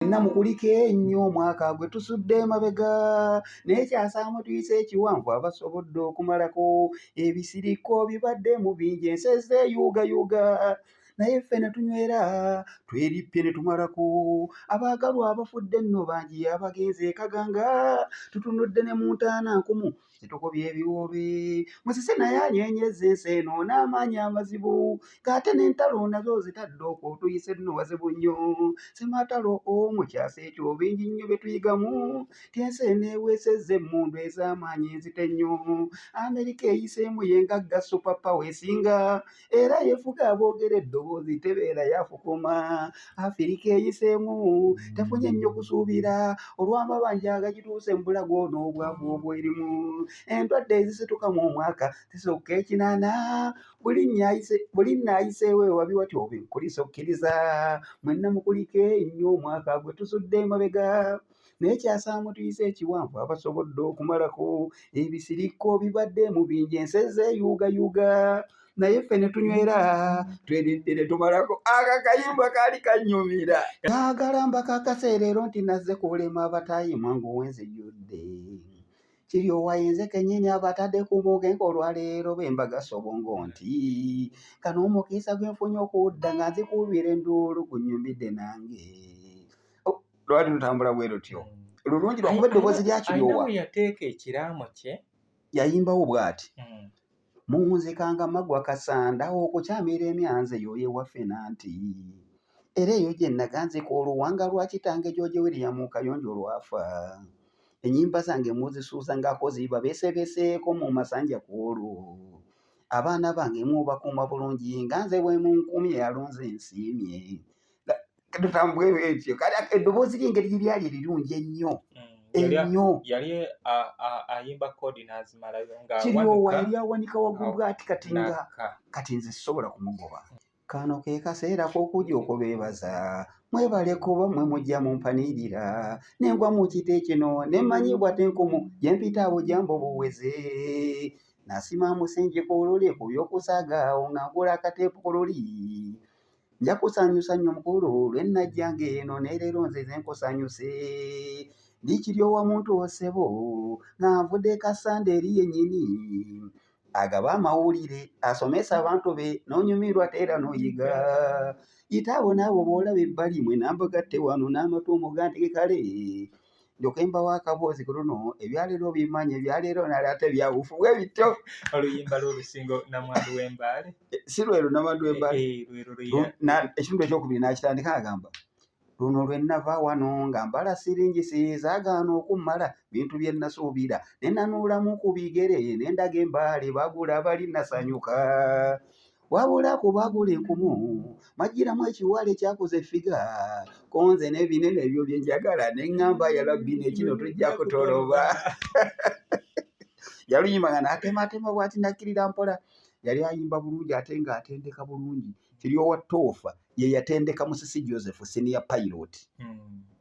Mwenna mukulike ennyo omwaka gwe tusudde emabega, naye kyasaamu tuyise ekiwanvu abasobodde okumalako. Ebisirikko bibadde mu bingi, ensi ezze eyuugayuuga, naye ffe ne tunywera, twerippye ne tumalako. Abaagalwa abafudde nno bangi, abagenze e Kaganga, tutunudde ne mu ntaana nkumu zitukubye ebiwoobe. Musisi naye anyeenyezza ensi eno n'amaanyi amazibu, ng'ate n'entalo nazo zitadde okwo, tuyise nno wazibu nnyo. Ssematalo omu kyasa ekyo, bingi nnyo bye tuyigamu, nti ensi eno eweesezza emmundu ez'amaanyi enzito ennyo. Amerika eyiseemu ye ngagga super power esinga, era yefuga aboogera eddoboozi tebeera yafukuma. Afirika eyiseemu tefunye nnyo kusuubira olw'amabanja agagituuse mu bulago n'obwavu obwerimu. Endwadde ezisitukamu omwaka zisukka 80. Buli nno ayiseewo ewabi watyo obinkulisa okkiriza. Mwenna mukulike nnyo omwaka gwe tusudde emabega, naye kyasaamu tuyise ekiwanvu abasobodde okumalako. Ebisirikko bibadde mu bingi, ensi ezeeyuugayuuga, naye ffe ne tunywera, tweridde ne tumalako. Aka kayimba kaali kanyumira. Kaagala mbakakase leero nti nazze kulema abataayi mwangu wenzijjudde. Kiri owayenze kennyini abatadde ku mugengo olwaleero be mbagasa obwongo nti kano omukisa gwe nfunye okudda nga nzikuubira enduulu gunnyumidde nange. Oh, lwali lutambula bwe lutyo lulungi lwakuba eddoboozi lya Kiryowa. Alina we yateeka ekiraamo kye. Yayimbawo bw'ati. Munzikanga magwa kasanda okukyamira emyanzi eyo ewaffe nanti era eyo gye naganzika oluwanga lwa kitange George William Kayonjo lwafa. Ennyimba zange muzisuuza ng'ako ziba beesebeseeko mu masanja ku olwo. Abaana bange mubakuuma bulungi nga nze bwe munkumye alonze nsiimye. Tutambwe etyo kale eddoboozi ly'engeri gye lyali erirungi ennyo. Ennyo. Yali ayimba kkoodi n'azimalayo nga Kiryowa yali awanika waggulu bw'ati kati nga kati nze sisobola kumugoba. Kano ke kaseera k'okujja okubeebaza. Mwebale kuba mmwe mujja mumpanirira. Ne ngwa mu kiti kino ne mmanyibwa tenkumu gye mpita abo jambo buweze. Nasima musingi ku luli ku by'okusaaga awo nga ngula akateepu ku luli. Nja kusanyusa nnyo mukulu lwe nnajjanga eno ne leero nze nze nkusanyuse. Ndi Kiryowa muntu ssebo nga nvudde Kassanda eri yennyini. Agaba amawulire, asomesa abantu be n'onyumirwa ate era n'oyiga. Yita abo n'abo b'olaba ebbali mwenna mbagatte wano n'amatu mugantege kale. Ndyoke mbawe akaboozi ku luno, ebyaleero obimanyi, ebyaleero nali ate byawufu bwe bityo. Oluyimba lw'olusingo Namwandu w'Embaale. Si lwero Namwandu w'Embaale. Lwero lwe Ekitundu ekyokubiri n'akitandika agamba luno lwe nnava wano nga mbala siringisi zaagaana okummala bintu bye nnasuubira ne nanuulamu ku bigere ne ndaga Embaale bagula bali nasanyuka. Wabula ku bagula enkumu mwajjiramu ekiwale ekyakuza effiga ko nze n'ebinene ebyo bye njagala ne ŋŋamba ya Rabbi nekino tujja kutoloba. Yaluyimba nga n'atemaatema bw'ati n'akkirira mpola. Yali ayimba bulungi ate ng'atendeka bulungi. Kiryowa Toofa ye yatendeka Musisi Joseph senior pilot.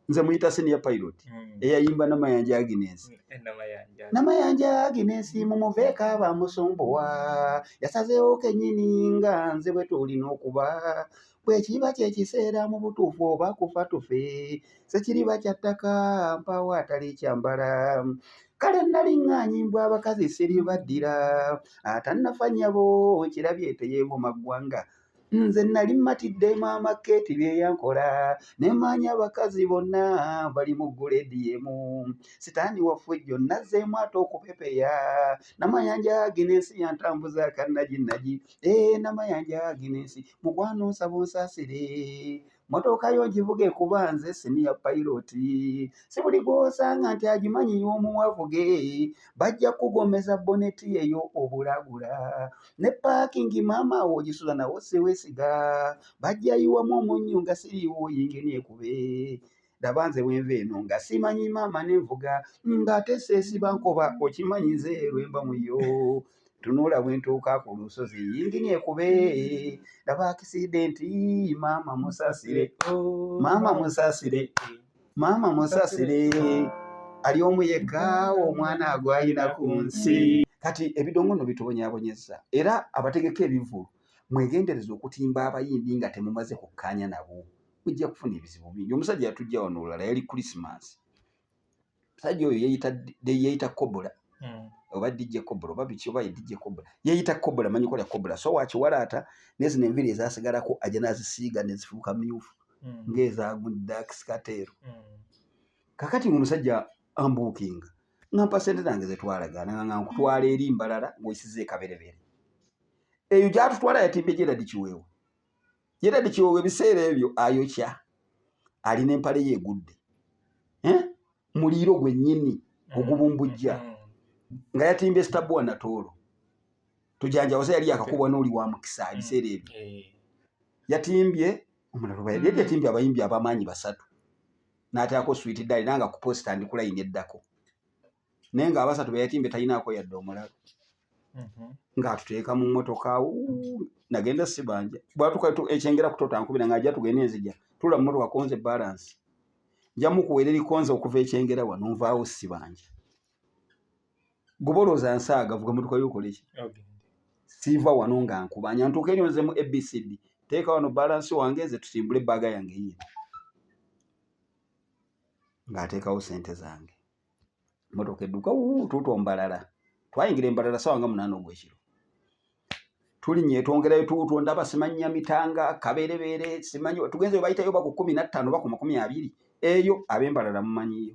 Nze muyita senior pilot. Eyayimba Namayanja Agnes. Namayanja Agnes mumuveeko abamusumbuwa. Yasazeewo kennyini nga nze bwe tulina okuba. Bwe kiba kye kiseera mu butuufu oba kufa tufe. Sekiriba kya ttaka mpaawo atalikyambala. Kale nali ŋŋaanyi mbwa abakazi siribaddira. Atannafa nnyabo nkirabye teyeevuma ggwanga. Nze nali mmatidde maama Kate bye yankola ne mmaanya abakazi bonna bali mu gguleedi emu. Sitaani waffe jjo nazzeemu ate okupepeya. Namayanja Agnes yantambuza akannajinnaji. Namayanja Agnes mukwano nsaba onsaasire. Mmotoka yo ngivuge kuba nze senior pilot. Si buli gw'osanga nti agimanyi y'omuwavuge. Bajja kukugomeza boneti eyo obulagula. Ne paakingi maama awo ogisuza nawo siwesiga. Bajja yiwamu omunnyo nga siriiwo yingini ekube. Laba nze bwe nva eno nga simanyi maama ne nvuga ng'ate seesiba nkoba okimanyi nze lwe mba mu yo. Tunula bwe ntuuka ku lusozi yingini ekube. Laba akisidenti maama musaasire. Maama musaasire. Maama musaasire. Ali omu yekka omwana gw'alina ku nsi. Kati ebidongo nno bitubonyaabonyezza era abategeka ebivvulu mwegendereze okutimba abayimbi nga temumaze kukkaanya nabo. Mujja kufuna ebizibu bingi. Omusajja yatujja wano olulala, yali Christmas. Omusajja oyo yeeyita Kobula oba DJ Kobula oba biki, oba ye DJ Kobula, yeeyita Kobula, manyi kola Kobula. So wakiwalaata nezino enviiri ezasigalako ajja n'azisiiga nezifuuka myufu ng'eza Dax Kartel. Kakati ng'omusajja ambuukinga nga mpa sente zange zetwalagaana, nga nkutwala eri Mbalala ng'oyisiza ekaberebere eyo gyatutwala. Yatimbye Gerard Kiweewa. Gerard Kiweewa ebiseera ebyo ayokya, alina empale ye egudde, eh? Muliiro gwennyini ogubumbujja nga yatimbye Stabua Natoolo tujanjawoza, yali yakakubwa n'oli wa mukisa ebiseera ebyo. Yatimbye omulala oba yali yatimbye abayimbi ab'amaanyi basatu, n'ateekako Sweet Dali nanga ku poster ndi ku layini eddako, naye ng'abasatu be yatimbye talinaako yadde omulala. Ng'atuteeka mu mmotoka, nagenda sibanja. Bwatuka ekyengera kutota nkubira ng'ajja tugende, nzija tula mu mmotoka konze balance, nja mukuweera erikonze okuva ekyengera wano nvaawo sibanja. Gubolooza nsaaga vuga motoka yokoleki. Siiva wano nga nkubanya ntuuka eri onzemu ABCD, teeka wano balance wange nze tusimbule ebbaga yange yiino. Ng'ateekawo sente zange, motoka edduka tuuta Mbalala. Twayingira Embalala sawa nga 8 ogw'ekiro, tulinnya etwongerayo tuuto, ndaba simanyi Nyamitanga, Kaberebeere, simanyi tugenze bayitayo ba ku 15 oba ku 20 eyo. Ab'Embalala mumanyiyo.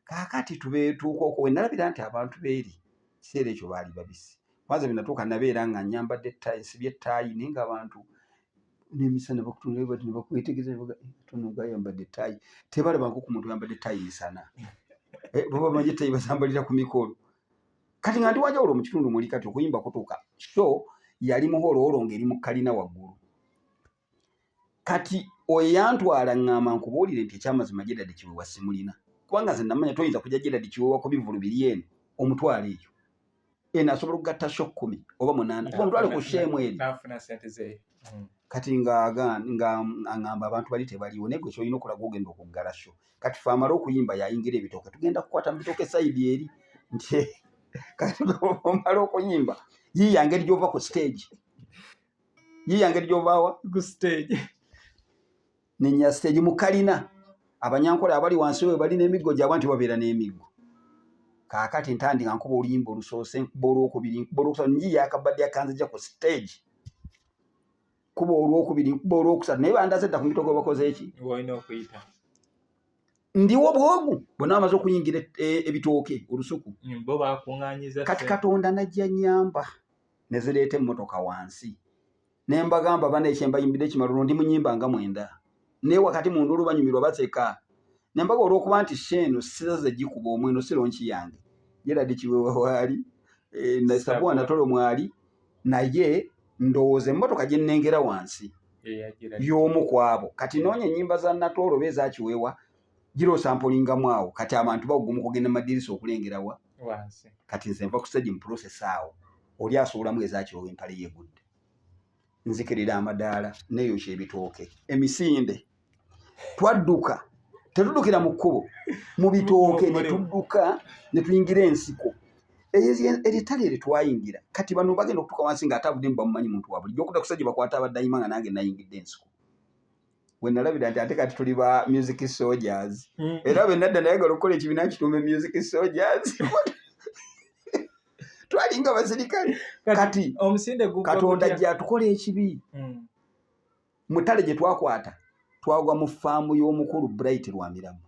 Kaakati tubeetuuka okwo we nalabira nti abantu beeri kiseera ekyo baali babisi. Kwanza bwe natuuka nabeera nga nyambadde ettaayi, nsibye ettaayi, naye ng'abantu n'emisana bakutunula bati ne bakwetegereza ne baga, "Tono gayambadde ettaayi." Tebalabangako ku muntu ayambadde ettaayi misana. Eh, baba bamanyi ettaayi bazambalira ku mikolo. Kati nga ndi wanjawulo mu kitundu muli. Kati okuyimba kutuuka, so yali muholoolo ng'eri mu kalina waggulu. Kati oyo yantwala ŋŋamba nkubuulire nti ekyamazima Gerard Kiweewa simulina, kubanga nze namanya toyinza kujja Gerard Kiweewa ku bivvulu biri eno omutwalo eyo eno asobola okugatta show 10 oba 8 oba omutwale ku show emu eri. N'afuna sente ze. Kati nga aŋŋamba abantu bali tebaliwo, naye gwe kyolina okola gwogenda okuggala show. Kati fe amale okuyimba yayingira ebitooke, tugenda kukwata mu bitooke side eri nti kati omala okuyimba yiiya ngeri gy'ova ku stage, yiiya ngeri gy'ovaawa ku stage. Nenya stage mu kalina, abanyankole abali wansi we bali n'emiggo gyabwe nti babeera n'emiggo. Kaakati ntandika nkuba oluyimba olusoose, nkuba olwokubiri, nkuba olwokusatu, njiya akabadde akanzija ku stage, kuba olwokubiri, nkuba olwokusatu, naye bandaze dda ku mitooke bakoze eki. Wolina okuyita. Ndiwo bwogu bonna bamaze okuyingira ebitooke olusuku. Bo bakuŋŋaanyiza Kati ssente. Katonda najja nyamba ne zireeta emmotoka wansi ne mbagamba, bana ekyembayimbidde kimalulu, ndi mu nnyimba nga 9, naye wakati mu ndulu banyumirwa baseka, ne mbaga olw'okuba nti show eno sizaze gikuba omweno si launch yange, Gerard Kiweewa waali, eh, Stabua Natolo mwali, naye ndowooza emmotoka gye nnengera wansi Eya Gerard. Y'omu ku abo. Kati noonya ennyimba za Natoolo oba eza Kiweewa, gira osampulingamu awo. Kati abantu baguma okugenda mu madirisa okulengera wa wansi. Kati nze nva ku stage mu process awo, oli asuulamu eza Kiweewa, empale yegudde, nzikirira amadaala neeyokya ebitooke emisinde. Twadduka, tetuddukira mu kkubo, mu bitooke ne tudduka ne tuyingira ensiko eritale eryo twayingira. Kati bano bagenda okutuuka wansi ng'ate avuddemu, bamumanyi muntu wa bulijjo okudda ku stage, bakwata abadayima nga nange nayingidde ensiko. We nalabira nti ate kati tuli ba music soldiers. Era bwe nadda nayagala okukola ekibiina kituume Music Soldiers, twalinga basirikale. Kati omusinde gugwa Katonda gutya? gyatukola ekibi. Mutale gye twakwata, twagwa mu faamu y'omukulu Bright Lwamirama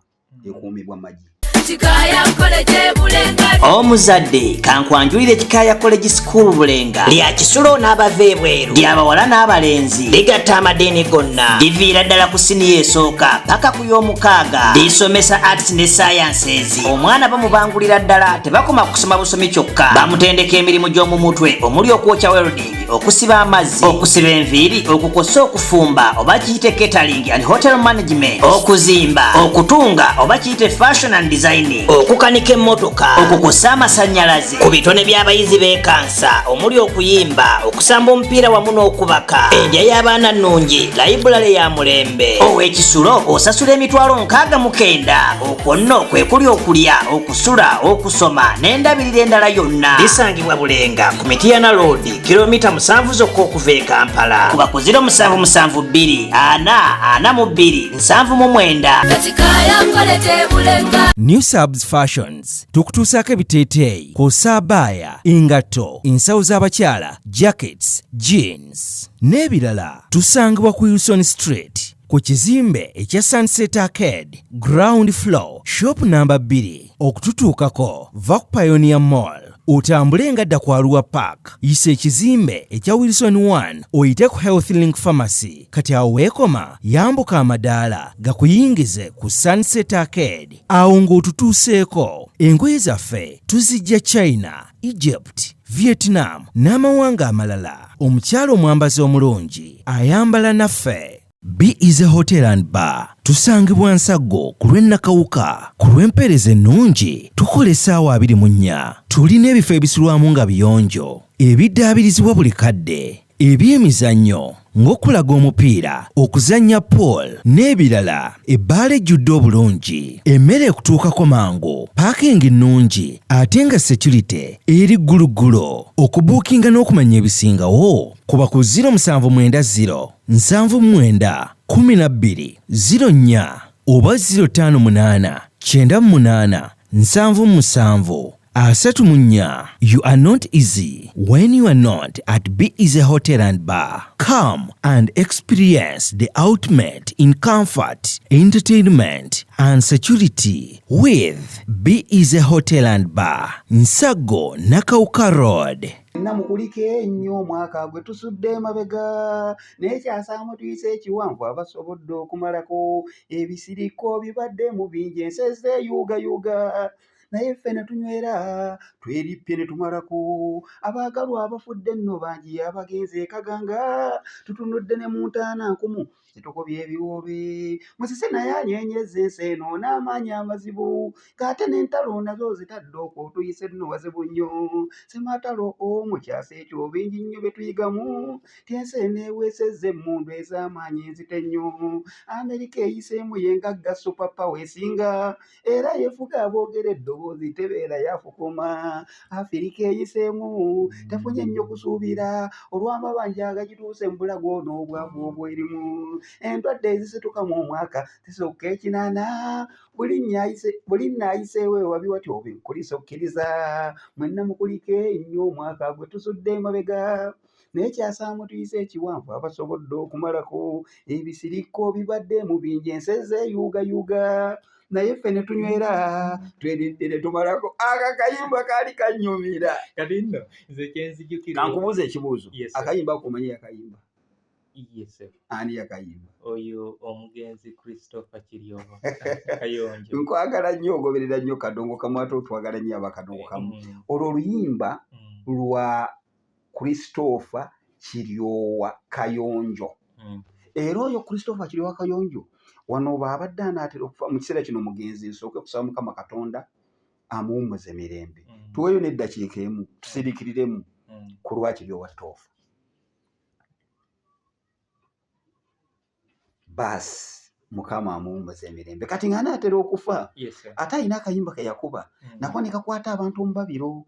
ekuumibwa magi. Kikaaya College Bulenga. Omuzadde kankwanjulire Kikaaya College School Bulenga, lya kisulo n'abava ebweru, lyabawala n'abalenzi, ligatta amadiini gonna, liviira ddala ku siniya esooka paka ku y'omukaaga, lisomesa arts ne sciences. Omwana bamubangulira ddala, tebakoma kusoma busomi kyokka, bamutendeka emirimu gy'omu mutwe omuli okwokya, welding, okusiba amazzi, okusiba enviiri, okukosa, okufumba oba kiyite catering and hotel management, okuzimba, okutunga oba kiyite fashion and design. designing, okukanika emmotoka, okukusa amasannyalaze. Ku bitone by'abayizi b'ekansa omuli okuyimba, okusamba omupiira wamu n'okubaka. Endya y'abaana nnungi, layibulale ya mulembe. Ow'ekisulo osasula 69,000, okwo nno kwe kuli okulya, okusula, okusoma n'endabirira endala yonna. Lisangibwa Bulenga ku Mityana Road, kilomita 7 zokka okuva e Kampala. Kuba ku 0772 442 79. Kikaya College Bulenga. New Subs Fashions tukutuusaako ebiteeteeyi kw'ossa abaaya, engatto, ensawo z'abakyala, jackets, jeans n'ebirala. Tusangibwa ku Wilson Street ku kizimbe ekya Sunset Arcade, ground floor, shop namba 2. Okututuukako va ku Pioneer Mall otambule nga dda ku Arua Park, yisa ekizimbe ekya Wilson 1 oyite ku Health Link Pharmacy. Kati awo weekoma, yambuka amadaala gakuyingize ku Sunset Arcade. Awo ng'otutuuseeko, engoye zaffe tuzijja China, Egypt, Vietnam n'amawanga amalala. Omukyala omwambazi omulungi ayambala naffe. Be Easy Hotel and Bar tusangibwa Nsaggo ku lw'e Nakawuka. Ku lw'empeereza ennungi tukola essaawa 24. Tulina ebifo ebisulwamu nga biyonjo, ebiddaabirizibwa buli kadde, eby'emizannyo ng'okulaga omupiira, okuzannya pool n'ebirala. Ebbaala ejjudde obulungi, emmere ekutuukako mangu, paakingi nnungi ate nga securite eri gguluggulo. Okubuukinga n'okumanya ebisingawo kuba ku 0790 79 12 04 oba 058 98 77 34. You are not easy when you are not at Be Easy Hotel and Bar. Come and experience the ultimate in comfort, entertainment and security with Be Easy Hotel and Bar, Nsago Nakawuka Road. Mwenna mukulike nnyo omwaka gwe tusudde emabega, naye kyasaamu tuyise ekiwanvu abasobodde okumalako. Ebisirikko bibaddemu bingi, ensi ezze eyuugayuuga, naye ffe ne tunywera, twerippye ne tumalako. Abaagalwa abafudde nno bangi, abagenze e Kaganga, tutunudde ne mu ntaana nkumu, zitukubye ebiwoobe. Musisi naye anyeenyezza ensi eno n'amaanyi amazibu, ng'ate n'entalo nazo zitadde okwo, tuyise nno wazibu nnyo. Ssematalo omu kyasa ekyo bingi nnyo bye tuyigamu, nti ensi eno eweesezza emmundu ez'amaanyi enzito ennyo. Amerika eyiseemu ye ngagga super power esinga, era yefuga aboogera eddoboozi tebeera yafukuma. Afirika eyiseemu tefunye nnyo kusuubira olw'amabanja agagituuse mu bulago n'obwavu obwerimu. Endwadde ezisitukamu omwaka zisukka 80, buli nno ayiseewo ewabi watyo obinkulisa okkiriza. Mwenna mukulike nnyo omwaka gwe tusudde emabega, naye kyasaamu tuyise ekiwanvu abasobodde okumalako. Ebisirikko bibaddemu bingi, ensi ezeyuugayuuga, naye ffe ne tunywera, tweridde ne tumalako. Aka kayimba kaali kannyumira. Kati nno nze kyenzijukira, Kankubuuza ekibuuzo. Yes, sir. Akayimba ako omanyi yakayimba? Yes, sir. Ani yakayimba? Oyo omugenzi Christopher Kiryowa Kayonjo. Nkwagala nnyo, ogoberera nnyo Kadongo Kamu, ate otwagala nnyo abakadongo kamu. Olwo oluyimba lwa Christopher Kiryowa Kayonjo. Era oyo Christopher Kiryowa Kayonjo wano bw'abadde anaatera okufa mu kiseera kino mugenzi, nsooke kusaba Mukama Katonda amuwummuze mirembe. Tuweeyo n'eddakiika emu tusiriikiriremu ku lwa Kiryowa Toofa. Baasi Mukama amuwummuze emirembe. Kati ng'anaatera okufa, Yes, sir. ate alina akayimba ke yakuba nako ne kakwata abantu omubabiro,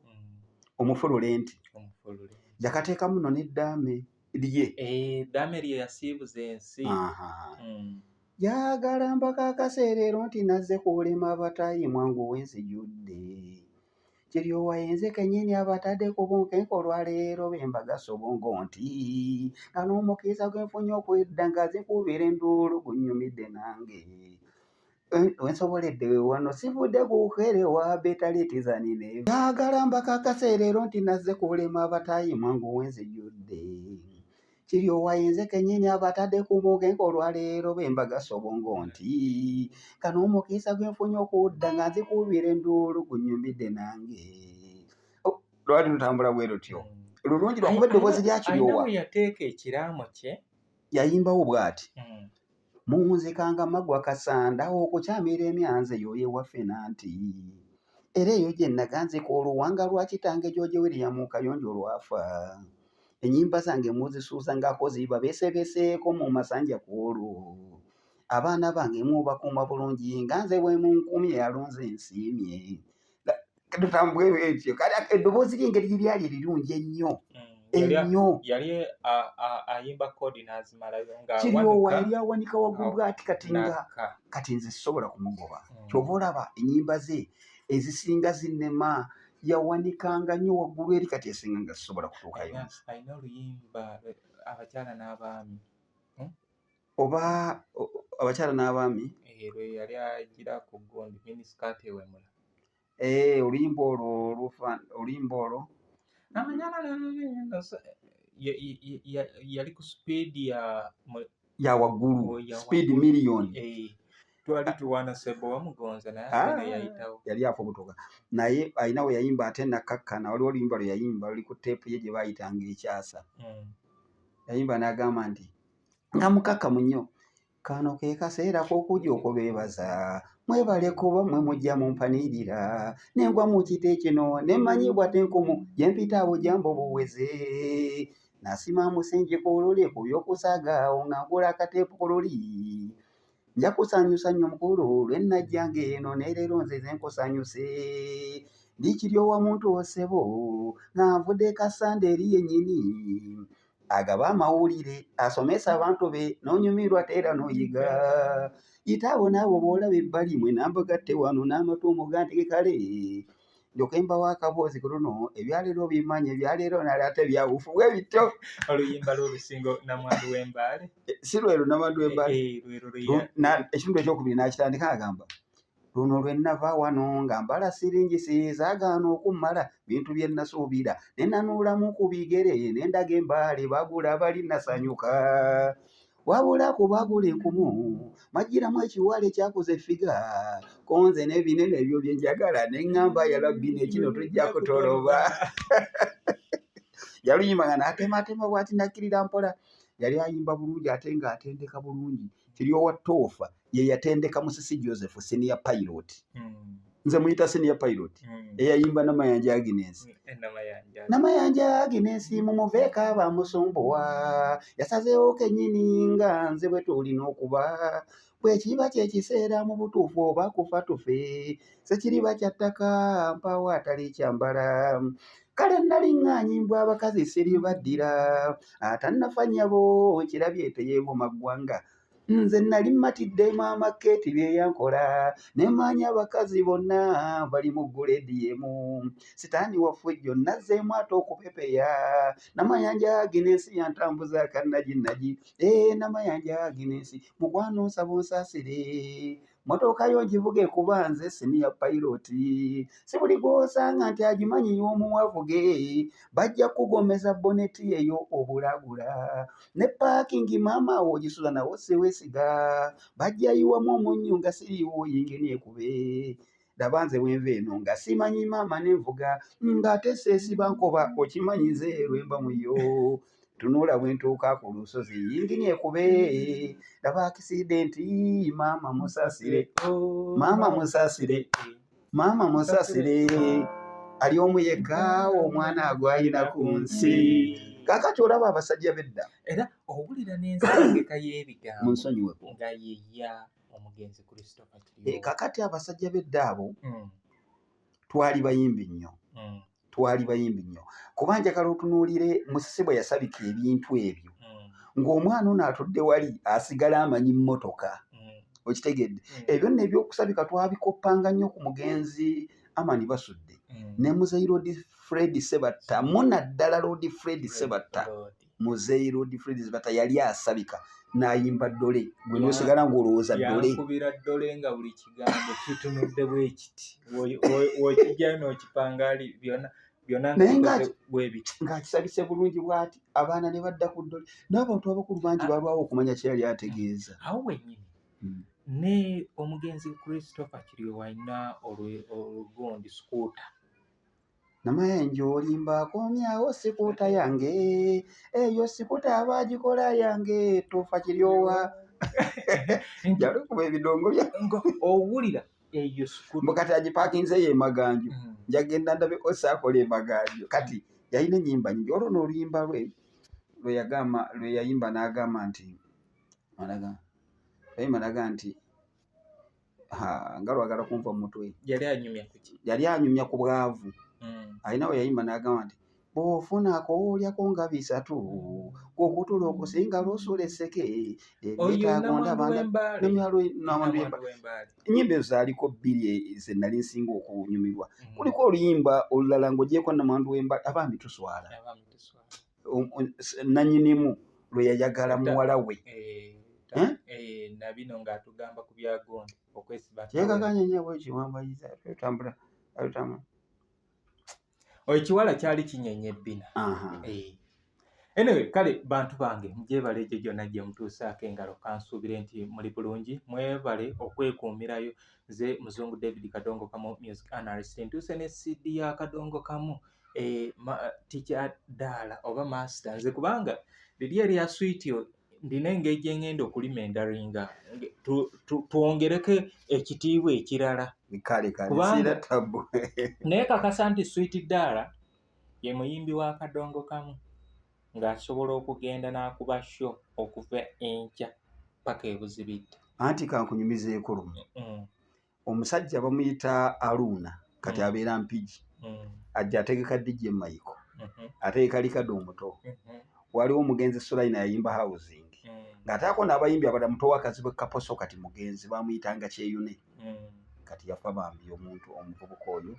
omufulule nti Omufulule. yakateekamu nno n'eddaame lye. Eddaame lye yasiibuza ensi. Aha. Njagala mpaka akaseera ero nti nazze kulima abatayi mwangu wenzijudde. Kiryowa yenze kennyini abatadde ku bunkenke olwaleero be mbagasa obwongo nti nga n'omukisa gwe nfunye okwedda nga zikubira enduulu gunnyumidde nange. Wensoboledde we wano sivudde kukerewa betalitiza nine. Njagala mpaka akaseera ero nti nazze kulima abatayi mwangu wenzijudde. Kiryowa yenze kennyini abatadde ku bunkenke olwaleero be mbagasa obwongo nti nga n'omukisa gwe nfunye okudda nga nzikubira enduulu gunnyumidde nange. Oh, lwali lutambula bwe lutyo. Lulungi lwakuba eddoboozi lya Alina Kiryowa. we yateeka ekiraamo kye. Yayimbawo bw'ati. Munzikanga magwa kasanda okukyamira emyanzi eyo ewaffe nanti era eyo gye naganzika oluwanga lwa kitange George William Kayonjo lwafa. Ennyimba zange muzisuuza ng'ako ziba beesebeseeko mu masanja ku olwo. Abaana bange mubakuuma bulungi nga nze bwe munkuumye alonze nsiimye. Tutambule bwetyo. Kale eddoboozi lye engeri gye lyali erirungi ennyo. Ennyo. Yali ayimba kkoodi n'azimalayo nga Kiryowa yali awanika waggulu bw'ati kati nga kati nze sisobola kumugoba. Ky'ova olaba ennyimba ze ezisinga zinnema yawanikanga nnyo waggulu eri kati esinga nga sisobola kutuukayo. Alina oluyimba abakyala n'abaami. Oba abakyala n'abaami? Eh, lwe yali agira ku gundi minisikaati ewemula. Eh, oluyimba olwo oluyimba olwo yali ku sipiidi ya ya waggulu speed million eh, twali tuwaana sebo wamugonza naye ate ah, yayitawo yali afubutuka naye alina we yayimba ate nakkakkana waliwo oluyimba lwe yayimba luli ku teepu ye gye baayitanga ekyasa yayimba n'agamba nti nga mukakkamu nnyo Kano ke kaseera k'okujja okubeebaza. Mwebale kuba mmwe mujja mumpanirira ne ngwa mu kiti kino ne mmanyibwa ate nkumu gye mpita awo jambo buweze. Nasima musingi ku luli ku by'okusaaga awo nga ngula akateepu ku luli. Nja kusanyusa nnyo mukulu lwe nnajjanga eno ne leero nzize nkusanyuse. Ndi kiryowa muntu ssebo nga nvudde e Kassanda eri yennyini. Agaba amawulire, asomesa abantu be n'onyumirwa ate era n'oyiga. Yita abo n'abo b'olaba ebbali mwena mbagatte wano n'amatu mugantege kale ndyoke mbawe akaboozi ku luno ebyaleero obimanyi ebyaleero nale ate byawufu bwe bityo. Oluyimba lw'olusingo namwandu w'embaale. Eh, si lwero namwandu w'embaale. Eh, eh, ekitundu ekyokubiri n'akitandika agamba Luno lwe nnava wano nga mbala siringisi zaagaana okummala bintu bye nnasuubira ne nanuulamu ku bigere ne ndaga embaale bagula bali nasanyuka. Wabula ku bagula enkumu mwajjiramu ekiwala ekyakuza effiga ko nze n'ebinene ebyo bye njagala ne ŋŋamba yalabbi nekino tujja kutoloba. Yaluyimba nga n'atematema bw'ati n'akkirira mpola. Yali ayimba bulungi ate ng'atendeka bulungi. Kiryowa Toofa ye yatendeka Musisi Joseph senior pilot. Nze muyita senior pilot. Eyayimba Namayanja Agnes. Namayanja Agnes mumuveeko abamusumbuwa yasazeewo kennyini nga nze bwe tulina okuba bwe kiba kye kiseera mu butuufu oba kufa tufe sekiriba kya ttaka mpaawo atalikyambala kale nali ŋŋaanyi mbwa abakazi siribaddira atannafa nnyabo nkirabye teyeevuma ggwanga nze nali mmatidde maama Kate bye yankola ne mmaanya abakazi bonna bali mu gguleedi emu sitaani waffe nazzeemu ate okupepeya Namayanja Agnes yantambuza akannagi ee Namayanja Agnes mukwano nsaba onsaasire mmotoka yo ngivuge kuba nze senior pilot si buli gw'osanga nti agimanyi y'omuwavuge bajja kugomeza boneti eyo obulagula ne paakingi maama awo ogisuza nawo siwesiga bajja yiwamu omunnyu nga siriiwo yingini ekube laba nze bwenva eno nga simanyi maama nenvuga ng'ate seesiba nkoba okimanyi nze lwemba muyo tunula bwe ntuuka ku lusozi yingini ekube laba akisidenti maama musasire maama musasire maama musasire ali omu yekka omwana gw'alina ku nsi. Kaakati olaba abasajja b'edda era owulira n'ensengeka y'ebigambo munsonyiweko nga yeya omugenzi Christopher Eh, Kiryowa. kaakati abasajja b'edda abo twali bayimbi nnyo twali bayimbi nnyo kuba njagala otunuulire Musisi bwe yasabika ebintu ebyo ng'omwana ono atudde wali asigala amanyi mmotoka okitegedde ebyo nno ebyokusabika twabikoppanga nnyo ku mugenzi Amani Basudde ne muzeeyi Lord Fred Sebatta munaddala Lord Fred Sebatta muzeeyi Lord Fred Sebatta yali asabika n'ayimba ddole gwe n'osigala ng'olowooza ddole yankubira ddole nga buli kigambo kitunudde bwe kiti w'okijjayo n'okipanga ali byonna byonna Naye nga bikoze bwe biti ng'akisabise bulungi bw'ati abaana ne badda ku ddole n'abantu abakulu bangi balwawo okumanya kye yali ategeeza. Awo wennyini ne omugenzi Christopher Kiryowa alina olugundi sikuuta. Namayanja olimba akomyawo sikuuta yange eyo sikuuta abaagikola yange tofa Kiryowa Yali okuba ebidongo bya Nga owulira eyo sukulu. Mbu kati agipakinze ye emaganjo. Njagenda ndabe osa akola emaganjo. Kati yalina ennyimba nyingi, olwo n'oluyimba lwe lwe yagamba, lwe yayimba n'agamba nti alaga yayimba n'agamba nti ha, nga lwagala kunva mu mutwe. Yali anyumya ku ki? Yali anyumya ku bwavu. Alina we yayimba n'agamba nti bw'ofuna akoolyako nga 3 okutula okusinga lw'osuula esseke, Oyo ebyetaago namwandu ndaba w'Embaale. Namwandu Namwandu w'Embaale. w'Embaale. Ennyimba ezo zaaliko 2 ze nali nsinga okunyumirwa. Kuliko oluyimba olulala ng'ogyeko namwandu w'Embaale, abaami tuswala. Abaami tuswala. Nannyinimu lwe yayagala muwala we. Eh? Nabino ng'atugamba ku bya gundi okwesiba. Kyekakanya nnyo bwe kiwambayiza, tutambula, tutambula. Ekiwala kyali kinyenya ebbina. Anyway, kale bantu bange mugyebale egyo gyonna gye mutuusaako engalo, kansuubire nti muli bulungi, mwebale okwekuumirayo. Nze Muzungu David Kadongo Kamu, music analyst, ntuuse ne CD ya Kadongo Kamu, teacher Daala oba master nze, kubanga liri erya sweet ndina engeri gye ngenda okulima endaringa twongereko ekitiibwa ekirala. Kale, kale, Kubanga siira tabu. Naye kakasa nti Sweet Daala ye muyimbi wa Kadongo Kamu ng'asobola okugenda n'akuba show okuva enkya paka ebuzibidde. Anti kankunyumizeeko lumu. Omusajja bamuyita Aruuna, kati abeera Mpigi. Ajja ategeka DJ Michael. Ategeka Ricardo omuto. Waliwo omugenzi Sulaina yayimba housing. Ng'ateekako n'abayimbi abalala, muto w'Akazibu Kaposo kati mugenzi bamuyitanga Kyeyune. Kati yafa bambi omuntu omuvubuka oyo.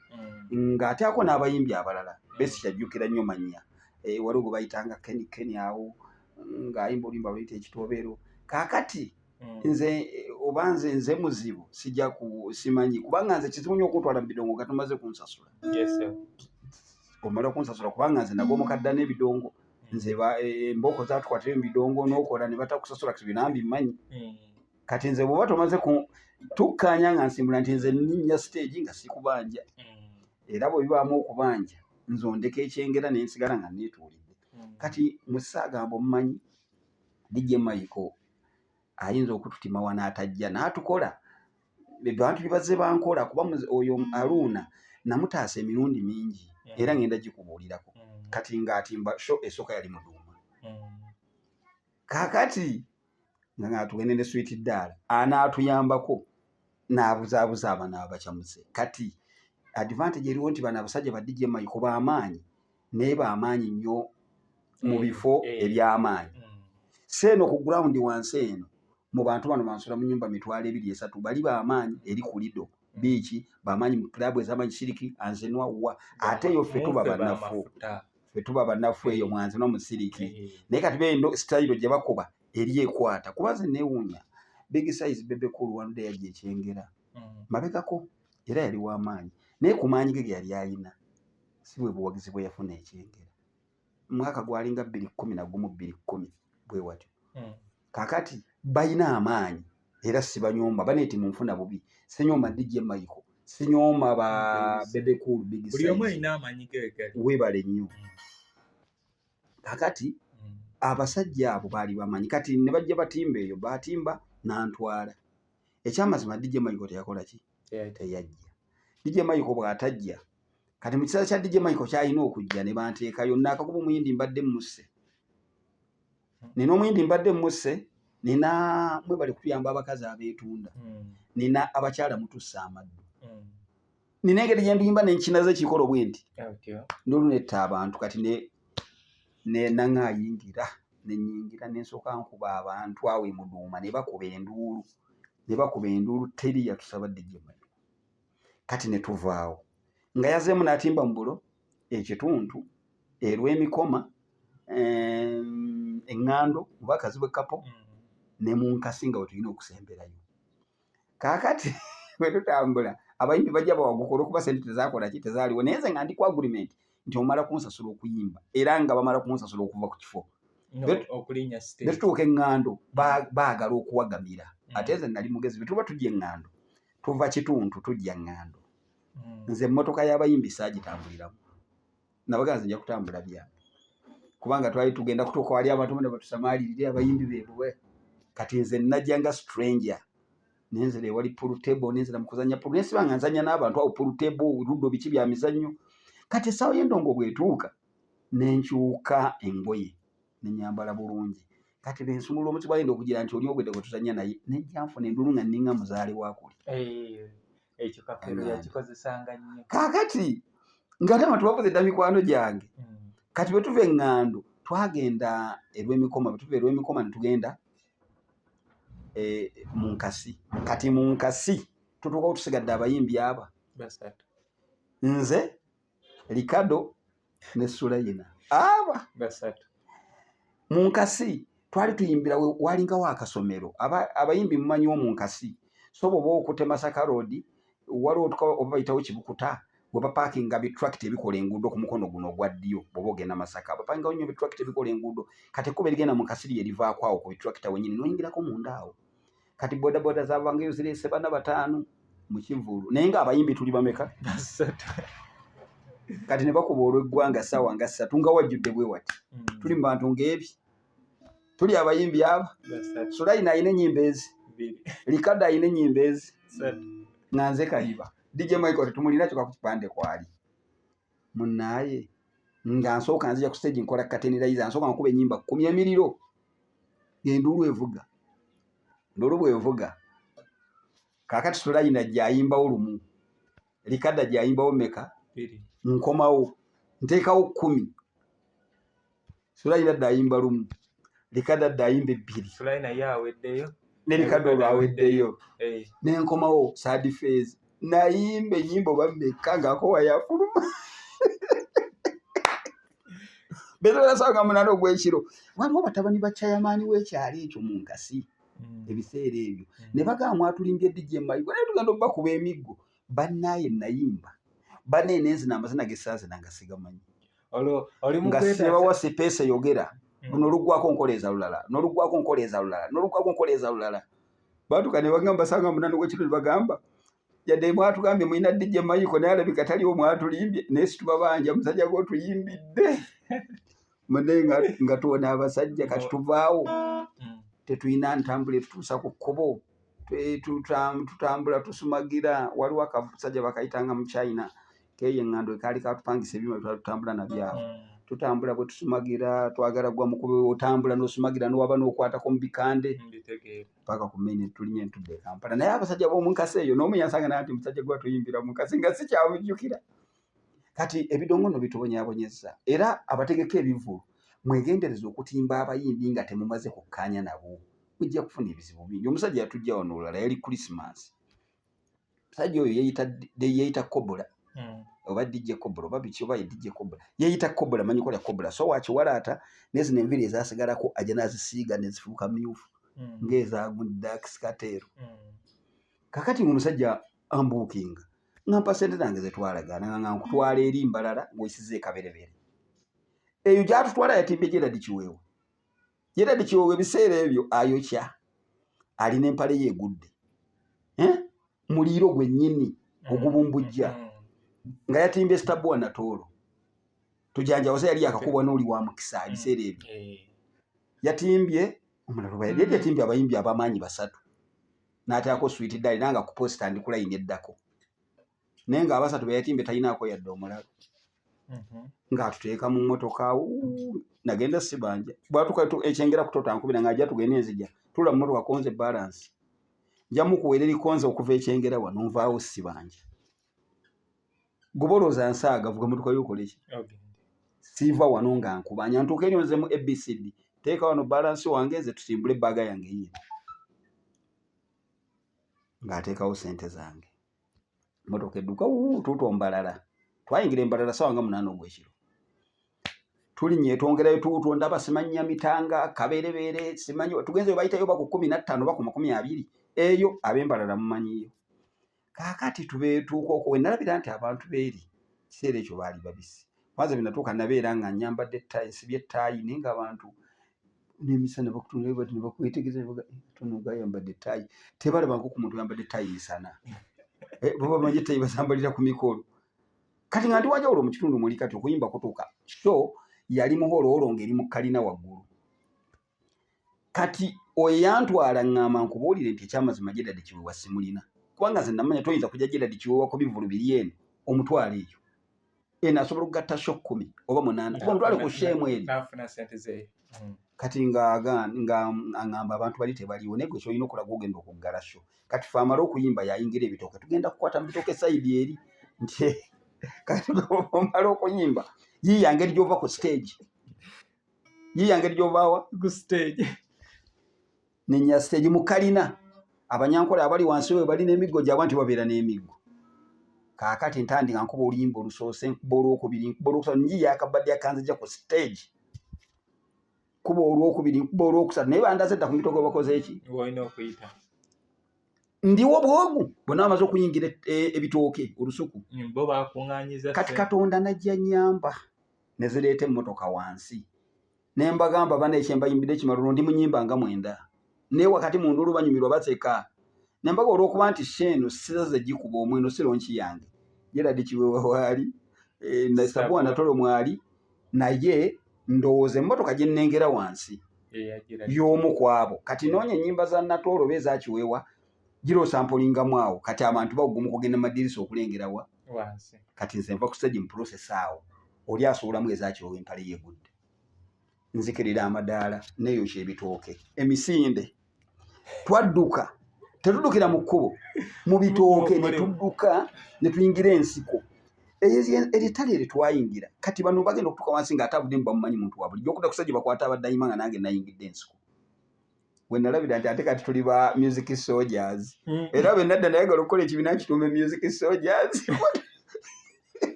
Ng'ateekako n'abayimbi abalala. Besi kyajjukira nnyo mannya. Waliwo gwe bayitanga Kenny Kenny awo ng'ayimba oluyimba luyita ekitobero. Kaakati nze oba nze muzibu sijja ku simanyi, kubanga nze kizibu nnyo okuntwala mu bidongo nga tomaze kunsasula. Yes, sir. Omala kunsasula, kubanga nze nagwomoka dda n'ebidongo. Nze embooko zaatukwatira mu bidongo n'okola ne batakusasula, kati byonna mbimanyi. Kati nze bw'oba tomaze ku tukkaanya nga nsimbula nti nze nninnya stage nga sikubanja. Era bwe bibaamu okubanja nze ondeka ekyengera ne nsigala nga neetuulidde. Kati mu ssaagamba omumanyi DJ Michael ayinza okututima wano atajja n'atukola abantu bye bazze bankola, kuba oyo Aruuna namutaasa emirundi mingi era ngenda gikubuulirako. Kati ng'atimba show esooka yali Muduuma. Kaakati nga tugende ne Sweet Daala anaatuyambako n'abuzaabuza abano abakyamuze. Kati advantage eriwo nti bano abasajja ba DJ Michael b'amaanyi, naye b'amaanyi nnyo mu bifo eby'amaanyi. Si eno ku ground wansi eno mu bantu bano bansula mu nnyumba 20,000, 30,000, bali b'amaanyi eri ku Lido Beach, b'amaanyi mu club ez'amaanyi, Siriki, Anzenwa wa, ate eyo ffe tuba Muffe banafu. b'amafuta. Ffe tuba banafu eyo mwanzenwa mu Siriki. Naye kati beeno style gye bakuba eri ekwata, kuba nze neewuunya Big Size Bebe Cool one day yajja ekyengera mabegako, era yali w'amaanyi, naye ku maanyi ge ge yali alina si bwe buwagizi bwe yafuna ekyengera. Mwaka gwalinga 2011, 2010 bwe watyo. Kaakati balina amaanyi era sibanyooma, baneeti munfuna bubi, sinyooma DJ Michael, sinyooma ba Bebe Cool, Big Buli omu Size. alina amaanyi ge gali. Weebale nnyo. Kaakati abasajja abo baali bamanyi, kati ne bajja batimba eyo, batimba n'antwala. Ekyamazima DJ Michael teyakola ki? Teyajja. DJ Michael bw'atajja, kati mu kiseera kya DJ Michael kyalina okujja ne banteekayo naakakuba omuyindi mbadde mmusse. Nina omuyindi mbadde mmusse, nina mwebale kutuyamba abakazi abeetunda. Nina abakyala mutussa amaddu. Nina engeri gye nduyimba ne nkinaza ekikolo bwe nti. Ndulu netta abantu, kati ne naŋŋaayingira, ne nnyingira ne nsooka nkuba abantu awo e Muduuma ne bakuba enduulu. Ne bakuba enduulu teri yatusaba DJ Michael. Kati ne tuvaawo. Nga yazzeemu n'atimba mu bulo ekituntu erw'emikoma, eŋŋando oba akazibwe kapo ne mu nkasi nga we tulina okusemberayo. Kaakati bwe tutambula abayimbi bajja bawaguka olw'okuba ssente tezaakola ki, tezaaliwo, naye nze nga ndi ku agreement nti omala kunsasula okuyimba, era nga bamala kunsasula okuva ku kifo. Okulinnya stage. Ne tutuuka eŋŋando baagala okuwagamira. Ate nze nali mugezi, bwe tuba tujja eŋŋando tuva kituntu tujja ŋŋando. Nze emmotoka y'abayimbi saagitambuliramu. Nabaga nze nja kutambula byange. Kubanga twali tugenda kutuuka wali abantu bonna batusamaalirire abayimbi beebuwe. Kati nze najja nga stranger, nenzira ewali pool table, nenzira mu kuzannya pool, nensiba nga nzannya n'abantu awo pool table, ludo, biki bya mizannyo. Kati essaawa y'endongo bw'etuuka, nenkyuka engoye, nenyambala bulungi. Kati bensumulula omuti gwagenda okugira nti oli obwedde gwe tuzannya naye, nejja nfuna endulu nga nninga muzaale wa kuli. Eh, ekyo Kafeero yakikozesanga nnyo. Kaakati ng'ate abantu bavuze dda mikwano gyange. Kati bwe tuva eŋŋando twagenda erw'emikoma, bwe tuva erw'emikoma ne tugenda mu nkasi. Kati mu nkasi tutuukawo tusigadde abayimbi aba basatu, nze, Ricardo ne Sulayina, aba basatu. Mu nkasi twali tuyimbira walingawo akasomero. Abayimbi mumanyiwo mu nkasi, so bw'oba okutte Masaka Road, waliwo oba bayitawo Kibukuta, we bapaakinga bitractor ebikola enguudo ku mukono guno ogwa ddyo bw'oba ogenda Masaka. Bapakingawo nnyo bitractor ebikola enguudo. Kati ekkubo erigenda mu nkasi lye livaako awo ku bitractor wennyini, n'oyingirako munda awo. Kati bodaboda zavangayo zireese bana bataano mu kivvulu, naye ng'abayimbi tuli bameka? Basatu. Kati ne bakuba olw'eggwanga ssaawa nga 3 nga wajjudde bwe wati. Tuli mu bantu ng'ebi, tuli abayimbi aba Basatu. Sulayina alina ennyimba ezi Bbiri. Ricardo alina ennyimba ezi Ssatu. nga nze Kayiba. DJ Michael tetumulina, kyokka ku kipande kwali munnaaye. Nga nsooka nzija ku stage, nkola curtain raiser, nsooka nkuba ennyimba 10, emiriro, enduulu evuga, enduulu bw'evuga. Kaakati Sulayina gy'ayimbawo lumu, Ricardo gy'ayimbawo meka? Bbiri. Nkomawo nteekawo 10, Sulayina dde ayimba lumu, Ricardo dde ayimba ebbiri. Sulayina ye aweddeyo. Ne Ricardo olwo aweddeyo. Eh, Nenkomawo third phase, nayimba ennyimba oba mmeka ng'akowa yafuluma beera 8 ogw'ekiro. Waliwo batabani ba chairman w'ekyalo ekyo mu nkasi ebiseera ebyo ne bagamba, "Mwatulimbye DJ Mayigo, naye tugenda obbakuba emiggo." Bannaaye nayimba bannaye nenzina amazina g'essaazina nga sigamanyi. Olwo oli mu Nga kwetaasa. sibawa sipeesa yogera. N'oluggwako nkoleeza lulala, n'oluggwako nkoleeza lulala, n'oluggwako nkoleeza lulala. Batuuka ne bagamba sanga 8 gw'ekiro, ne bagamba, "Yadde mwatugambye mulina DJ Mayiko, naye alabika taliwo, mwatulimbye, naye situbabanja, musajja gw'otuyimbidde." Munaye nga tuwona abasajja. Kati tuvaawo, tetulina ntambula etutuusa ku kkubo. Tutambula tusumagira. Waliwo akasajja bakayitanga mu China keeyo eŋŋando, kaali katupangisa ebyuma byetwali tutambula nabyo awo. Tutambula bwe tusumagira, twagala gwa mukubi, otambula n'osumagira n'owaba n'okwatako mu bikande Mbitegeera. paka ku main, tulinye ntudde e Kampala. Naye abasajja b'omu nkasi eyo, n'omu yansanga naye nti, "Musajja gwe tuyimbira mu nkasi," nga sikyamujjukira. Kati ebidongo nno bitubonyaabonyezza, era abategeka ebivvulu mwegendereze okutimba abayimbi nga temumaze kukkaanya nabo, mujja kufuna ebizibu bingi. Omusajja yatujja wano olulala, yali Christmas. Omusajja oyo yeeyita Kobula oba DJ Kobula oba biki, oba ye DJ Kobula, yeeyita Kobula, manyi kolya Kobula. So wakiwalaata nezino enviiri ezasigalako ajja n'azisiiga nezifuuka myufu ng'eza Dax Kateero. Kakati ng'omusajja ambuukinga nga mpa sente zange zetwalagaana, nga nkutwala eri Mbalala ng'oyisiza ekaberebere eyo gyatutwala. Yatimbye Gerard Kiweewa. Gerard Kiweewa ebiseera ebyo ayokya, alina empale ye egudde, eh? Muliiro gwennyini ogubumbujja. Nga yatimbye Stabua Natoolo tujanjawoza, yali yakakubwa n'oli wa mukisa ebiseera ebyo. Eh, Yatimbye omulala oba yali yatimbye abayimbi ab'amaanyi basatu, n'ateekako Sweet Dali nanga ku poster ndi ku layini eddako, naye ng'abasatu be yatimbye talinaako yadde omulala. Ng'atuteeka mu mmotoka, nagenda sibanja. Bwatuka ekyengera kutota nkubira ng'ajja tugende, nzija tula mu mmotoka konze balance, nja mukuweera erikonze okuva ekyengera wano nvaawo sibanja. Goba olowooza nsaaga, vuga motoka yokola eki? Ogende. Siiva wano nga nkubanya ntuuka eri nzemu ABCD, teeka wano balance wange, nze tusimbule ebbaga yange yiino. Ng'ateekawo sente zange, motoka edduka, tuuta Mbalala. Twayingira Embalala sawa nga 8 ogw'ekiro, tulinnya etwongerayo tuuto, ndaba simanyi Nyamitanga, Kaberebeere, simanyi tugenze bayitayo ba ku 15 oba ku 20 eyo, ab'Embalala mumanyiyo. Kaakati tubeetuuka okwo we nalabira nti abantu beeri kiseera ekyo baali babisi. Kwanza bwe natuuka nabeera nga nyambadde ettaayi, nsibye ettaayi, naye ng'abantu n'emisana bakutunula bati ne bakwetegereza ne baga, "Tono gayambadde ettaayi." Tebalabangako ku muntu oyambadde ettaayi misana. Eh, bo bamanyi ettaayi bazambalira ku mikolo. Kati nga ndi wanjawulo mu kitundu muli. Kati okuyimba kutuuka, so yali muholoolo ng'eri mu kalina waggulu. Kati oyo yantwala ŋŋamba nkubuulire nti ekyamazima Gerald Kiweewa simulina, kubanga nze namanya toyinza kujja Gerald Kiweewa ku bivvulu biri eno omutwalo eyo eno asobola okugatta show 10 oba 8 kuba omutwale ku show emu eri. N'afuna ssente ze. Kati nga aŋŋamba abantu bali tebaliwo, naye gwe ky'olina okukola gw'ogenda okuggala show. Kati fe amale okuyimba yayingira ebitooke, tugenda kukwata mu bitooke sayidi eri nti kati omala okuyimba yiiya ngeri gy'ova ku stage, yiiya ngeri gy'ovaawa ku stage, nenya stage mu kalina. Abanyankole abali wansi we bali n'emiggo gyabwe nti babeera n'emiggo. Kaakati ntandika nkuba oluyimba olusoose, nkuba olwokubiri, nkuba olwokusatu, njiya akabadde akanzija ku stage, nkuba olwokubiri, nkuba olwokusatu, naye bandaze dda ku mitooke bakoze eki olina okuyita. Ndiwo bwogu bonna bamaze okuyingira ebitooke olusuku. Bo bakuŋŋaanyiza. Kati Katonda najja nnyamba ne zireeta emmotoka wansi ne mbagamba bana ekyembayimbidde kimalulo ndi mu nnyimba nga 9, naye wakati mu ndulu banyumirwa baseka ne mbaga olw'okuba nti sheeno sizaze gikuba omweno si lonki yange. Gerald Kiweewa waali, Sabuwa Natolo mwali, naye ndowooza emmotoka gye nnengera wansi y'omu ku abo. Kati noonya ennyimba za Natolo oba eza Kiweewa giroosampolingamu awo. Kati abantu baguma okugenda mu madirisa okulengera wa kati nze nva ku stage mu process awo oli asoolamu eza Kiweewa empale yeegudde nzikirira amadaala neeyokya ebitooke emisinde. Twadduka, tetuddukira mu kkubo, mu bitooke ne tudduka ne tuyingira ensiko eritale eryo twayingira. Kati bano bagenda okutuuka wansi ng'ate avuddemu bamumanyi muntu wa bulijjo okudda ku stage bakwata abaddayima nga nange nayingidde ensiko. We nalabira nti ate kati tuli ba music soldiers. Era bwe nadda nayagala okukola ekibiina kituume music soldiers.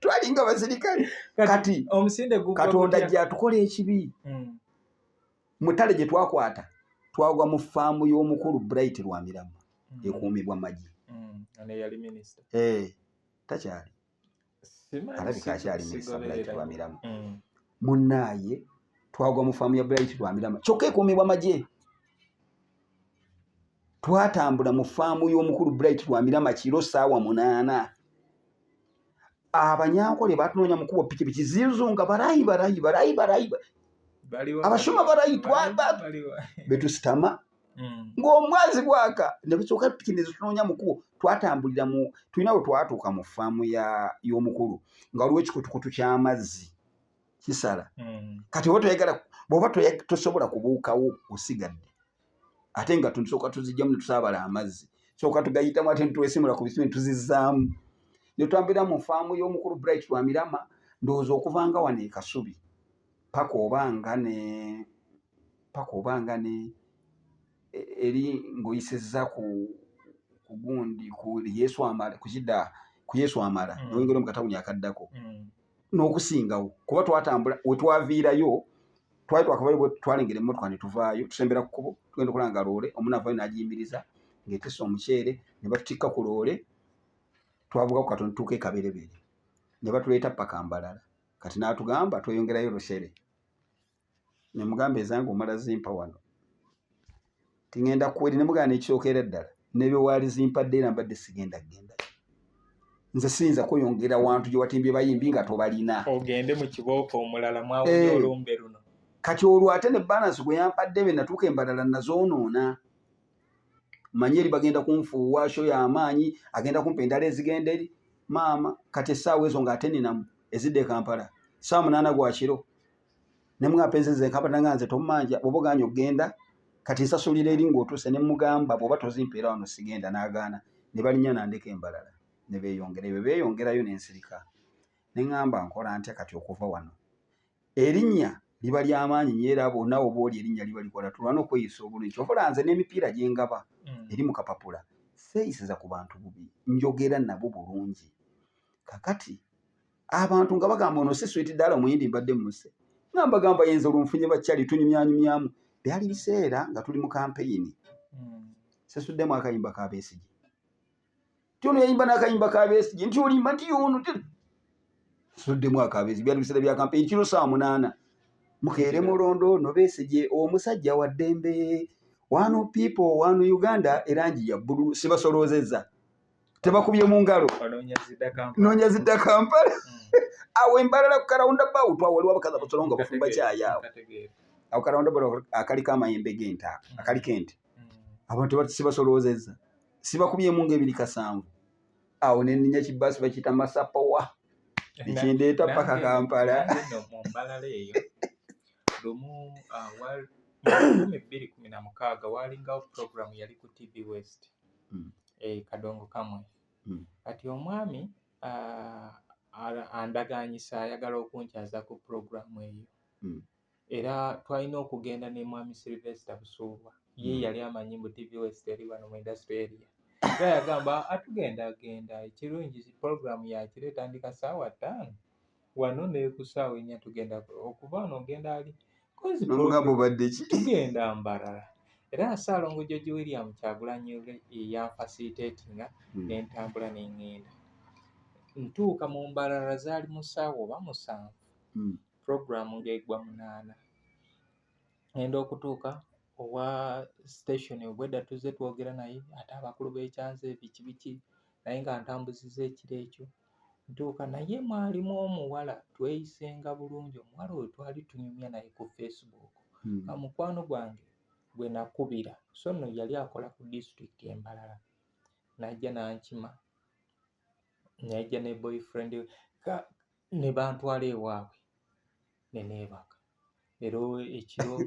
Twalinga basirikale. Kati Katonda gy'atukola ekibi. Mutale gye twakwata twagwa mu faamu y'omukulu Bright Lwamirama ekuumibwa magi. Takyali alabika akyali minisita Bright Lwamirama. Munnaaye twagwa mu faamu ya Bright Lwamirama kyokka ekuumibwa magye. Twatambula mu faamu y'omukulu Bright Lwamirama kiro ssaawa 8. Abanyankole batunoonya mu kkubo pikipiki zizunga barayi barayi barayi barayi abashuma barayi betusitama ng'omwazi gwaka ne basooka piki ne zitunoonya mu kkubo. Twatambulira mu tulina we twatuuka mu faamu y'omukulu nga waliwo ekikutukutu ky'amazzi kisala. Kati oba toyagala bw'oba tosobola kubuukawo osigadde ate nga tusooka tuzijjamu ne tusaabala amazzi sooka tugayitamu ate ne twesimula ku bisime ne tuzizzaamu ne tutambulira mu faamu y'omukulu Bright Lwamirama. Ndowooza okuva nga wano e Kasubi paka oba nga ne paka oba nga ne eri ng'oyisizza ku gundi ku Yesu amala ku kidda ku Yesu amala n'oyingira mu katawuni akaddako n'okusingawo kuba twatambula we twaviirayo twali twakavayo bwe twalengera emmotoka ne tuvaayo tusembera ku kkubo tugenda okulaba nga loole omu n'avaayo n'agiyimiriza ng'etisse omuceere ne batutikka ku loole twavuga ku katono tutuuka e Kaberebere ne batuleeta paka Mbalala. Kati n'atugamba tweyongerayo Rushere ne mugamba ezange omala zimpa wano tingenda kuweri ne mugamba n'ekisookera ddala ne bye waali zimpadde era mbadde sigenda kugenda nze siyinza kweyongera wantu gye watimbye bayimbi nga tobalina ogende mu kibooko omulala mwawonye olumbe luno. Kati olwo ate ne balance gwe yampadde be natuuka embalala nazoonoona manyi eri bagenda kunfuuwa show y'amaanyi agenda kumpa endala ezigenda eri maama. Kati essaawa ezo ng'ate ninamu ezidde e Kampala ssaawa 8 gwa kiro ne mugamba nze Kampala nga nze tommanja bw'oba ogaanye okugenda kati nsasulira eri ng'otuuse ne mugamba bw'oba tozimpeera wano sigenda n'agaana ne balinnya nandeka embalala ne beeyongera ebyo beeyongerayo ne nsirika ne ŋŋamba nkola ntya kati okuva wano. Erinnya liba ly'amaanyi nnyo era bwonna oba oli erinnya liba likola tulwana okweyisa obulungi. Kyova olaba nze n'emipiira gye ngaba eri mu kapapula seeyisiza ku bantu bubi njogera nabo bulungi. Kakati abantu nga bagamba ono si sweet ddala omuyindi mbadde mmuse nga mbagamba yenze olunfunye bakyali tunyumyanyumyamu. Byali biseera nga tuli mu kampeyini sesuddemu akayimba ka Besigye nti ono yayimba n'akayimba ka Besigye nti olimba nti yono suddemu aka Besigye. Byali biseera bya kampeyini kiro ssaawa 8 mukeere mulondo ono Besigye omusajja wa ddembe one people one Uganda erangi ya bbululu sibasoloozezza tebakubye mu ngalo noonya zidda Kampala awo embalala ku karawunda bawutu awo waliwo abakazi abasolo nga bafumba kyayi awo. Ako karoundabout akaliko amayembe g'ente ako, akaliko ente. Abantu sibasoloozezza, sibakubyemu ng'ebiri 7. Awo ne nninnya kibaasi bakiyita Masapowa, ekindeeta paka Kampala. Nange nno mu Mbalala eyo lumu mu 2016 waalingawo program yali ku TV West, Kadongo Kamwe. Kati omwami andaganyisa ayagala okunkyaza ku program eyo. Era twalina okugenda ne mwami Sylvester Busuulwa. Ye yali amanyi mbu TV West eri wano mu industrial area. Era yagamba atugenda genda, ekirungi program yakiro etandika ssaawa 5 wano ne ku ssaawa 4 tugenda okuva wano ogenda ali. N'omugamba obadde ki? Tugenda Mbarara. Era Ssaalongo George William Kyagulanyi yanfacilitatinga ne ntambula ne ŋŋenda. Ntuuka mu Mbarara zaali mu ssaawa oba 7. Program ng'eggwa 8. Ŋŋenda okutuuka owa station obwedda tuzze twogera naye ate abakulu b'ekyanze biki biki naye nga ntambuzizza ekiro ekyo. Ntuuka naye mwalimu omuwala tweyisenga bulungi, omuwala oyo twali tunyumya naye ku Facebook. Nga mukwano gwange gwe nakubira, so nno yali akola ku disitulikiti e Mbarara. N'ajja n'ankima, n'ajja ne boyfriend we ne bantwala ewaabwe ne neebaka. Era ekiro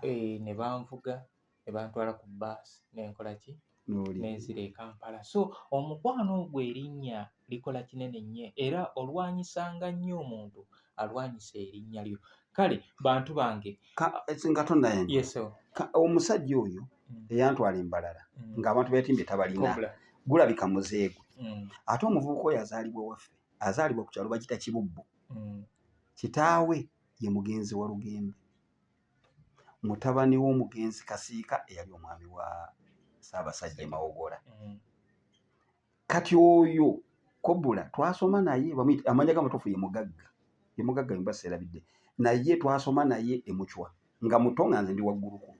ne banvuga ne bantwala ku bbaasi ne nkola ki? Ne nzira e Kampala. So omukwano ogwo erinnya likola kinene nnyo era olwanyisanga nnyo omuntu alwanyisa erinnya lyo. Kale bantu bange. Nga tonnayenga. Yes, sir. Omusajja oyo eyantwala e Mbarara ng'abantu beetimbye tabalina, gulabika muzeegwe. Ate omuvubuka oyo azaalibwa waffe, azaalibwa ku kyalo bakiyita Kibubbu. Kitaawe ye mugenzi wa Lugembe, mutabani w'omugenzi Kasiika eyali omwami wa Ssaabasajja Mawogola. Kati oyo Kobula twasoma naye, amannya ge amatuufu ye Mugagga, ye Mugagga mba seerabidde, naye twasoma naye e Muchwa nga muto nga nze ndi wagguluko.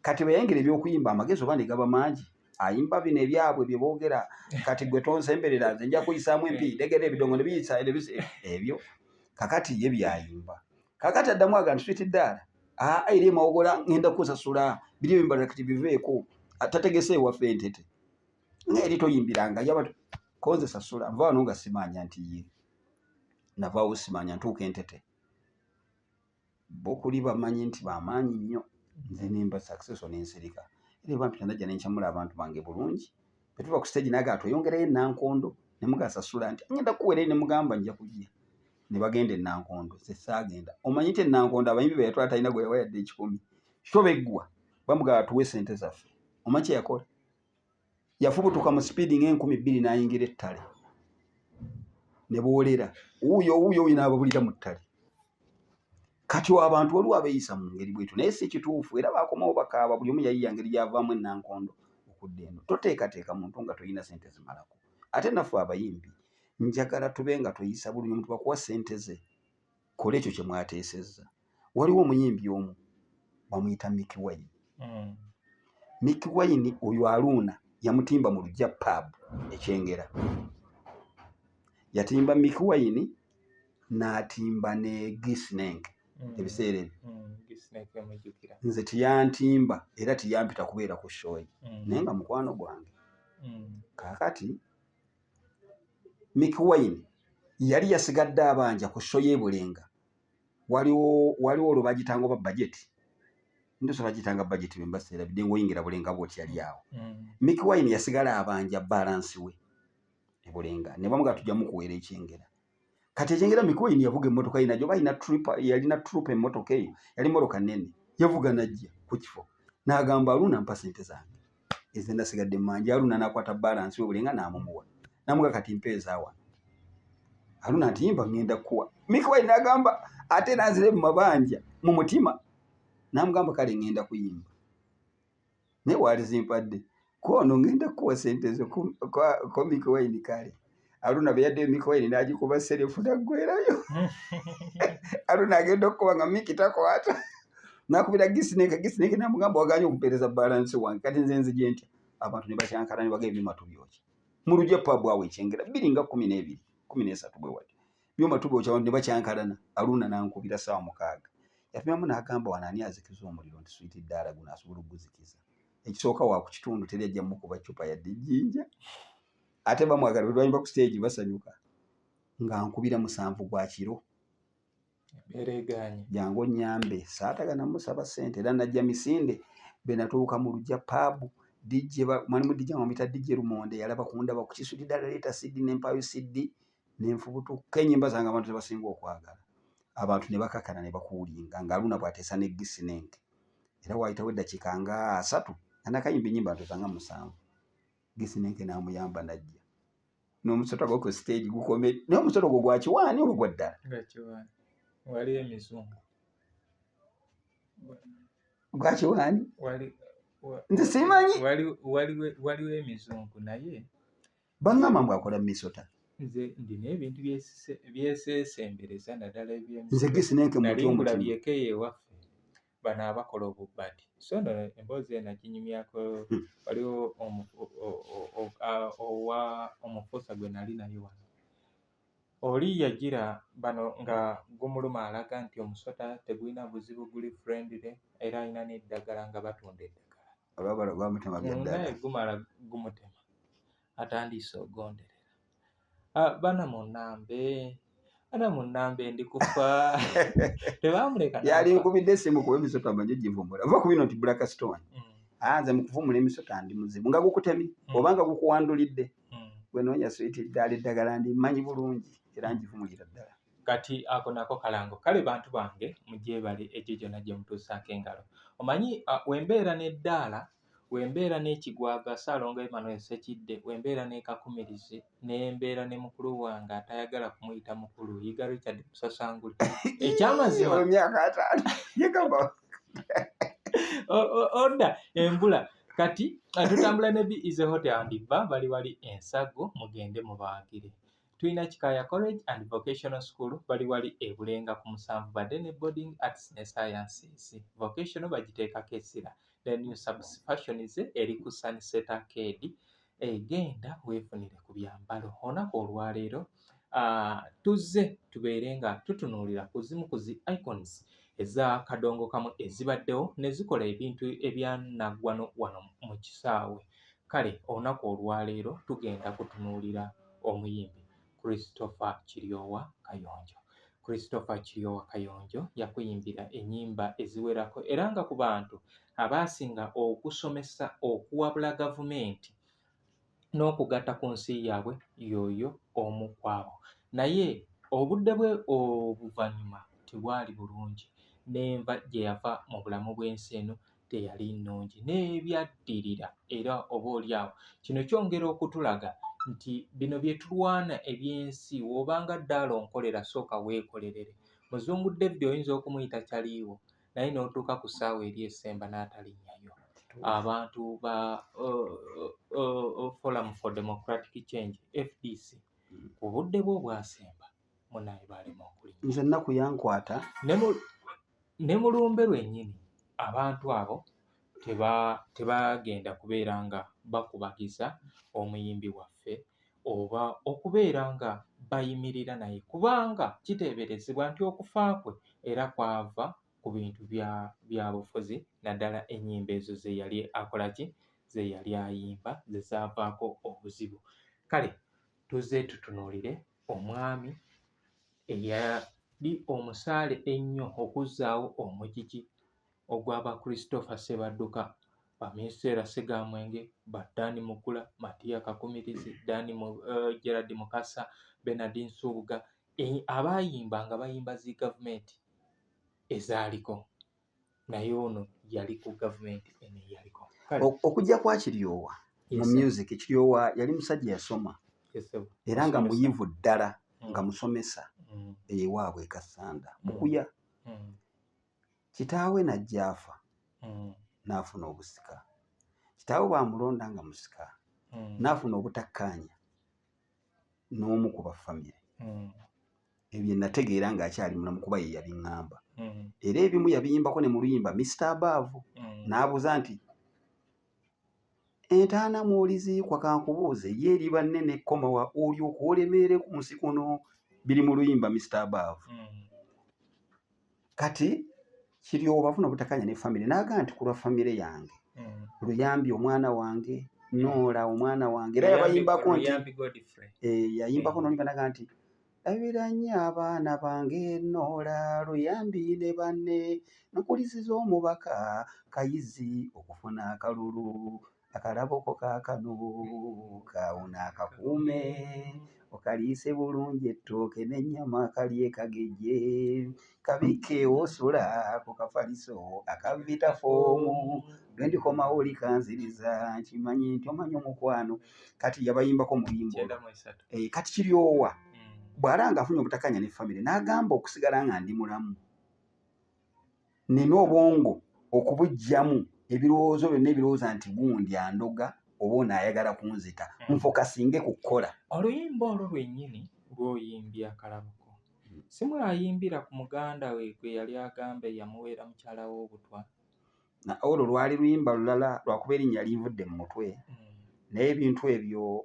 Kati bwe yayingira eby'okuyimba amagezi oba ne gaba mangi, ayimba bino ebyabwe bye boogera, kati gwe tonsemberera nze nja kuyisaamu empi, ndegera ebidongo ne biyisa ebyo. Kakati ye by'ayimba. Kakati addamu agamba nti sweet ddaala, aa eri e Mawogola ŋŋenda kukusasula, biri ebimbalala kati biveeko, tategese ewaffe entete. Naye eri toyimbiranga, yaba ko nze sasula, nva wano nga simanya nti ye. Navaawo simanya ntuuka entete. Bo kuli bamanyi nti bamaanyi nnyo, nze ne mba successful ne nsirika. Era bwe bampita najja ne nkyamula abantu bange bulungi. Bwe tuva ku stage n'agamba tweyongereyo e Nankondo, ne mugamba sasula nti ŋŋenda kukuweera ne mugamba nja kujja. Ne bagenda e Nankondo, nze saagenda. Omanyi nti e Nankondo abayimbi be yatwala talina gwe yawa yadde 100. Show beggwa, bamugamba tuwe ssente zaffe. Omanyi kye yakola? Yafubutuka mu sipiidi ng'e 2000 n'ayingira ettale. Ne boolera, wuuyo wuuyo wuuyo n'ababulira mu ttale. Kati abantu waliwo abeeyisa mu ngeri bw'etyo naye si kituufu era baakomawo bakaaba buli omu yayiiya ngeri gy'avaamu e Nankondo okudda eno. Toteekateeka muntu nga tolina ssente zimalako. Ate naffe abayimbi njagala tube nga tweyisa bulungi, omuntu bakuwa ssente ze, kola ekyo kye mwateesezza. Waliwo omuyimbi omu bamuyita Mickey Wine. Mickey Wine oyo Aluuna yamutimba mu Luggya pub e Kyengera. Yatimba Mickey Wine n'atimba ne Gisnenk ebiseera ebyo. Nze teyantimba era teyampita kubeera ku show ye naye nga mukwano gwange. Kaakati Mickey Wine yali yasigadde abanja ku show y'e Bulenga. Waliwo waliwo olwo bagitanga oba budget, ndosa bagitanga budget bwe mba seerabidde ng'oyingira Bulenga bw'oti yali awo. Mickey Wine yasigala abanja balance we e Bulenga ne bamugamba tujja mukuweera ekyengera. Kati ekyengera Mickey Wine yavuga emmotoka ye najja oba alina trip, yalina troop emmotoka eyo yali mmotoka nnene, yavuga n'ajja ku kifo n'agamba Aluna mpa ssente zange eze nasigadde mmanja. Aluna n'akwata balance we Bulenga n'amumuwa n'amugamba kati mpa eza wano. Aluna nti yimba ŋŋenda kukuwa. Mickey Wine n'agamba ate nanzire mu mabanja mu mutima n'amugamba kale ŋŋenda kuyimba naye waalizimpadde kwono ŋŋenda kukuwa ssente zo ko Mickey Wine. Kale Aluna bwe yaddeyo Mickey Wine n'agikuba serefu n'aggwerayo. Aluna agenda okukuba nga Mickey takwata n'akubira Gisineke, Gisineke n'amugamba wagaanye okumpeereza balance wange kati nze nzije ntya? Abantu ne bakyankana ne bagamba ebyuma tubyokya mu Luggya pub awo e Kyengera bbiri nga 12 13 bwe wati byuma tubyokya abantu ne bakyankalana. Aluna n'ankubira ssaawa 6 Yapimamu n'agamba wano ani azikiza omuliro nti Sweet Ddaala guno asobola okuguzikiza. Ekisooka wa ku kitundu teri ajja mukuba ccupa yadde ejjinja. Ate bamwagala bwe twayimba ku siteegi basanyuka. Nga nkubira 7 gwa kiro. Embeera egaanye. Jangu onnyambe. Saatagana musaba ssente era najja misinde bwe natuuka mu luggya paabu DJ mwalimu DJ nga bamuyita DJ Lumonde yalaba kundaba ku kisudi ddala leeta CD ne mpaayo CD ne nfubutuka ennyimba zange abantu ze basinga okwagala. Abantu ne bakakana ne bakuwulinga nga Aluna bw'ateesa ne Gisinenke. Era waayitawo eddakiika nga 3 nga nakayimba ennyimba ntoza nga 7. Gisinenke n'amuyamba n'ajja. N'omusota gwo ku stage gukome. Naye omusota ogwo gwa kiwaani oba gwa ddala? Gwa kiwaani. Waliyo emizungu. Gwa kiwaani? Nze simanyi. Waliwo emizungu naye. Bangamba mbu akola misota. Nze ndina ebintu byeseesembereza naddala eby'emisota. Nze Gisinenke Nali mutya omutima. ngulabyeko eyo ewaffe bano abakola obubbati. So nno emboozi eno naginyumyako waliwo owa omufuusa gwe nali naye wano. Oli yagira bano nga gumuluma alaga nti omusota tegulina buzibu guli friendly era alina n'eddagala nga batunda eddagala. Olwabala gwamutema bya ddala. Naye gumala gumutema. Atandise ogonderera. Bana munnambe ndi kufa. Tebaamuleka n'afa. Yali nkubidde essimu kuba emisota mmanyi ogivumbula. Va ku bino nti Black Stone. Nze mu kuvumbula emisota ndi muzibu. Nga gukutemye oba nga gukuwandulidde. Gwe noonya Sweet Ddaala eddagala ndi mmanyi bulungi era ngivumulira ddala. Kati ako nako kalango. Kale bantu bange mugyebale egyo gyonna gye mutuusaako engalo. Omanyi wembeera n'eddaala, wembeera n'ekigwaga Ssaalongo Emmanuel Ssekidde, wembeera ne Kakumirizi, nembeera ne mukulu wange atayagala kumuyita mukulu Yiga Richard Musasangule. Ekyamazima Emyaka 50. Yegamba. Odda embula. Kati tutambula ne Be Easy Hotel and Bar bali wali Ensago mugende mubaagire. Tulina Kikaaya College and Vocational School bali wali e Bulenga ku 7 badde ne Boarding Arts ne Sciences. Vocational bagiteekako essira. The New Subs Fashions eri ku Sunset Arcade. Genda weefunire ku byambalo. Olunaku olwaleero tuzze tubeere nga tutunuulira ku zimu ku zi icons eza kadongo kamu ezibaddewo ne zikola ebintu ebyanaggwano wano mu kisaawe. Kale olunaku olwaleero tugenda kutunuulira omuyimbi Christopher Kiryowa Kayonjo. Christopher Kiryowa Kayonjo yakuyimbira ennyimba eziwerako era nga ku bantu abaasinga okusomesa okuwabula gavumenti n'okugatta ku nsi yaabwe y'oyo omu ku abo. Naye obudde bwe oluvannyuma tebwali bulungi n'enva gye yava mu bulamu bw'ensi eno teyali nnungi n'ebyaddirira era oboolyawo kino kyongera okutulaga nti bino bye tulwana eby'ensi w'obanga ddaala onkolera sooka weekolerere. Muzungu David oyinza okumuyita kyaliiwo naye n'otuuka ku ssaawa eri esemba n'atalinnyayo. Abantu ba Forum for Democratic Change FDC ku budde bwe obwasemba munnaye baalema okulinnya. Nze ennaku yankwata. Ne mu lumbe lwennyini abantu abo tebagenda kubeera nga bakubagiza omuyimbi waffe oba okubeera nga bayimirira naye kubanga kiteeberezebwa nti okufa kwe era kwava ku bintu bya bufuzi naddala ennyimba ezo ze yali akola ki ze yali ayimba ze zaavaako obuzibu. Kale tuzze tutunuulire omwami eyali omusaale ennyo okuzzaawo omugigi ogw'aba Christopher Ssebadduka, ba Minisitera Ssegamwenge, ba Dan Mugula, Matia Kakumirizi, Gerald Mukasa, Bernard Nsubuga, abaayimba nga bayimba zi gavumenti ezaaliko. Naye ono yali ku gavumenti eno eyaliko. Okujja kwa Kiryowa mu music, Kiryowa yali musajja yasoma era nga muyivu ddala nga musomesa ewaabwe e Kassanda Bukuya. Kitaawe n'ajja afa n'afuna obusika. Kitaawe bw'amulonda nga musika n'afuna obutakkaanya n'omu ku ba famire. Ebyo nategeera ng'akyali mulamu kuba ye yabiŋŋamba. Era ebimu yabiyimbako ne mu luyimba Mr. Abaavu n'abuuza nti entaana mw'oliziikwa kankubuuze ye eriba nnene ekkoma wa olyoke olemeere ku nsi kuno biri mu luyimba Mr. Abaavu. Kati Kiryowa bafuna obutakanya ne famire n'agamba nti ku lwa famire yange luyambi omwana wange noola omwana wange era yabayimbako nti yayimbako nolimba naga nti labira nnyo abaana bange noola luyambi ne banne nkulisiza omubaka kayizi okufuna akalulu akalabo ko kaakano kaawona akakuume okaliise bulungi ettooke n'ennyama kalye kagejje kabikke osula ku kafaliso akavita foomu lwe ndikomawo olikanziriza nkimanyi nti omanyi omukwano. Kati yabayimbako muyimba kati Kiryowa bw'alanga afunye obutakkaanya ne famire n'agamba okusigala nga ndi mulamu nina obwongo okubuggyamu ebirowoozo byonna ebirowooza nti gundi andoga oba ono ayagala kunzita nfokasinge ku kukola. Oluyimba olwo lwennyini lw'oyimbye akalabako si mwayimbira ku muganda we gwe yali agamba eyamuweera mukyala we obutwa? Olwo lwali luyimba lulala lwakuba erinnya linvudde mu mutwe naye ebintu ebyo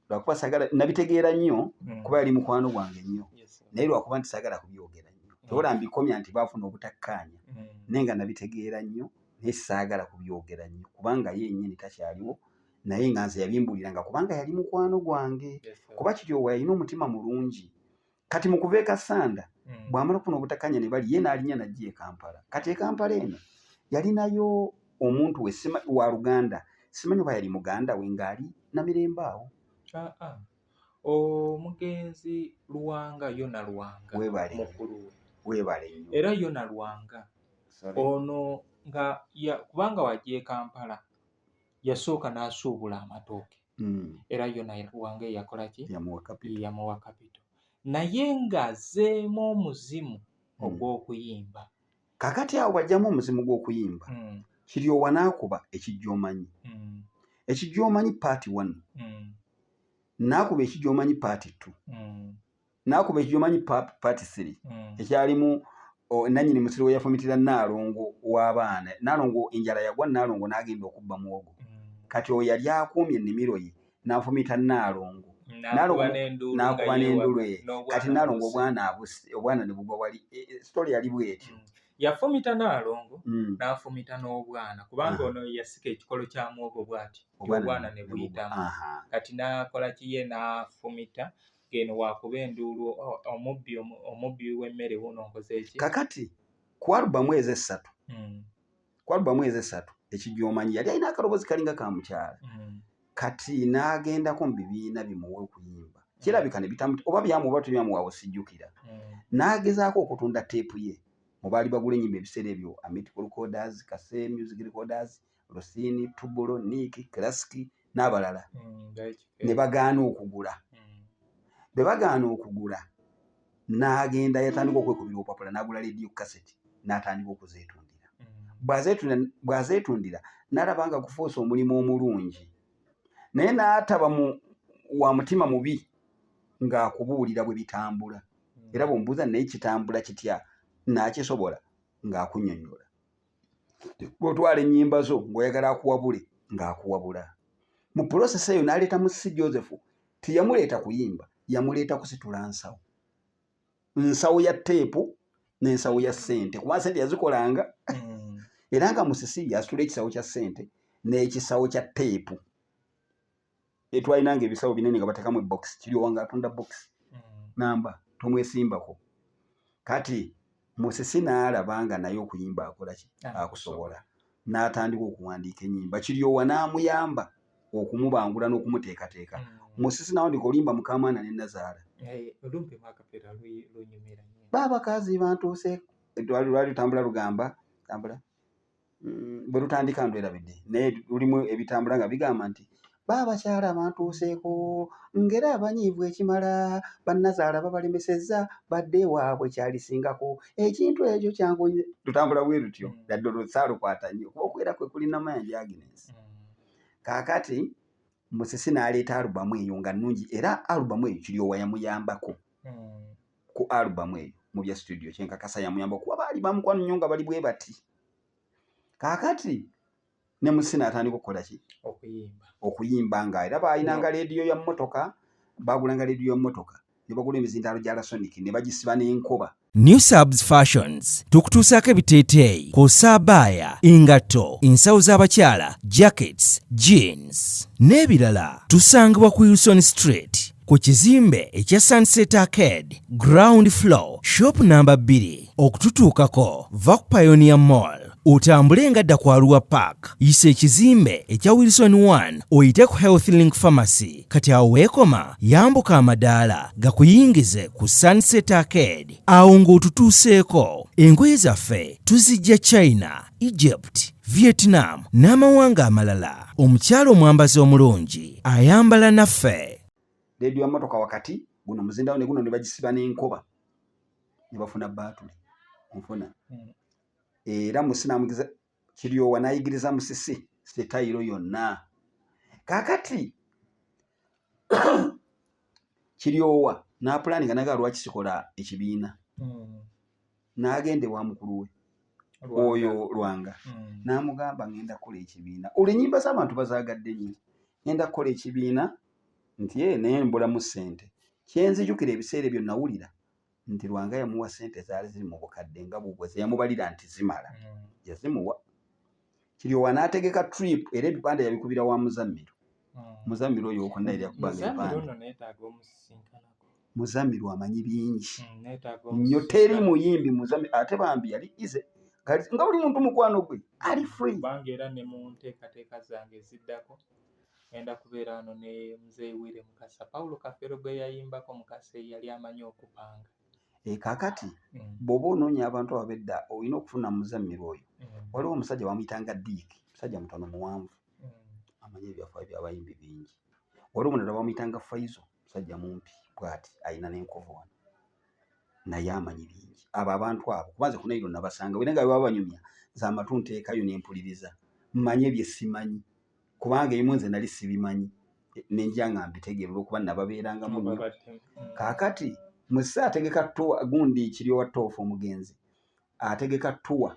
lwakuba sagala nabitegeera nnyo kuba yali mukwano gwange nnyo naye lwakuba nti sagala kubyogera nnyo tobola mbikomya nti baafuna obutakkaanya naye nga nabitegeera nnyo naye saagala kubyogera nnyo kubanga ye yennyini takyaliwo naye nga nze yabimbuulira nga kubanga yali mukwano gwange kuba Kiryowa yalina omutima mulungi. Kati mu kuva e Kassanda bw'amala okufuna obutakkaanya ne bali ye n'alinnya n'ajja e Kampala. Kati e Kampala eno yalinayo omuntu we wa luganda simanyi oba yali muganda we ng'ali Namirembe awo. Omugenzi Luwanga Yona Luwanga mukulu we. Weebale nnyo. Era Yona Luwanga ono nga kubanga wajja e Kampala yasooka n'asuubula amatooke era Yona Luwanga eyakola ki? Yamuwa kapito naye ng'azzeemu omuzimu ogw'okuyimba. Kaakati awo bw'aggyamu omuzimu gw'okuyimba Kiryowa n'akuba Ekijja Omanyi. Ekijja Omanyi part 1 n'akuba Ekijja Omanyi part 2 n'akuba Ekijja Omanyi part 3 ekyalimu nannyini musiri we yafumitira Nnaalongo w'abaana. Nnaalongo enjala yagwa Nnaalongo n'agenda okubba muwogo. Kati oyo yali akuumye ennimiro ye n'afumita Nnaalongo. N'akuba n'enduulu ye. Kati Nnaalongo obwana ne bugwa wali. Story yali bw'etyo. Yafumita Nnaalongo n'afumita n'obwana kubanga ono yasika ekikolo kya muwogo bw'ati obwana ne buyitamu. Kati n'akola ki ye n'afumita ng'eno waakuba enduulu omubbi w'emmere wuuno nkoze ki? Kakati ku alubamu ezo essatu ku alubamu ezo essatu Ekijja Omanyi yali alina akaloboozi kalinga ka mukyala. Kati n'agendako mu bibiina bimuwe okuyimba kirabika ne bitamu oba byamuwa oba tebyamuwa awo sijjukira. N'agezaako okutunda teepu ye mu baali bagula ennyimba ebiseera ebyo Amitic Recorders, Kase Music Recorders, Rosini, Tubulo, Nick, Classic n'abalala ne bagaana okugula. Bwe bagaana okugula n'agenda yatandika okwekubira obupapula n'agula radio cassette n'atandika okuzeetundira. Bw'azeetundira n'alaba nga gufuuse omulimu omulungi naye n'ataba wa mutima mubi ng'akubuulira bwe bitambula. Era bw'omubuuza naye kitambula kitya n'akisobola ng'akunnyonnyola. Bw'otwala ennyimba zo ng'oyagala akuwabule ng'akuwabula. Mu process eyo n'aleeta Musisi Joseph teyamuleeta kuyimba yamuleeta kusitula nsawo. Nsawo ya teepu n'ensawo ya ssente kuba ssente yazikolanga era nga Musisi yasitula ekisawo kya ssente n'ekisawo kya teepu. Twalinanga ebisawo binene nga bateekamu ebokisi Kiryowa ng'atunda bokisi namba tomwesimbako. Kati Musisi n'alaba nga naye okuyimba akola ki akusobola n'atandika okuwandiika ennyimba Kiryowa n'amuyamba okumubangula n'okumuteekateeka. Musisi n'awandiika oluyimba Mukamwana ne Nazaala. Baabakazi bantuuse lwali lutambula lugamba tambula bwe lutandika ndwerabidde naye lulimu ebitambula nga bigamba nti baabakyala bantuuseeko ng'era abanyiivu ekimala bannazaala babalemesezza badde ewaabwe kyalisingako ekintu ekyo kyangu lutambula bwe lutyo yadde olwo saalukwata nnyo kuba okubeera kwe kuli Namayanja Agnes. Kaakati Musisi n'aleeta alubamu eyo nga nnungi era alubamu eyo Kiryowa yamuyambako ku alubamu eyo mu bya studio kyenkakasa yamuyamba kuba baali bamukwano nnyo nga bali bwe bati. Kaakati ne Musisi n'atandika okukola ki? Okuyimba nga era baalinanga leediyo ya mmotoka, baagulanga leediyo ya mmotoka. Ne bagula emizindaalo gya lasonic ne bagisiba n'enkoba. New Subs Fashions tukutuusaako ebiteeteeyi kw'ossa abaaya, engatto, ensawo z'abakyala, jackets, jeans n'ebirala. Tusangibwa ku Wilson Street ku kizimbe ekya Sunset Arcade, ground floor, shop namba 2. Okututuukako va ku Pioneer Mall otambule nga dda ku Arua Park, yisa ekizimbe ekya Wilson 1 oyite ku Health Link Pharmacy. Kati awo weekoma yambuka amadaala gakuyingize ku Sunset Arcade. Awo ng'otutuuseeko, engoye zaffe tuzijja China, Egypt, Vietnam n'amawanga amalala. Omukyala omwambazi omulungi ayambala naffe. Leediyo ya mmotoka wakati guno muzindawo ne guno ne bagisiba n'enkoba ne bafuna baatule onfuna. Era Musisi n'amugiza Kiryowa n'ayigiriza Musisi sitayiro yonna. Kaakati Kiryowa n'apulaninga naga lwaki sikola ekibiina. N'agenda ewa mukulu we oyo Lwanga n'amugamba ngenda kukola ekibiina. Olwo ennyimba z'abantu bazaagadde nnyo. Ngenda kukola ekibiina nti ee naye mbulamu ssente. Kye nzijukira ebiseera ebyo nawulira nti Lwanga yamuwa ssente zaali ziri mu bukadde nga bubwe ze yamubalira nti zimala. Yazimuwa. Kiryowa n'ategeka trip era ebipande yabikubira wa Muzammiru. Muzammiru oyo okonna yali akubanga ebipande. Muzammiru amanyi bingi nnyo, teri muyimbi Muzammiru ate bambi yali ize nga buli muntu mukwano gwe ali free. Kubanga era ne mu nteekateeka zange eziddako ngenda kubeera wano ne Muzeeyi Wire Mukasa. Paulo Kafeero gwe yayimbako Mukasa yali amanyi okupanga. Kaakati bw'oba onoonya abantu abo ab'edda olina okufuna Muzammiru oyo. Waliwo omusajja bamuyitanga Dick, musajja mutono muwanvu, amanyi ebyafaayo by'abayimbi bingi. Waliwo omulala bamuyitanga Faizo, musajja mumpi bw'ati alina n'enkovu wano, naye amanyi bingi. Abo abantu abo kuba nze ku Nairo nabasanga era nga bwe baba banyumya nze amatu nteekayo ne mpuliriza mmanye bye simanyi kubanga ebimu nze nali sibimanyi ne nja nga mbitegeera olw'okuba nababeerangamu nnyo. Kaakati Musisi ategeka tour gundi Kiryowa Toofu omugenzi ategeka tour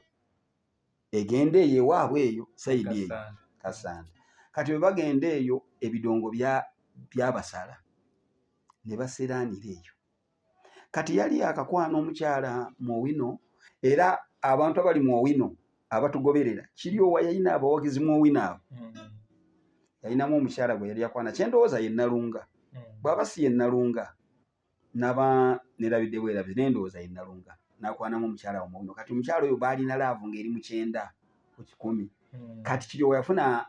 egenda eyo ewaabwe eyo sayidi eyo Kasanda. Kati bwe bagenda eyo ebidongo byabasala ne basiraanira eyo. Kati yali akakwana omukyala Mwowino era abantu abali Mwowino abatugoberera Kiryowa yalina abawagizi Mwowino abo. Yalinamu omukyala gwe yali akwana kye ndowooza ye Nalunga. Bw'aba si ye Nalunga naba nerabidde bwerabizi naye ndowooza ye Nalunga n'akwanamu omukyala wo Mwowino. Kati omukyala oyo baalina laavu ng'eri mu 90%. Kati Kiryowa yafuna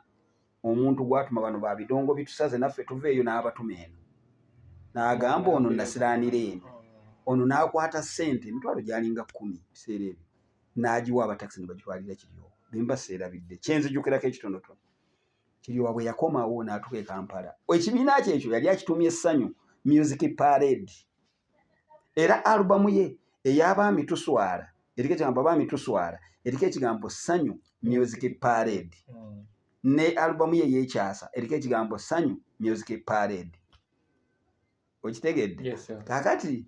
omuntu gw'atuma bano ba bidongo bitusaze naffe tuva eyo n'abatuma eno. N'agamba ono nasiraanira eno. Ono n'akwata ssente emitwalo gyalinga 10 ebiseera ebyo n'agiwa abatakisi ne bagitwalira Kiryowa. Bwe mba seerabidde kye nzijukirako ekitonotono. Kiryowa bwe yakomawo n'atuuka e Kampala. Ekibiina kye ekyo yali akituumye Ssanyu Music Parade. Era alubamu ye ey'abaami tuswala eriko ekigambo abaami tuswala eriko ekigambo Ssanyu Music Parade. Ne alubamu ye ey'ekyasa eriko ekigambo Ssanyu Music Parade. Okitegedde? Yes, sir. Kaakati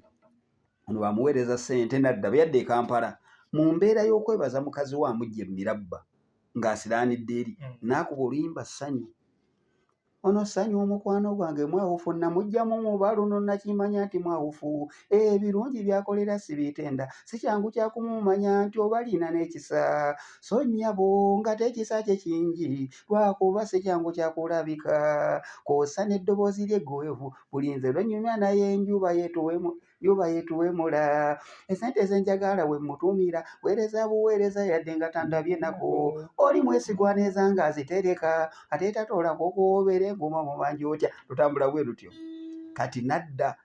ono bamuweereza ssente n'adda bwe yadda e Kampala mu mbeera y'okwebaza mukazi we amuggye mu mirabba ng'asiraanidde eri n'akuba oluyimba Ssanyu. Ono Ssanyu omukwano gwange mwawufu namuggyamu mu luno nakimanya nti mwawufu ebirungi by'akolera sibitenda si kyangu kya kumumanya nti oba alina n'ekisa so nnyabo nga tekisa kye kingi lwakuba si kyangu kya kulabika kw'ossa n'eddoboozi lye eggoweevu buli nze lwe nnyumya naye enjuba yeetuwemu njuba yetuwemula esente ze njagala we mutumira weereza buweereza yadde nga tandabye nako oli mwesigwa n'ezange azitereka ate tatoolako okuwoobera enguma mubanja otya tutambula bwe lutyo. Kati nadda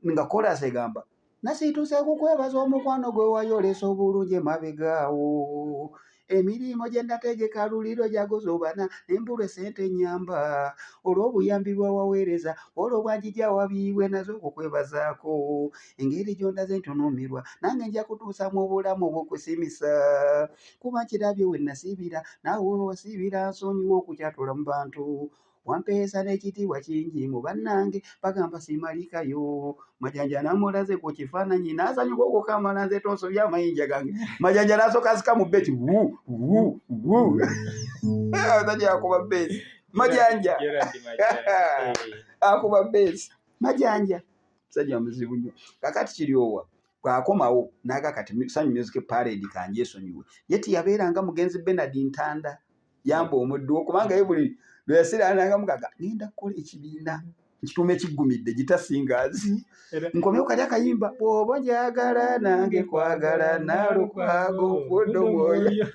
nga kolasi egamba nasiituse kukwebaza omukwano gwe wayolesa obulungi emabega awo emirimu gye nategeka luliro gyagozobana ne mbulwa essente nnyamba olw'obuyambi bwe waweereza olwo bwanjija wabiibwe nazo okukwebazaako engeri gy'ondaze ntunumirwa nange nja kutuusa mu bulamu obukusimisa kuba nkirabye we nasiibira naawe we wasiibira nsonyiwa okukyatula mu bantu wampeesa n'ekitiibwa kingi mu bannange bagamba simalikayo Majanja namulaze ku kifaananyi n'asanyuka okukamala nze tonsobya amayinja gange Majanja n'asooka asika mu beti wu wu wu abasajja akuba beesi Majanja Gerald Majanja. Akuba beesi Majanja. Musajja muzibu nnyo. Kakati Kiryowa bw'akomawo n'aga kati Sanyu Music Parade kanjesonyiwe, ye teyabeeranga mugenzi Bernard Ntanda yamba omuddu wo, kubanga ye buli lwe yasiraananga mugaga ngenda kukola ekibiina nkituuma ekiggumidde gitasingazi nkomyewo kali akayimba bw'oba njagala nange kwagala nalukwago nfudde omwoyo.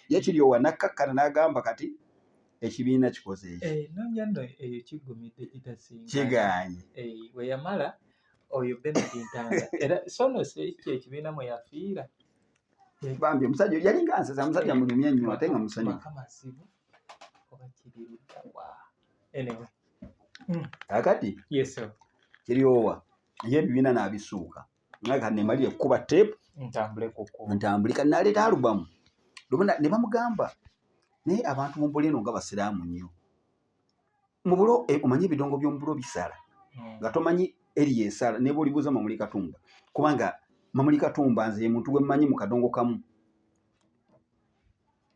Ye Kiryowa nakkakkana n'agamba kati ekibiina kikoze eki eh, nonya nno eyo kiggumidde gitasinga kigaanye. Eh, we yamala oyo Bernard Ntanda era sono ekyo ekibiina mwe yafiira. Bambi omusajja yalinga nsesa, musajja munyumya nnyo ate nga musanyufu. Maka mazibu oba kiri ludda wa anyway. Kakati Yes sir. Kiryowa ye ebibiina n'abisuuka nga kati nemalire kukuba tape ntambule ku kkubo. Ntambulika naleeta alubamu lumu ne bamugamba naye abantu mu bulo eno nga basiraamu nnyo mu bulo eh, omanyi ebidongo by'omu bulo bisala nga tomanyi eri esala ne bw'olibuuza Mamuli Katumba, kubanga Mamuli Katumba nze ye muntu gwe mmanyi mu kadongo kamu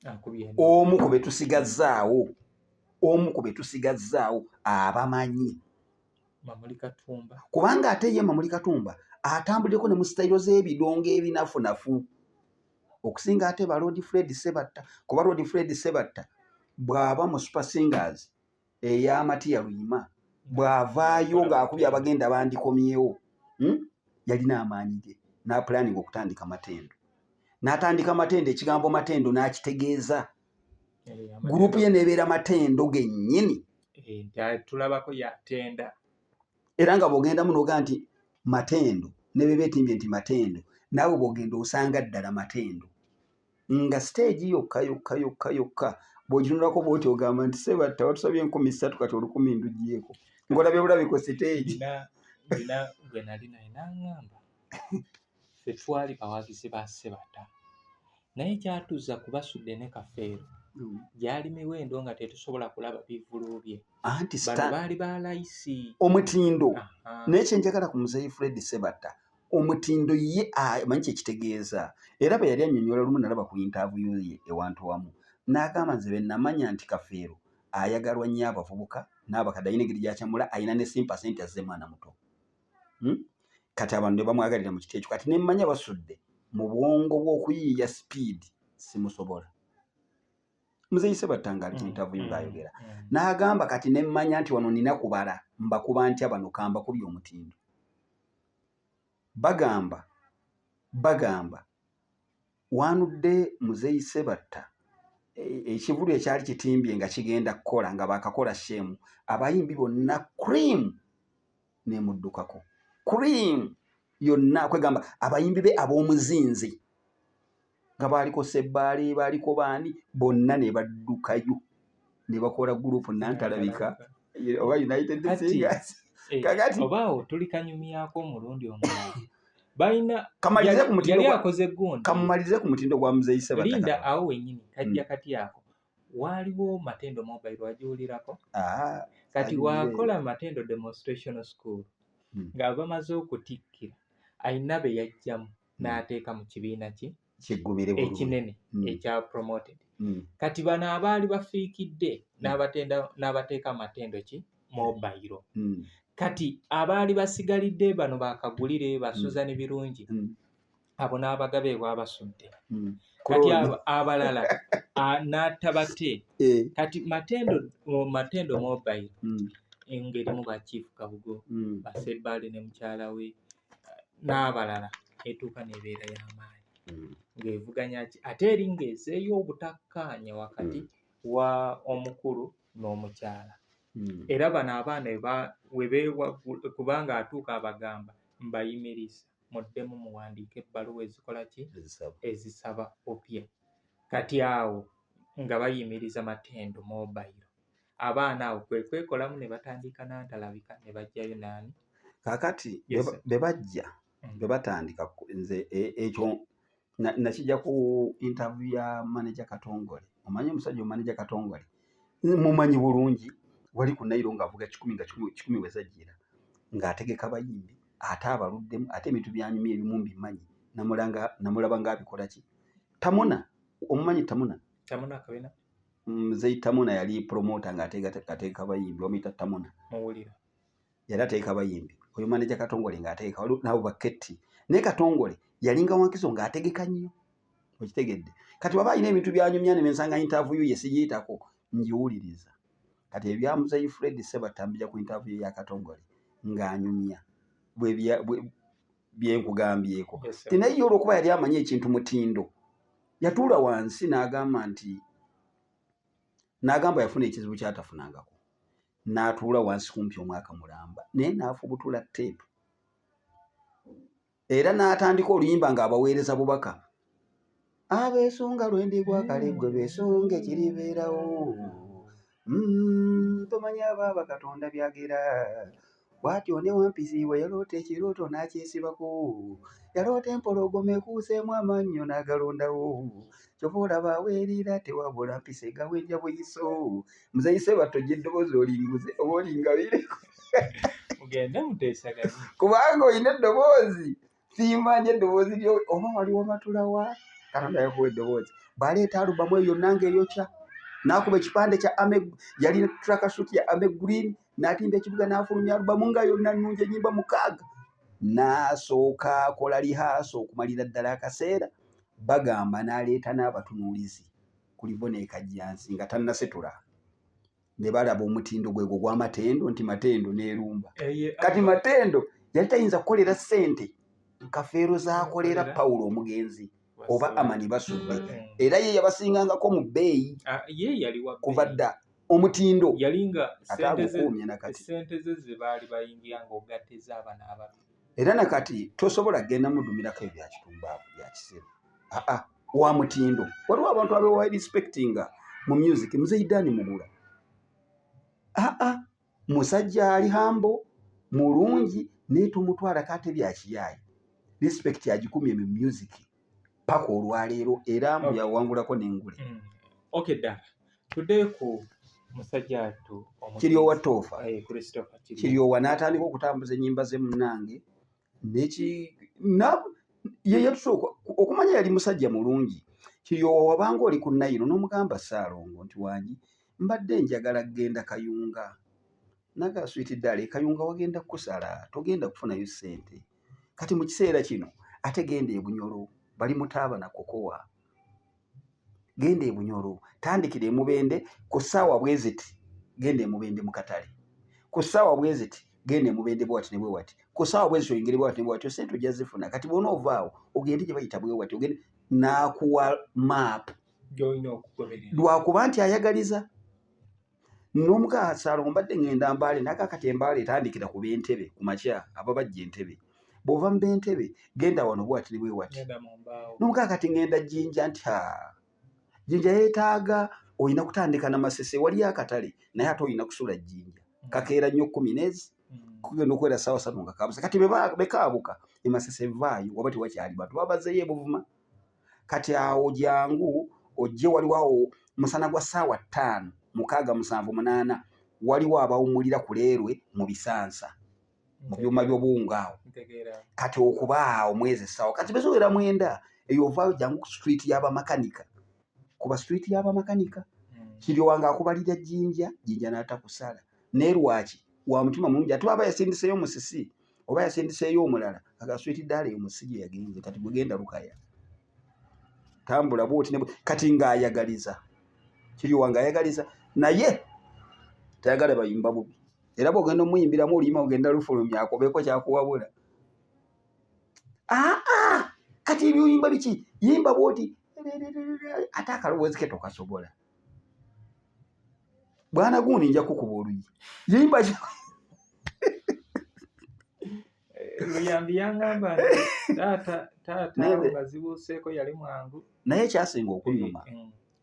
akubye omu ku be tusigazzaawo, omu ku be tusigazzaawo abamanyi Mamuli Katumba. Kubanga ate ye Mamuli Katumba atambulireko ne mu sitayiro z'ebidongo ebinafunafu okusinga ate ba Lord Fred Sebatta, kuba Lord Fred Sebatta bw'aba mu Super Singers eya Matiya Luyima bw'avaayo ng'akubye abagenda bandikomyewo, Yalina amaanyi ge n'apulaninga okutandika Matendo, n'atandika Matendo, ekigambo Matendo n'akitegeeza gurupu ye n'ebeera Matendo gennyini. Eh, nti tulabako yatenda. Era nga bw'ogendamu n'ogaa nti Matendo ne beba etimbye nti Matendo, naawe bw'ogenda osanga ddala Matendo nga siteegi yokka yokka yokka yokka bw'ogitunulako bw'oti ogamba nti Sebatta watusabye 3000 kati 1000 ndugyeko ng'olabye bulabi ku siteegi. Nina gwe nali naye n'aŋŋamba ffe twali bawagizi ba Sebatta naye kyatuza ku Basudde ne Kafeero gyali miwendo nga tetusobola kulaba bivulu bye. Anti bano baali ba layisi. Omutindo. Naye kye njagala ku muzeeyi Fred Sebatta, omutindo ye amanyi kye kitegeeza, era bwe yali annyonnyola lumu nalaba ku interview ye ewantu wamu n'agamba nze bwe namanya nti Kafeero ayagalwa nnyo abavubuka n'abakadde, alina engeri gy'akyamula, alina ne simpasi nti azze mwana muto, Kati abantu ne bamwagalira mu kiti ekyo. Kati ne mmanya Basudde mu bwongo bw'okuyiiya sipiidi simusobola. Muzeeyi Sebatta ng'ali ku interview ng'ayogera n'agamba kati ne mmanya nti wano nina kubala mbakuba ntya bano, kambakubye omutindo. Bagamba wanudde muzeeyi Sebatta ekivulu ekyali kitimbye nga kigenda kukola nga baakakola sheemu abayimbi bonna cream nemuddukako cream yonna kwegamba abayimbi be ab'omuzinzi nga baaliko Sebbaale baaliko baani bonna ne baddukayo ne bakola gurupu nantalabika oba United Singers. Kakati obaawo tuli kanyumyako omulundi omulala balina kamalirize ku mutindo yali akoze gundi. Kamumalirize ku mutindo gwa muzeeyi Sebatta. Linda awo wennyini kajja kati ako waaliwo Matendo Mobile wagiwulirako? Kati wakola Matendo Demonstration School nga bamaze okutikkira alina be yajjamu n'ateeka mu kibiina ki kiggumire bulungi. Ekinene ekya promoted. Kati bano abaali bafiikidde n'abateeka Matendo ki Mobile. Kati abaali basigalidde bano bakagulire ba Susan Birungi abo n'abagaba ebwabasudde. Kati abalala n'atabate. Kati Matendo Mobile engerimu ba Chief Kabugo, Basebbaale ne mukyala we n'abalala etuuka n'ebeera y'amaanyi ng'evuganya ki ate eri ng'ezeeyo obutakkaanya wakati wa omukulu n'omukyala. Era bano abaana we beewaggula kubanga atuuka abagamba mbayimiriza muddemu muwandiike ebbaluwa ezikola ki ezisaba bupya. Kati awo nga bayimiriza Matendo Mobile abaana awo kwe kwekolamu ne batandika nantalabika ne bajjayo naani. Kaakati be bajja bwe batandika nze ekyo nakijja ku interview ya manager Katongole. Omanyi omusajja manager Katongole mumanyi bulungi, wali ku Nairo ng'avuga 100 nga 100 we zajjira ng'ategeka bayimbi ate abaluddemu ate ebintu byanyumya ebimu mbimanyi namulaba ng'abikola ki Tamuna omumanyi Tamuna? Tamuna Kabina. Muzeeyi Tamuna yali promoter ng'ategeka bayimbi bamuyita Tamuna. Muwulira. Yali ateeka bayimbi. Oyo maneja Katongole ng'ateeka waliwo nabo baketti, naye Katongole yalinga wankizo ng'ategeka nnyo, okitegedde? Kati waba alina ebintu byanyumya ne bensanga interview ye sigiyitako, ngiwuliriza. Kati ebya Muzeeyi Fred Ssebatta mbija ku interview ya Katongole ng'anyumya byenkugambyeko. Yes, sir. Ti naye ye olwokuba yali amanyi ekintu mutindo, yatuula wansi n'agamba nti, n'agamba yafuna ekizibu kyatafunangako, n'atuula wansi kumpi omwaka mulamba, naye n'afubutula teepu era n'atandika oluyimba ng'abaweereza bubaka: abeesunga lwendigwa kale gwe beesunge kiribeerawo. Tomanyi abaaba Katonda byagera bw'atyo ne Wampisi bwe yaloota ekirooto n'akyesibako, yaloota empologoma ekuuseemu amannyo n'agalondawo, kyova olaba aweerira tewabula mpisa egawenja buyiso. Muzeeyi Ssebatto, ojja eddoboozi olinguze oba olingabireko. Mugende muteesaganye. Kubanga olina eddoboozi, siimanya eddoboozi lyo oba wali wamatulawa, Katonda yakuwa eddoboozi. Bw'aleeta alubamu eyo yonna ng'eyokya, n'akuba ekipande kya army, yalina tracksuit ya army green, n'atimba ekibuga, n'afulumya alubamu nga yonna nnungi, ennyimba 6, n'asooka akola rehearsal okumalira ddala akaseera. Bagamba n'aleeta n'abatunuulizi ku Livono e Kajjansi nga tannasitula, ne balaba omutindo gwegwo gwa Matendo, nti Matendo n'erumba. Kati Matendo yali tayinza kukolera ssente Kafeero z'akolera Pawulo omugenzi oba Amani Basudde, era ye yabasingangako mu bbeeyi. Ah, ye yali wa kuva bbeeyi. Dda omutindo Yali nga ate sente ze agukuumye nakati. Sente ze ze baali bayingira ng'ogatta ez'abano ababi. Era nakati tosobola kugenda mudumirako ebyo bya kitumbaavu bya kisiru. Aa, wa mutindo. Waliwo abantu abewa respectinga mu music. Muzeeyi Dani Mugula, aa, musajja ali humble, mulungi, naye tomutwalako ate bya kiyaayi. Respect agikumye mu music paka olwaleero, era mbu yawangulako n'engule. Okay, ddala tudde ku musajja atu omugenzi. Kiryowa Toofa. Christopher Kiryowa. Kiryowa n'atandika okutambuza ennyimba ze munnange neki ye yatusooka okumanya yali musajja mulungi. Kiryowa wabanga oli ku Nayiro n'omugamba, "Ssaalongo," nti, "Wangi, mbadde njagala kugenda Kayunga." Naga, "Sweet ddala, e Kayunga wagenda kukusala, togenda kufunayo ssente kati mu kiseera kino. Ate genda e Bunyoro, bali mutaaba na kokowa. Genda e Bunyoro, tandikira e Mubende ku ssaawa bwe ziti, genda e Mubende mu katale ku ssaawa bwe ziti, genda e Mubende bwe wati ne bwe wati, ku ssaawa bwe ziti oyingire bwe wati ne bwe wati, sente ojja zifuna. Kati bw'onoovaawo ogende gye bayita bwe wati, ogende." N'akuwa maapu gy'olina okugoberera. Lwakuba nti ayagaliza n'omuka, "Saalongo, mbadde ŋŋenda Mbaale." Naga, "Kati Embaale etandikira ku b'Entebe ku makya, ababajja Entebe. Bw'ova mu b'Entebe genda wano bwati ne bwe wati." Genda mu mbaawo. N'omuka, "Kati ŋŋenda Jjinja." Nti, "Ha, Jjinja yeetaaga olina kutandika na Masese, waliyo akatale, naye ate olina kusula Jjinja, kakeera nnyo 10 n'ezi kugenda okuwera ssaawa 3 nga kaabuse." Kati bekaabuka e Masese, vaayo waba tewakyali bantu, babazeeyo e Buvuma. Kati awo jangu ojje, waliwo awo musana gwa ssaawa 5, 6, 7, 8, waliwo abawummulira ku leerwe mu bisansa, mu byuma by'obuwunga awo. Ntegeera. Kati okuba awo mwezi essaawa kati beziwera 9 eyo, ovaayo jangu ku street y'abamakanika, kuba street y'abamakanika. Kiryowa ng'akubalira Jjinja, Jjinja n'atakusala. Naye lwaki? Wa mutima mulungi. Ate aba yasindiseeyo musisi oba yasindiseeyo omulala, aga, "Sweet ddaala, eyo musisi gye yagenze, kati gwe genda Lukaya, tambula bwoti ne Kati ng'ayagaliza, Kiryowa ng'ayagaliza, naye tayagala bayimba bubi. Era bw'ogenda omuyimbiramu oluyimba ogenda lufulumya, akobeko kyakuwabula. Aa, kati ebyuyimba biki? Yimba bwoti, ate akaloboozi ke tokasobola. Bwana gundi, nja kukuba oluyi. Yimba Luyambi yangamba nti taata, taata nga zibuuseeko yali mwangu. Naye ekyasinga okunyuma,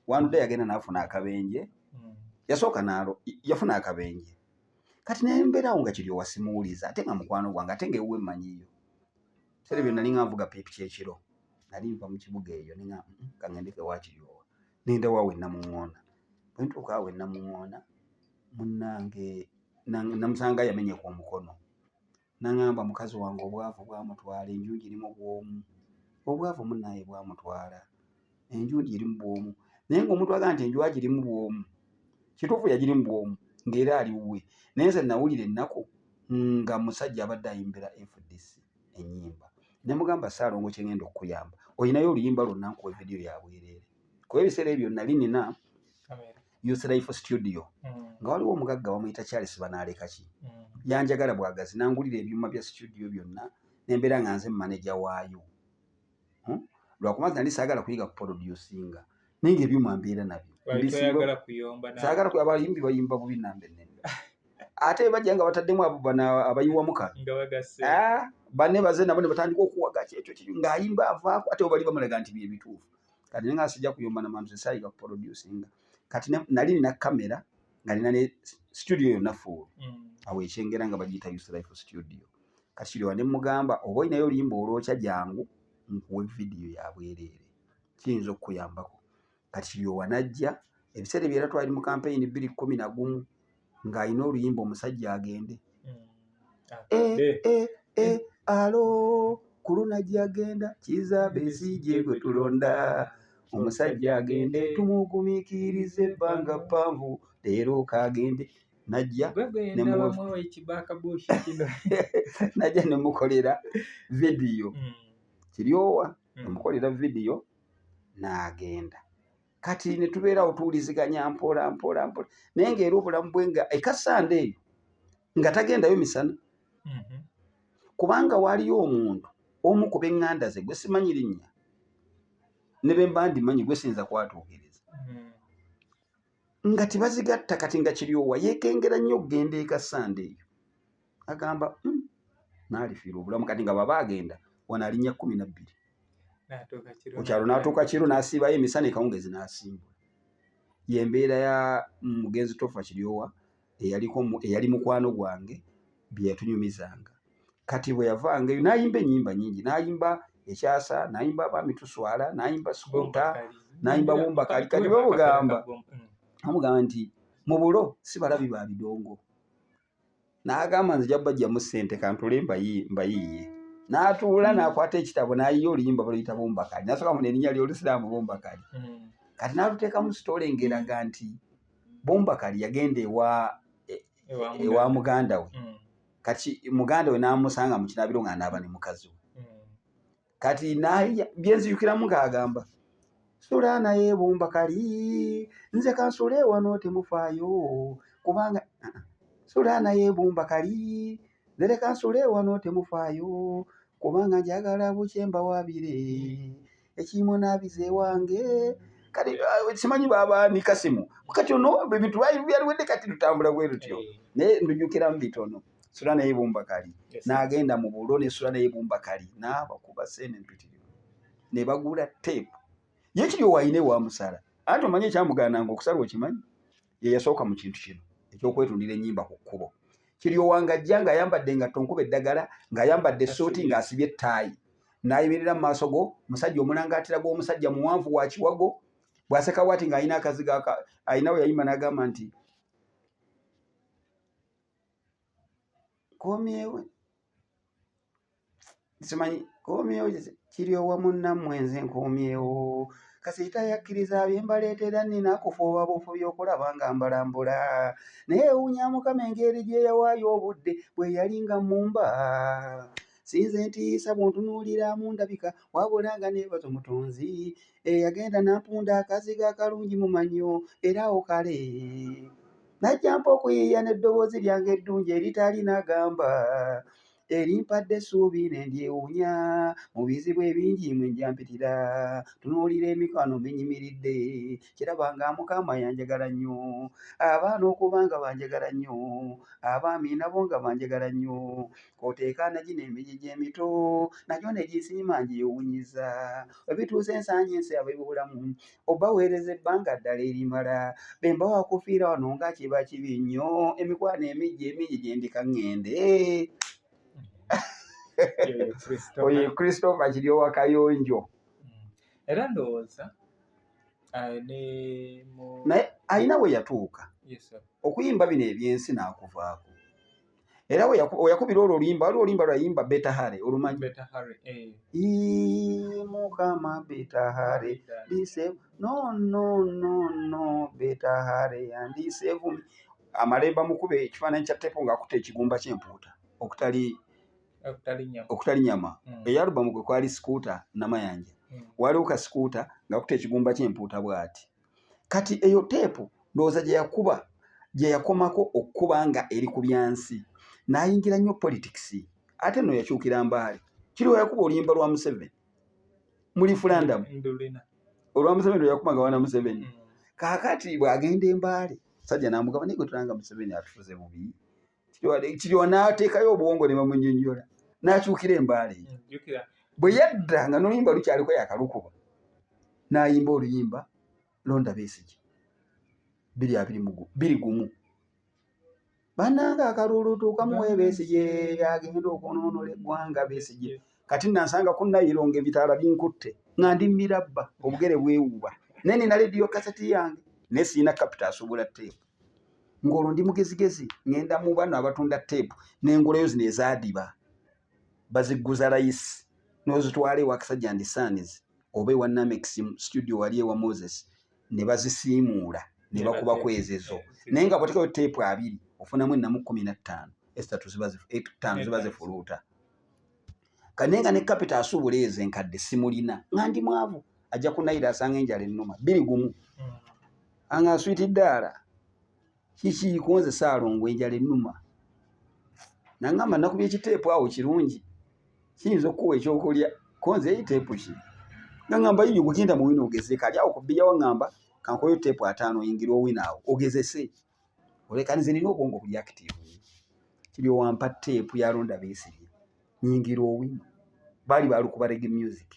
wanudde yagenda n'afuna akabenje. Yasooka nalo yafuna akabenje. Kati nembeerawo nga Kiryowa simuwuliza, ate nga mukwano gwange, ate nga ewuwe mmanyiyo. Biseera byo nali nga nvuga pikipiki ekiro, nali nva mu kibuga eyo, nenga kaŋŋendeko ewa Kiryowa. Nenda waawe Namuŋŋoona. Bwe ntuuka awo e Namuŋŋoona, munnange, namusanga yamenyeka omukono. Naŋŋamba, "Mukazi wange obwavu bwamutwala, enju ngirimu bw'omu." Obwavu munnaye bwamutwala, enju ngirimu bw'omu. Naye ng'omuntu agamba nti enju agirimu bw'omu, kituufu yagirimu bw'omu, ng'era ali wuwe. Naye nze nawulira ennaku. Nga musajja abadde ayimbira FDC ennyimba, ne mugamba, "Ssaalongo, kye ngenda okukuyamba, olinayo oluyimba lwonna nkuwa vidiyo ya bwereere?" Kuba ebiseera ebyo nali nina Youth Life Studio, nga waliwo omugagga bamuyita Charles Banaalekaki. Yanjagala bwagazi, nangulira ebyuma bya studio byonna, nembeera nga nze manager waayo. Lwakuba nali saagala kuyiga kuproducinga, naye nga ebyuma mbeera nabyo. Toyagala kuyomba. Saagala kuba abayimbi bayimba bubi nambe nene, ate bajja nga bataddemu abo bano abayiwamu kano. Nga bagasse. Ah, banne baze nabo ne batandika okuwaga kyekyo kiri ng'ayimba avaako, ate bali bamulaga nti bye bituufu. Kati nenga sijja kuyomba na bantu, saayiga kuproducinga. Kati nali nina kamera, nga nina ne studio yonna full awo ekyengera nga bagiyita Youth Life Studio. Kati kiryowa ne mugamba, "Oba olinayo oluyimba olwokya, jangu nkuwe vidiyo ya bwereere, kiyinza okukuyambako." Kati kiryowa najja. Ebiseera ebyo era twali mu kampeyini 2011, ng'alina oluyimba "Omusajja Agende". E, Atudde. e, e, alo kulunajja agenda, Kiza Besigye gwe tulonda, omusajja agende, tumugumiikirize ebbanga ppanvu, leero kagende. Najja Gwe gwe ndabamu ekibaakabushi kino. Najja nemukolera vidiyo. Kiryowa nemukolera vidiyo n'agenda. Kati ne tubeerawo tuwuliziganya mpola mpola mpola, naye ng'era obulamu bwe nga ekasande eyo nga tagendayo misana, kubanga waaliyo omuntu omu ku b'eŋŋanda ze gwe simanyi linnya, ne bwe mba ndimanyi gwe siyinza kwatuukiriza, nga tebazigatta. Kati nga Kiryowa yeekengera nnyo okugenda ekasande eyo, agamba, naalifiirwa obulamu." Kati nga bw'aba agenda wano alinnya 12 N'atuuka kiro. Ku kyalo n'atuuka kiro, n'asiibayo emisana, ekawungezi n'asimbula. Yembeera ya mugenzi Tofa Kiryowa eyaliko eyali mukwano gwange, bye yatunyumizanga. Kati bwe yavanga eyo n'ayimba ennyimba nnyingi, n'ayimba "Ekyasa", n'ayimba "Abaami Tuswala", n'ayimba "Sikuuta", n'ayimba "Bumbakali". Kati bamugamba bamugamba nti mu bulo si balabi ba bidongo, n'agamba, "Nzija bajjamu ssente, kantule mbayiiye." N'atuula n'akwata ekitabo n'ayiya oluyimba baluyita "Bumbakali". Nasooka muno erinnya ly'Olusiraamu Bumbakali. Kati n'aluteekamu story ng'eraga nti Bumbakali yagenda ewa muganda we. Kati muganda we n'amusanga mu kinaabiro ng'anaaba ne mukazi we. Kati naye byenzijukiramu ng'agamba, "Sula naye Bumbakali, nze kansule wano, temufaayo kubanga ah, ah. Sula naye Bumbakali, nze leka nsule wano, temufaayo kubanga njagala bukyemba wabire ekimunaabiza ewange." Kati simanyi babaani kasimu. Kati ono ebintu byaliwedde, kati tutambula bwe lutyo, naye ndujukiramu bitono. "Sula naye Bumbakali", n'agenda mu bulo ne "Sula naye Bumbakali", n'abakuba sente mpitirivu ne bagula teepu ye. Kiri owayina ewa musala, anti omanyi ekyamugaananga okusala, okimanyi ye yasooka mu kintu kino ekyokwetundira ennyimba ku kkubo. Kiryowa ng'ajja ng'ayambadde engatto nkuba eddagala, ng'ayambadde essuuti, ng'asibye ettaayi, n'ayimirira mu maaso go musajja omulangaatira gw'omusajja muwanvu wa kiwago, bw'aseka bw'ati ng'alina akazigo alina we yayimba n'agamba nti komyewo, simanyi komyewo Kiryowa munnammwe, nze nkomyewo, kasita yakkiriza bye mbaleetera, nina kufuuba bufubi okulaba nga mbalambula, naye ewuunya Mukama engeri gye yawaayo obudde bwe yali nga mmumba. Sinze ntiisa bw'ontunuuliramu ndabika, wabula nga neebaza Omutonzi eyagenda nampunda akazigo akalungi mu mannyo, era awo kale najja mpa okuyiiya n'eddoboozi lyange eddungi eritalina gamba, erimpadde essuubi ne ndyewuunya mu bizibu ebingi mwe njampitira. Tunuulira emikwano minyimiridde, kiraba nga Mukama yanjagala nnyo, abaana okuba nga banjagala nnyo, abaami nabo nga banjagala nnyo, k'oteeka na gino emigigi emito nagyo ne gisiima ngyewuunyiza. Ebituusa ensangi ensi ab'obulamu obaweereza ebbanga ddala erimala be mbawa kufiira wano nga kiba kibi nnyo, emikwano emijja emingi gye ndika ŋŋende. Oyo Christopher Kiryowa Kayonjo. Era ndowooza ne mu Naye alina we yatuuka Yes, sir. okuyimba bino ebyensi n'akuvaako, era we yakubira olwo oluyimba, waliwo oluyimba lwayimba "Better Hurry", olumanyi? "Better Hurry", eh. Ii, Mukama, better hurry ndise, no no no no, better hurry and save me. Amale bamukube ekifaananyi kya tepo ng'akutte ekigumba ky'empuuta. Okutali okutali nyama. Eyo alubamu kwe kwali Sikuuta Namayanja. Waliwo ka Sikuuta nga kuta ekigumba ky'empuuta bw'ati. Kati eyo teepu ndowooza gye yakuba, gye yakomako okukuba nga eri ku byansi, n'ayingira nnyo politics. Ate nno yakyukira Mbale. Kiriwa yakuba oluyimba lwa Museveni mu lifulandamu olwa Museveni lwe yakuba nga wana Museveni. Kaakati bw'agenda e Mbale, sajja n'amugamba, naye gwe tulanga Museveni atufuze bubi. Kiryowa n'ateekayo obwongo ne bamunyonnyola n'akyukira e Mbale eyo. Bwe yadda nga n'oluyimba lukyaliko yakalukuba, n'ayimba oluyimba Londa Besigye 2021. Bannange akalulu tukamuwe Besigye agenda okwonoonera eggwanga Besigye. Kati nansanga ku Nayiro ng'ebitaala binkutte nga ndi mirabba obugere bwewuuba, naye nina lediyo kaseti yange naye sirina kapita asuubula teepu. Ng'olwo ndi mugezigezi ng'enda mu bano abatunda teepu n'engulayo zino ezaadiba bazigguza layisi n'ozitwala ewa Kasajja and Sons oba ewa Namex studio wali ewa Moses ne bazisiimuula ne bakuba kwezezo, naye nga bw'oteekayo teepu abiri ofunamu ennamu 15, esatu ziba ttaano ziba zifuluuta. Kanaye nga ne kapita asuubula ezo enkadde simulina, nga ndi mwavu, ajja kunayira asanga enjala ennuma 21 anga aswiti ddaala kiki kunze Ssaalongo enjala ennuma. Nangamba nakubye ekiteepu awo kirungi kiyinza okukuwa ekyokulya konze eyi teepu ki nangamba yiyo gugenda mu wino ogeze kali awo kubbiya wangamba kankoyo teepu 50 oyingira owino awo ogezese oleka nze nina obwongo buli active kiri owampa teepu yalonda Besigye nyingira owino baali balukuba reggae music.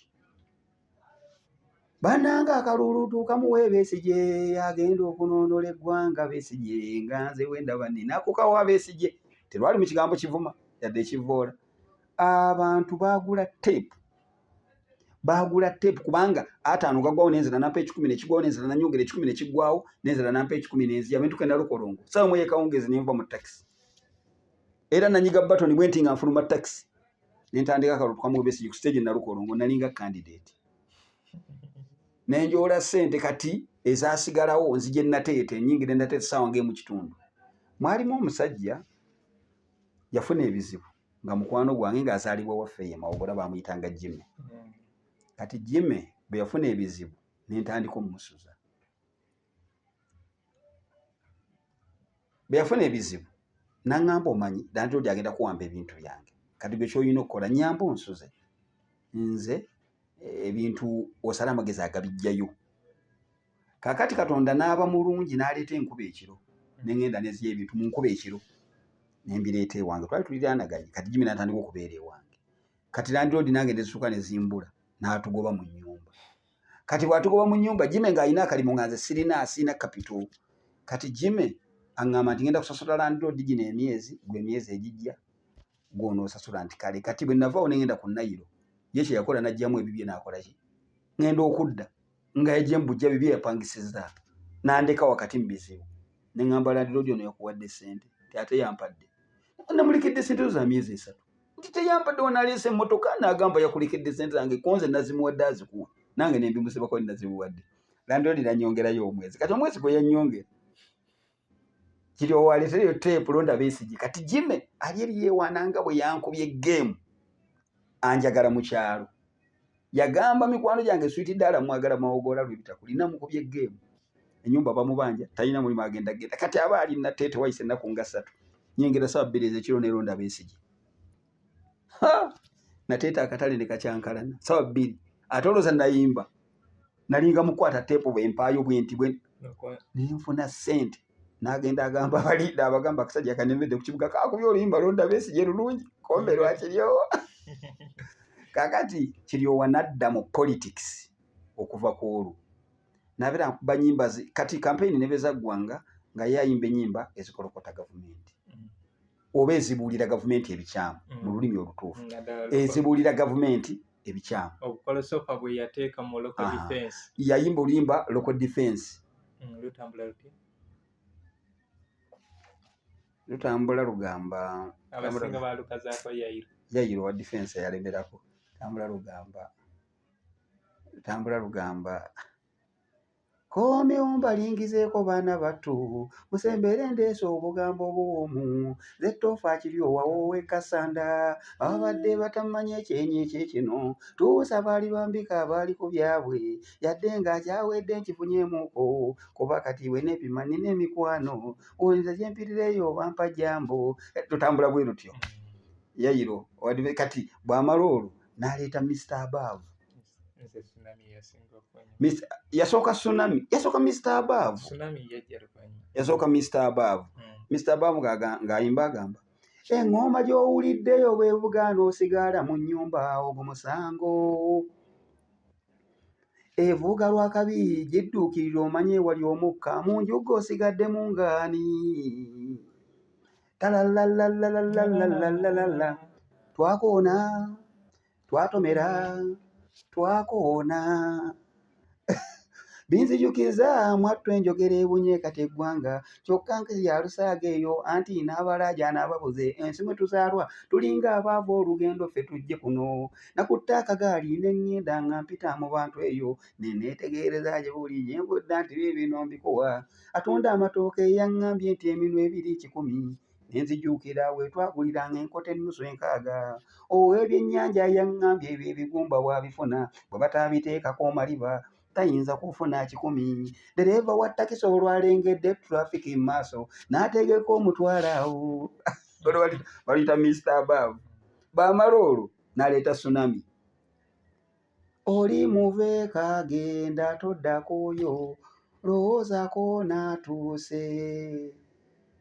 Bannange akalulu tukamuwe Besigye agenda okunonola eggwanga Besigye nga nze wendaba nina kukawa Besigye. Terwali mu kigambo kivuma yadde ekivoola. Abantu baagula teepu, baagula teepu kubanga 50 gaggwawo n'enzira nampa 100 nekigwawo n'enzira nanyongera 100 nekiggwawo n'enzira nampa 100 nenzija bwe ntuuka e Nalukolongo ssaawa emu ey'ekawungeezi ne nva mu takisi era nanyiga batoni bwe nti nga nfuluma takisi ne ntandika akalulu tukamuwe Besigye ku stage e Nalukolongo nalinga candidate ne njoola ssente kati ezaasigalawo nzije Nateete nnyingire Nateete ssaawa ng'emu kitundu. Mwalimu omusajja yafuna ebizibu nga mukwano gwange ng'azaalibwa waffe ye Mawogola bamuyitanga Jimmy. Kati Jimmy bwe yafuna ebizibu ne ntandika omumusuza. Bwe yafuna ebizibu n'aŋŋamba omanyi landlord agenda kuwamba ebintu byange kati gwe ky'olina okukola nnyamba onsuze nze ebintu osale amagezi agabijjayo. Kaakati Katonda n'aba mulungi n'aleeta enkuba ekiro ne ŋŋenda ne nziya ebintu mu nkuba ekiro ne mbireeta ewange twali tuliraanaganye kati Jimmy n'atandika okubeera ewange. Kati landlord nange ne zisooka ne zimbula n'atugoba mu nnyumba. Kati bw'atugoba mu nnyumba Jimmy ng'alina akalimu nga nze sirina sirina kapito. Kati Jimmy aŋŋamba nti ngenda kusasula landlord gino emyezi gwe emyezi egijja gw'onoosasula nti kale. Kati bwe navaawo ne ŋŋenda ku Nayiro ye kye yakola n'aggyamu ebibye n'akola ki? Ŋŋenda okudda nga yaggye mu buggya bibye yapangisizza n'andeka wakati mu bizibu. Ne ŋŋamba landlord ono yakuwadde ssente nti ate yampadde. Namulekedde ssente zo za myezi 3. Nti teyampadde wano aleese emmotoka n'agamba yakulekedde ssente zange ko nze nazimuwadde azikuwe nange ne mbimusibako nazimuwadde. Landlord n'annyongerayo omwezi. Kati omwezi gwe yannyongera kiri owaleetereyo teepu londa Besigye. Kati Jimmy ali eri yeewaana nga bwe yankubye geemu anjagala mu kyalo. Yagamba mikwano gyange switi ddaala mwagala Mawogola lw'ebitakuli namukubye geemu. Ennyumba bamubanja talina mulimu agenda genda. Kati aba ali Nateete wayise ennaku nga 3 nnyingira ssaawa 2 ez'ekiro ne londa Besigye. Nateete akatale ne kakyankalana ssaawa 2 ate olowooza nayimba nalinga mukwata teepu bwe mpaayo bwe nti bwe ne nfuna ssente n'agenda agamba abalinda abagamba akasajja kanemedde ku kibuga kakubye oluyimba londa Besigye lulungi kombe lwa Kiryowa. Kaakati Kiryowa n'adda mu politics okuva ku olwo n'abeera nkuba nnyimba kati campaign ne bwe zaggwanga nga ye ayimba ennyimba ezikolokota gavumenti oba ezibuulira gavumenti ebikyamu mu lulimi olutuufu ezibuulira gavumenti ebikyamu. Obukolosofa bwe yateeka mu local defense. Yayimba oluyimba local defense. Lutambula luti? Lutambula lugamba abasinga balukazaako Yayiro. Yayiro wa defense yalemerako. Tambula lugamba, tambula lugamba Komyewo mbalingizeeko baana battu, musembere ndeese obugambo obuwoomu. Nze Ttoofa Kiryowa ow'e Kassanda, ababadde batamanyi ekyenyi eky'ekino. Tuusa baali bambika abaali ku byabwe, yadde nga kyawedde nkifunyeemuko, kuba kati bwe neepima nnina emikwano, nze gye mpitira eyo bampa jambo. Tutambula bwe lutyo. Yayiro kati bw'amala olwo n'aleeta Mister Above. Yasooka tsunami, yasooka Mr Above, yasooka Mr Above. Mr Above ng'ayimba agamba eŋŋoma gy'owuliddeyo bw'evuga n'osigala mu nnyumba ogwo musango, evuga lwakabi gidduukirira omanye ewali omukka mu nju g'osigaddemu ng'ani talalalalalalalalala twakoona twatomera twakoona binzijukiza mwattu enjogera ebunye kati eggwanga kyokka nkezi ya lusaaga eyo anti n'abalaaja n'ababuze ensi mwe tuzaalwa tulinga abaava olugendo ffe tujje kuno nakutte akagaali ne ŋŋenda nga mpita mu bantu eyo ne neetegereza gye buli gye nvudde nti biibino mbikuwa atunda amatooke yaŋŋambye nti eminwe ebiri 100 ne nzijuukira we twaguliranga enkota ennusu 60. Ow'ebyennyanja yaŋŋambye ebyo ebigumba bw'abifuna bwe bataabiteekako maliba tayinza kufuna 100. Ddereeva wa takisi olwalengedde trafiki mu maaso n'ategeka omutwalo awo. Olwo baluyita Mister Above. Bw'amala olwo n'aleeta tsunami. Oli muveeka genda toddakoyo lowoozaako n'atuuse.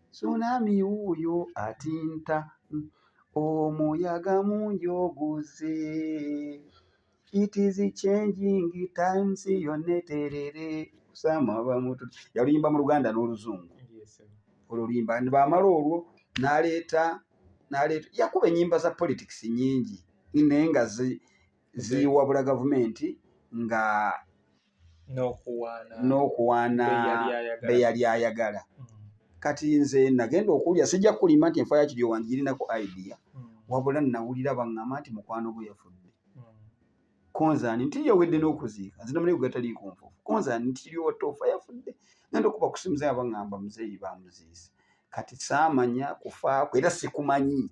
Tsunami wuuyo atinta omuyaga mungi oguzze. It is changing times yonna eterere. Kusama bamutu yaluyimba mu Luganda n'Oluzungu. Olwo luyimba bw'amala olwo n'aleeta yakuba ennyimba za politics nnyingi naye nga ziwabula gavumenti nga n'okuwaana be yali ayagala. Kati nze nagenda okuwulira sijja kukulima nti enfa ya Kiryowa ngirinako idea wabula nawulira baŋŋamba nti mukwano gwe yafudde. Konzaani nti yawedde n'okuziika nze namanyi gataliiko nfuufu. Konzaani nti Kiryowa Ttoofa yafudde ngenda okuba ku ssimu zange baŋŋamba muzeeyi bamuziise. Kati saamanya kufaako era sikumanyi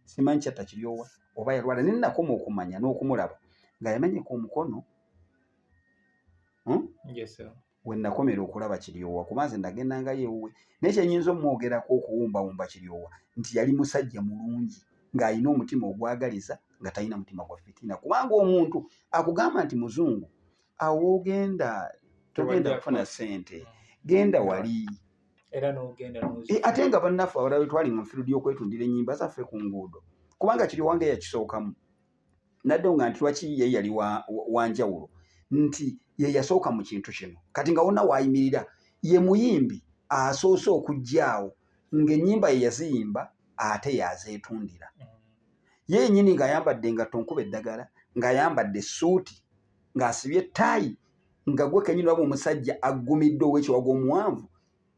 simanyi kyatta Kiryowa oba yalwala naye nakoma okumanya n'okumulaba nga yamenyeka omukono. We nakomera okulaba Kiryowa kuba nze nagendangayo ewuwe naye kye nnyinza omwogerako okuwumbawumba Kiryowa nti yali musajja mulungi ng'alina omutima ogwagaliza nga talina mutima gwa fitina kubanga omuntu akugamba nti muzungu awo ogenda togenda kufuna ssente genda wali era n'ogenda ate nga bannaffe abalala twali mu field y'okwetundira ennyimba zaffe ku nguudo kubanga Kiryowa nga yakisookamu nadde nga nti lwaki ye yali wanjawulo nti ye yasooka mu kintu kino kati nga wonna waayimirira ye muyimbi asoose okujja awo ng'ennyimba ye yaziyimba ate yazeetundira ye yennyini ng'ayambadde engatto nkuba eddagala ng'ayambadde essuuti ng'asibye ettaayi nga gwe kennyini olaba omusajja aggumidde ow'ekiwago omuwanvu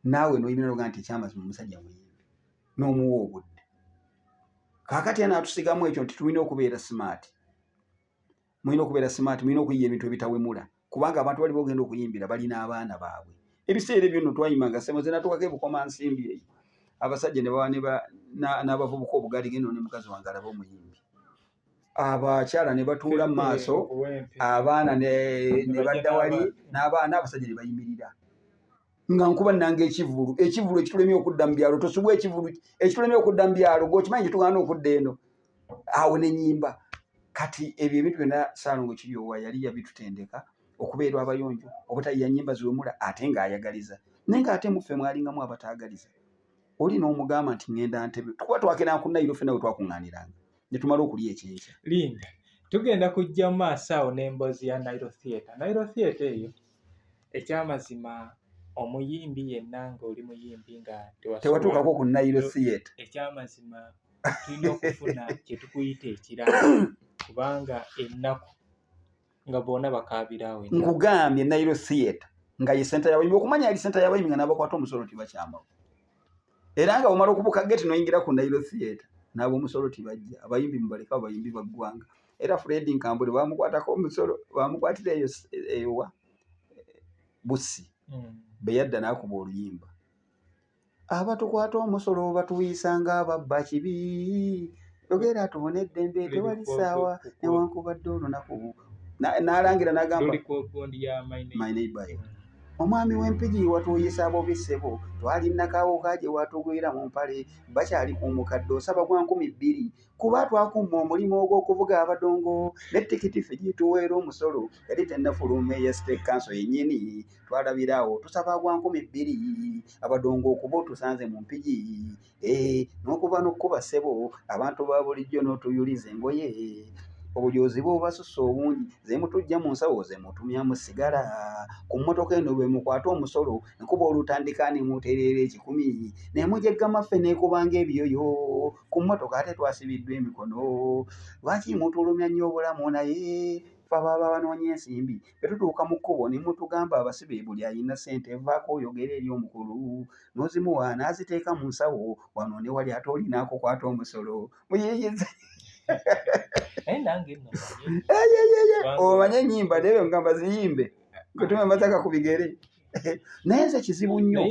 naawe n'oyimirira n'ogamba nti ekyamazima omusajja muyimbi n'omuwa obudde. Kaakati anaatusigamu ekyo nti tulina okubeera smart, mulina okubeera smart, mulina okuyiya ebintu ebitawemula kubanga abantu bali bogenda okuyimbira balina abaana baabwe. Ebiseera ebyo nno twayimbanga ssebo nze natuukako e Bukomansimbi eyo abasajja ne bawa n'abavubuka obugaali genda ne mukazi wange alabe omuyimbi. Abakyala ne batuula mu maaso abaana ne badda wali n'abaana abasajja ne bayimirira nga nkuba nnanga ekivvulu ekivvulu ekitulemye okudda mu byalo tosubwa ekivvulu ekitulemye okudda mu byalo gw'okimanyi kyetugaana okudda eno awo ne nnyimba. Kati ebyo ebintu byonna Ssaalongo Kiryowa yali yabitutendeka okubeera abayonjo obutayiya nnyimba ziwemula ate ng'ayagaliza naye ng'ate mu ffe mwalingamu abataagaliza. Oli n'omugamba nti ŋŋenda Ntebe kuba twakeeranga ku Nile ffenna we twakuŋŋaaniranga ne tumala okulya ekyenkya. Linda tugenda kujja mu maaso awo n'emboozi ya Nile Theatre. Nile Theatre eyo ekyamazima omuyimbi yenna ng'oli muyimbi nga tewatuukako ku Nile Theatre. Ekyamazima tulina okufuna kye tukuyita ekirala kubanga ennaku nga bonna bakaabira awo. Nkugambye Nile Theatre nga ye senta y'abayimbi okumanya yali senta y'abayimbi nga n'abakwata omusolo tibakyamawo era nga omala okubuka gate n'oyingira ku Nile Theatre n'ab'omusolo tibajja abayimbi mubaleke abayimbi ba ggwanga era Fred Nkambule bamukwatako omusolo bamukwatira eyo eyowa Bussi bwe yadda n'akuba oluyimba abatukwata omusolo batuyisa ng'ababba kibi yogera tubone eddembe tewali ssaawa newankubadde olunaku n'alangira n'agamba my neighbor omwami w'empigi watuyisa bubi ssebo twali nakawuka gye watugwira mu mpale bakyali ku mukadde osaba gwa 2000 kuba twakumma omulimu ogw'okuvuga abadongo ne tikiti ffe gyetuweera omusolo yali tennafuluma eya state council yennyini twalabira awo tusaba gwa 2000 abadongo okuba otusanze mu mpigi eh, n'okuba n'okukuba ssebo abantu ba bulijjo n'otuyuliza engoye obujoozi bwobasusse obungi zemutujja mu nsawo zemutumyamu sigala ku mmotoka eno bwe mukwata omusolo nkuba olutandika ne mutereera ekikumi ne mujeggama ffe neekubanga ebiyoyo ku mmotoka ate twasibiddwa emikono lwaki mutulumya nnyo obulamu naye ffe ababa banoonya ensimbi bwe tutuuka mu kkubo ne mutugamba abasibe buli alina ssente evaako oyogera eri omukulu n'ozimuwa n'aziteeka mu nsawo wano ne wali ate olina akukwata omusolo muyiyize omanye ennyimba naye ngamba ziyimbe kutume amataka ku bigere naye nze kizibu nnyo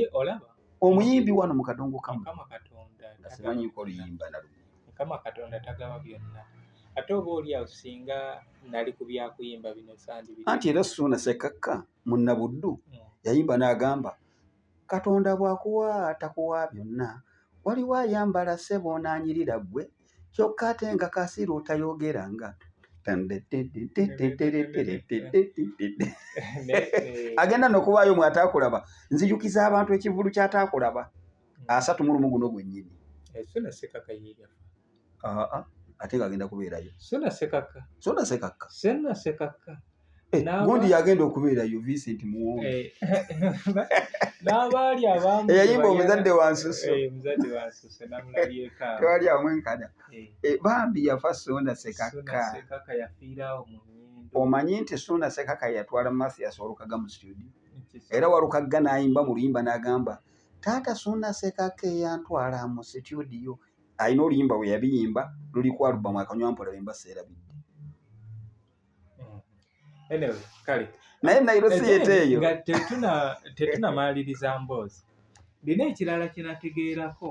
omuyimbi wano mu kadongo kamu nga simanyiko oluyimba nalumu mukama katonda tagaba byonna ate oba oli awo singa nali ku byakuyimba bino sandi anti era suuna sekakka munnabuddu yayimba n'agamba katonda bw'akuwa takuwa byonna waliwo ayambala ssebo n'anyirira ggwe kyokka ate nga kasiru tayogeranga agenda nokubaayo mwataakulaba nzijukiza abantu ekivulu kyataakulaba 31 guno gwennyini eh, ate nga agenda kubeerayo sona sekakka sona sekakka sena sekakka eh, gundi yagenda okubeerayo Vincent Muwonge eh, n'abaali abamu eyayimba omuzadde wa nsusu eh, omuzadde wa nsusu namulabyeko tewali amwenkana bambi yafa Ssuuna Sekakka Sekakka yafiirawo mu nnyindo omanyi nti Ssuuna Sekakka yatwala Mathias Walukagga mu studio era Walukagga n'ayimba mu luyimba n'agamba taata Ssuuna Sekakka eyantwala mu situdiyo alina oluyimba bwe yabiyimba luli ku alubamu akanywa mpola bemba seerabidde mm. anyway, kale naye nairo theatre eyo nga tetunamaliriza mboozi ndina ekirala kyenategeerako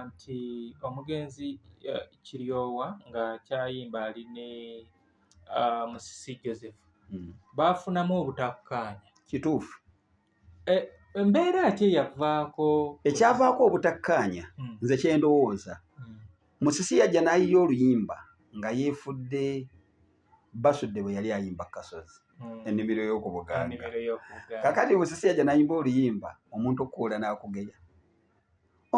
nti omugenzi eh, kiryowa nga kyayimba ali ne ah, musisi joseph baafunamu obutakkaanya kituufu eh, embeera ki eyavaako ekyavaako obutakkaanya nze kyendowooza musisi yajja n'ayiya oluyimba nga yeefudde basudde bwe yali ayimba kasozi ennimiro y'okubuganga kakati musisi yajja n'ayimba oluyimba omuntu okukuula n'akugeya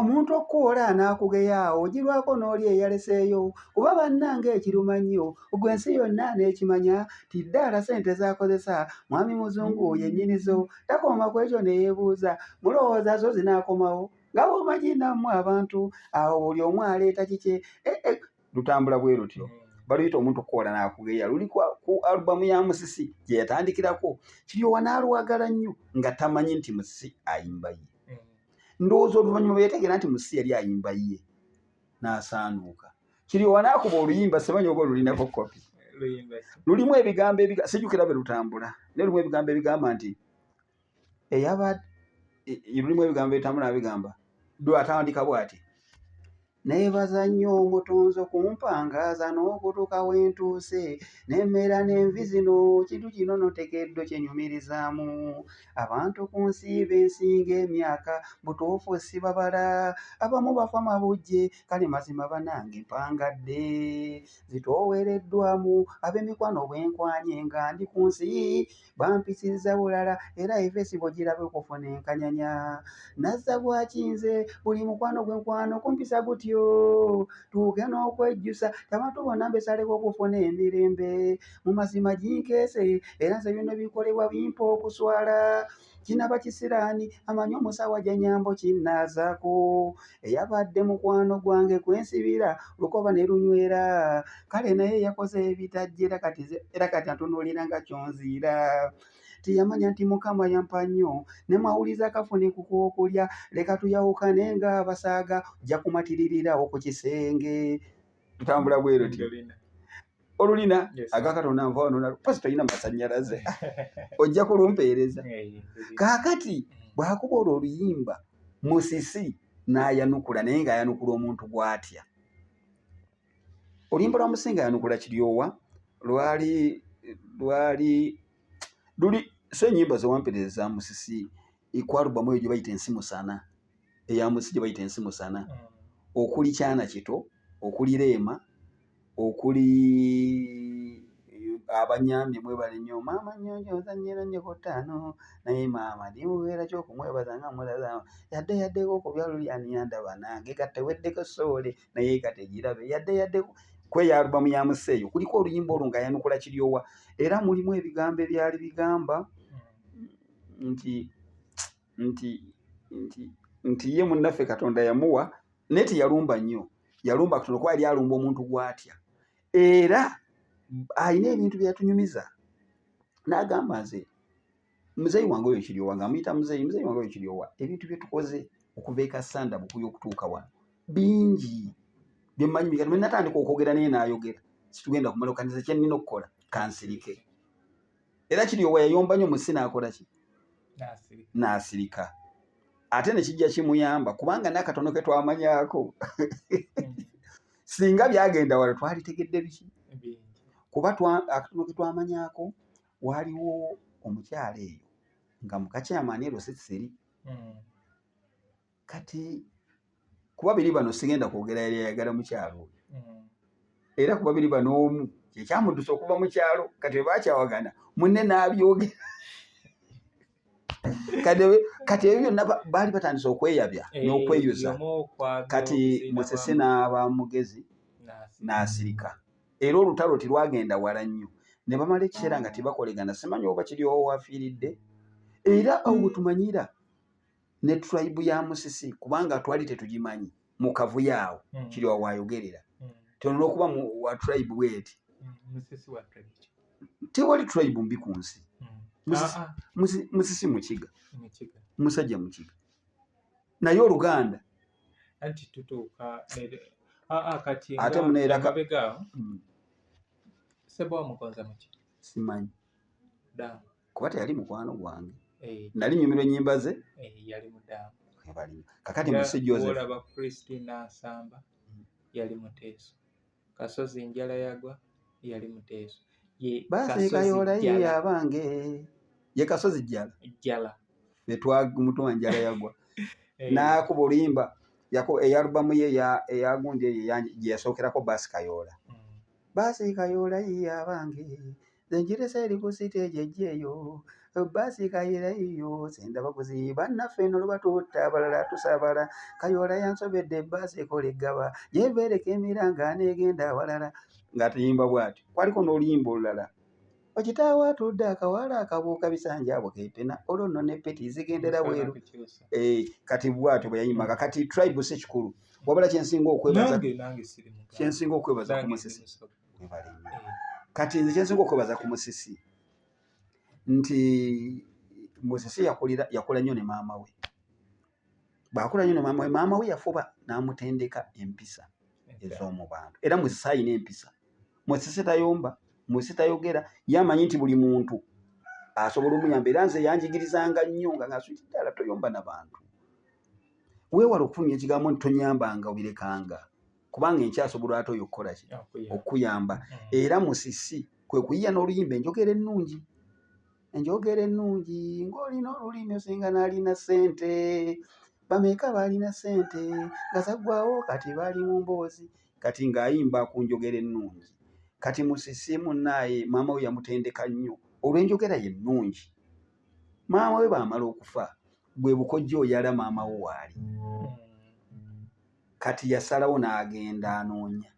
omuntu okukuwola n'akugeya awo ogirwako n'oli eyaleseeyo kuba bannange ekiruma nnyo gwe ensi yonna n'ekimanya ti ddaala ssente z'akozesa mwami muzungu yennyinizo takoma ku ekyo ne yeebuuza mulowooza zo zinaakomawo nga bw'omanyi nammwe abantu awo buli omu aleeta kikye eh, eh, lutambula bwe lutyo baluyita omuntu okukola n'akugeya luli ku alubamu ya musisi gye yatandikirako kiryowa n'alwagala nnyo nga tamanyi nti musisi ayimba ye ndowooza oluvannyuma bwe yategeera nti musisi yali ayimba ye n'asaanuuka kiryowa n'akuba oluyimba simanyi oba olulinako kopi lulimu ebigambo sijjukira bwe lutambula naye lulimu ebigambo ebigamba nti eyaba lulimu ebigambo ebitambula bigamba lwatandika bw'ati Neebaza nnyo Omutonzi okumpangaaza n'okutuuka we ntuuse ne mmeera n'envi zino kintu kino no tekeddo kyenyumirizaamu abantu ku nsi bensinga emyaka butuufu sibabala abamu bafa mabujje kale mazima banange mpangadde zitoowereddwamu ab'emikwano bwenkwanye nga ndi ku nsi Bampisizza bulala era efesi bw'ogiraba okufuna enkanyanya. Nazza gwaki nze buli mukwano gwe nkwano kumpisa gutyo tuuke n'okwejjusa abantu bonna mbesaleko okufuna emirembe mu mazima ginkeese era nze byonna bikolebwa bimpa okuswala kinaba kisiraani amanyi omusawa janyambo kinnaazaako eyabadde mukwano gwange kwensibira lukoba ne lunywera kale naye yakoze ebitajja era kati era kati antunuulira nga kyonziira teyamanya nti mukama yampa nnyo ne mwawuliza akafune ku kwokulya leka tuyawukane nga abasaaga ojja kumatiririrawo ku kisenge tutambula bwe lutyo. Olulina agakatonda nva wano nalo posi tolina masanyalaze ojja kulumpeereza. Kaakati bw'akuba olwo oluyimba Musisi n'ayanukula naye ng'ayanukula omuntu gw'atya. Oluyimba lwa Musisi ng'ayanukula Kiryowa lwali lwali luli so ennyimba ze wampeereza eza Musisi ku alubamu eyo gye bayita Ensi Musana eya Musisi gye bayita Ensi Musana okuli Kyana Kito, okuli Leema, okuli abanyambye mwebale nnyo maama nnyonjo nzannyira nnyo ku ttaano naye maama ndi mubeera ki okumwebaza nga mulaza yadde yaddeko ku byalo lyani yandaba nange kati teweddeko soole naye kati egirabe yadde yaddeko kweyo alubamu ya Musisi eyo kuliko oluyimba olwo ng'ayanukula Kiryowa era mulimu ebigambo ebyali bigamba nti nti nti nti ye munnaffe Katonda yamuwa naye teyalumba nnyo yalumba katono kuba yali alumba omuntu gw'atya era alina ebintu bye yatunyumiza n'agamba nze muzeeyi wange oyo Kiryowa ng'amuyita muzeeyi muzeeyi wange oyo Kiryowa ebintu bye tukoze okuva e Kassanda Bukuya okutuuka wano bingi bye mmanyi kati bwe natandika okwogera naye n'ayogera situgenda kumala kanisa kye nnina okukola kansirike era Kiryowa yayomba nnyo musi n'akola ki n'asirika ate ne kijja kimuyamba kubanga n'akatono ke twamanyaako singa byagenda wala twalitegedde biki kuba akatono ke twamanyaako waaliwo omukyala eyo nga mukakyamaani ero sisiri kati kuba biri bano sigenda kwogera yali ayagala mukyalo oyo era kuba biri bano omu kyekyamuddusa okuva mu kyalo kati bwe bakyawagana munne n'abyogera kati ebyo byonna baali batandise okweyabya eh, n'okweyuza kati Musese n'aba mugezi n'asirika era olutalo tirwagenda wala nnyo ne bamala ekiseera nga tebakolegana simanyi oba kiri owo wafiiridde era awo wetumanyira ne tribe ya Musisi kubanga twali tetugimanyi mu kavuyo awo kiri awo wayogerera tolina okuba wa tribe bweti tewali tribe mbi ku nsi Musisi Mukiga musajja Mukiga naye oluganda anti tutuuka kati ate muneeraka sebo wamugonza muki simanyi kuba teyali mukwano gwange eh. nali nyumirwa ennyimba ze eh, yali mudamu kakati musi Joseph olaba Christina Nsamba yali Muteeso Kasozi Njala Yagwa yali Muteeso ye Kasozi Jjala abange ye Kasozi Jjala Jjala etwamutuma Njala Yagwa eh. n'akuba oluyimba eyalubamu ye eyagundi eyo gye yasookerako Baasi Kayoola Baasi Kayoola yiye abange nze ngirese eri ku siteegi ejja eyo bbaasi kayira yiyo sendaba kuzi bannaffe eno lubatuutta abalala tusabala Kayoola yansobedde bbaasi ekola eggaba gyeveereka emiranga n'egenda awalala nga tuyimba bw'atyo kwaliko n'oluyimba olulala okitaawo atudde akawala akabuuka bisanja abo kepena olwo nno ne peti zigendera bweru eh, kati bwatyo bwe yayimbanga kati tribe si kikulu wabula kyensinga okwebaza kyensinga okwebaza ku Musisi webale nnyo kati nze kyensinga okwebaza ku Musisi nti Musisi yakulira yakula nnyo ne maama we bw'akula nnyo ne maama we maama we yafuba n'amutendeka empisa ez'omu bantu era Musisi alina empisa Musisi tayomba Musisi tayogera ye amanyi nti buli muntu asobola omuyamba era nze yanjigirizanga nnyo nga ngasuti ddala toyomba na bantu weewala okufulumya ekigambo nti tonyambanga obirekanga kubanga enkya asobola ate oyo okukola ki okukuyamba era Musisi kwe kuyiya n'oluyimba enjogera ennungi enjogera ennungi ng'olina olulimi osinga n'alina ssente bameka baalina ssente nga zaggwawo kati bali mu mboozi kati ng'ayimba ku njogera ennungi kati Musisi munnaaye maama we yamutendeka nnyo olw'enjogera ye ennungi maama we bw'amala okufa gwe bukojja oyala maama wo waali kati yasalawo n'agenda anoonya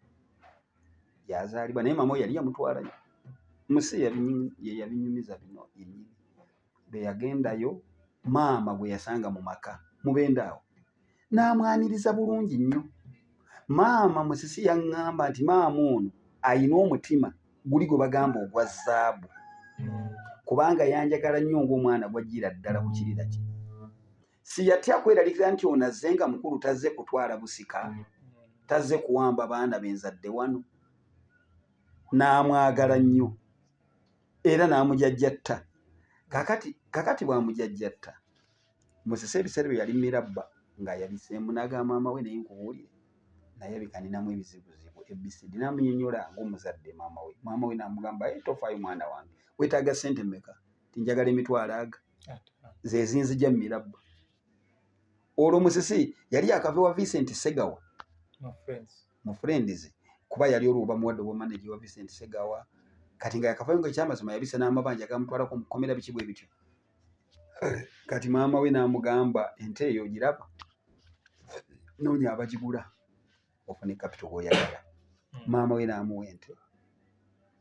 gy'azaalibwa naye maama we yali yamutwalayo musi ye yabinyumiza bino yennyini bwe yagendayo maama gwe yasanga mu maka mubende awo n'amwaniriza bulungi nnyo maama Musisi yaŋŋamba nti maama ono alina omutima guli gwe bagamba ogwa zaabu kubanga yanjagala nnyo ng'omwana gw'ajjira ddala ku kirira kye siyatya kweralikira nti ono azze nga mukulu tazze kutwala busika tazze kuwamba baana benzadde wano. N'amwagala nnyo era n'amujajjatta. Kakati bw'amujajjatta, Musisi ebiseera bye yali mirabba ng'ayabiseemu, n'agamba maama we, naye nkubuulire, nayabika ninamu ebizibuzibu ABCD, n'amunyonyola ng'omuzadde maama we. Maama we n'amugamba, hey, tofaayo mwana wange, weetaaga ssente mmeka? Tinjagala emitwalo aga ze zinzija mu mirabba. Olwo Musisi yali akava wa Vincent Segawa mu Friends, kuba yali olwo bamuwadde obwa manager wa Vincent Segawa. Kati nga yakavayo, nga ekyamazima yabisa n'amabanja gamutwalako mu kkomera, biki bwe bityo. Kati maama we n'amugamba, ente eyo ogiraba, noonya abagigula ofune capital gw'oyagala. Maama we n'amuwa ente.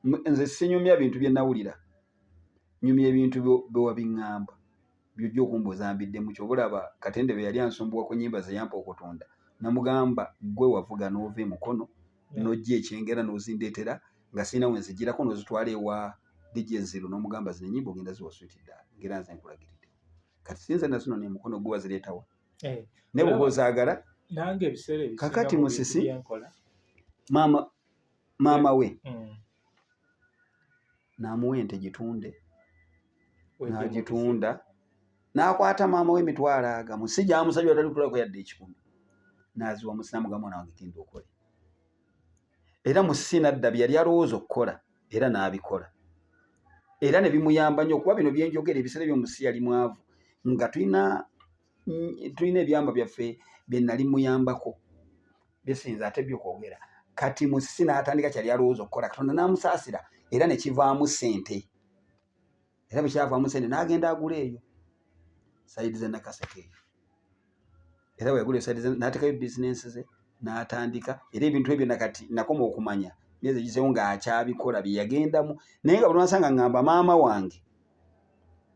Nze sinyumya bintu bye nawulira, nyumya ebintu bye wabiŋŋamba, byojja okumbuuza mbiddemu. Kyobulaba Katende bwe yali ansumbuwa ku nnyimba ze yampa okutunda, namugamba, gwe wavuga n'ova e Mukono n'ojja ekyengera n'ozindeetera nga sirina we nzigirako, n'ozitwala ewa DJ Nziru, n'omugamba zino ennyimba ogenda ziwa Sweet Darling, ngera nze nkulagiridde. Kati sinze nazino n'emukono, gwe wazireetawa. Naye bw'oba ozaagala. Nange ebiseera ebisinga Kakati mu bintu Musisi, byenkola. Maama we n'amuwa ente gitunde. Wejje mu N'agitunda, n'akwata maama we emitwalo aga musi gyamusabye watali kutulako yadde 100, n'aziwa Musi, n'amugamba, mwana wange genda okole. Era Musi n'adda bye yali alowooza okukola era n'abikola, era ne bimuyamba nnyo, okuba bino byenjogera ebiseera ebyo Musi yali mwavu, nga tulina ebyamba byaffe bye nali muyambako byesinza ate byokwogera. Kati Musisi n'atandika kyali alowooza okukola, Katonda n'amusaasira era ne kivaamu ssente. Era bwe kyavaamu ssente, n'agenda agula eyo side ze Nakaseke eyo. Era bwe yagula eside ze, n'ateekayo bizinensi ze n'atandika. Era ebintu ebyo nakati nakoma okumanya myezi egizeewo ng'akyabikola bye yagendamu. Naye nga buli lwansanga ŋŋamba maama wange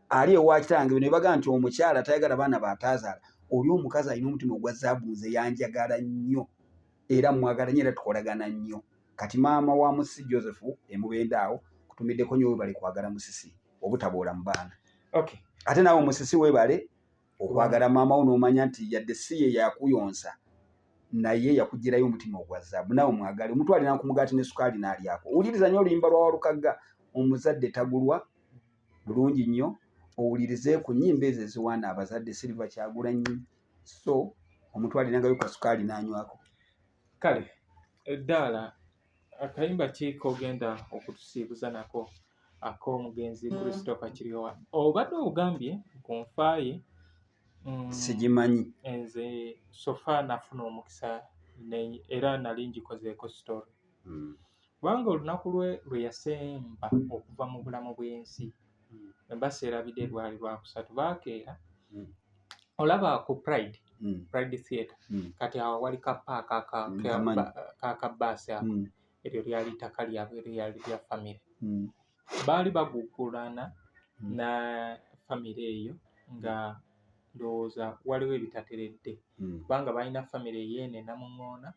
ali ewa kitange, bino byebagaa nti omukyala tayagala baana baataazaala. Oli omukazi alina omutima ogwa zaabu, nze yanjagala nnyo era mwagala nnyo era tukolagana nnyo. Kati maama wa Musisi Joseph emubenda awo, kutumiddeko nnyo, webale kwagala Musisi obutaboola mu baana. Ate naawe Musisi weebale okwagala maama wo, n'omanya nti yadde si ye yakuyonsa, naye yakugirayo omutima ogwa zaabu. Naawe mwagale, omutwalira ku mugaati ne sukaali n'alyako. Owuliriza nnyo oluyimba lwa Walukagga, omuzadde tagulwa bulungi nnyo. Owulirize ku nnyimba ezo eziwaana abazadde, Silver Kyagulanyi. So omutwalirangayo ka sukaali n'anywako. Kale eddaala, akayimba ki k'ogenda okutusiibuza nako ak'omugenzi Christopher Kiryowa? Obadde ogambye ku nfa ye. Sigimanyi. Nze so far nafuna omukisa era nali ngikozeeko story, kubanga olunaku lwe lwe yasemba okuva mu bulamu bw'ensi, mba seerabidde, lwali lwakusatu, baakeera. Olaba ku Pride, Pride Theatre, kati awo wali kapaaka Kamanyi. Kakabaasi ako, eryo lyali ttaka lyabwe, lyali lya famire. Baali bagugulana na famire eyo, nga ndowooza waliwo ebitateredde, kubanga balina famire eyeeno e Namuŋŋoona,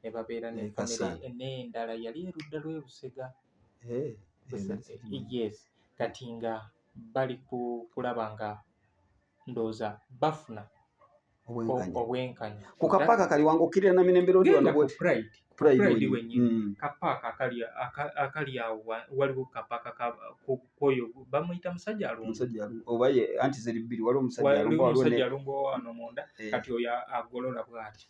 ne babeera ne Ne famire Kasana. n'endala yali erudda lw'e Busega. Eh, eh, Yes, kati nga bali ku kulaba nga ndowooza bafuna obwenkanya. Obwenkanya. Ku kapaaka kali wange okkirira na Mirembe Road wano Genda ku bwoti. Pride. Pride Pride wenyini. Wenyini. Kapaaka akali awo, waliwo kapaaka kwoyo bamuyita musajja alumba. Omusajja oba ye anti ziri bbiri, waliwo omusajja Waliwo alumba, waliwo omusajja alumba wano munda. Kati oyo agolola bw'ati.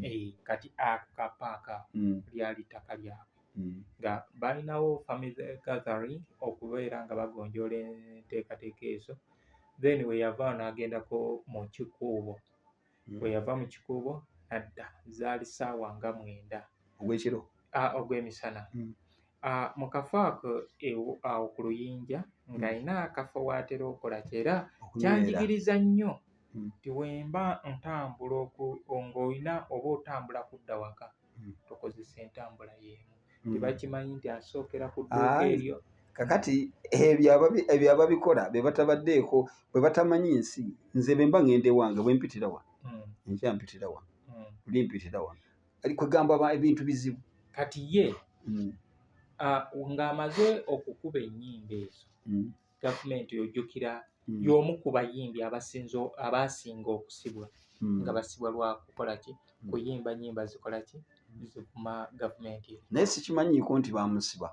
Eh, kati ako kapaaka lyali ttaka lyabwe, nga balinawo family gathering okubeera nga bagonjoola enteekateeka ezo. Then we yava n'agendako mu Kikuubo. Bwe yava mu Kikuubo nadda, zaali ssaawa nga 9 Ogw'ekiro? Ah, ogw'emisana. Ah, mu kafo ako awo ku luyinja, ng'alina akafo w'atera okukola ki, era Okunywera. kyanjigiriza nnyo nti wemba ntambula ng'olina oba otambula kudda waka, tokozesa entambula y'emu. Tebakimanyi nti asookera ku dduuka Ah, eryo. Kakati ebyo ababikola be batabaddeeko, bwe batamanyi nsi. Nze bwe mba ngenda ewange, bwe mpitira wano, enkya mpitira wano, luli mpitira wano. Ali kwegamba ebintu bizibu. Kati ye ng'amaze okukuba ennyimba ezo, gavumenti ojjukira y'omu ku bayimbi abasinga okusibwa, nga basibwa lwa kukola ki? Kuyimba nnyimba zikola ki? Zivuma gavumenti. Naye sikimanyiiko nti bamusiba.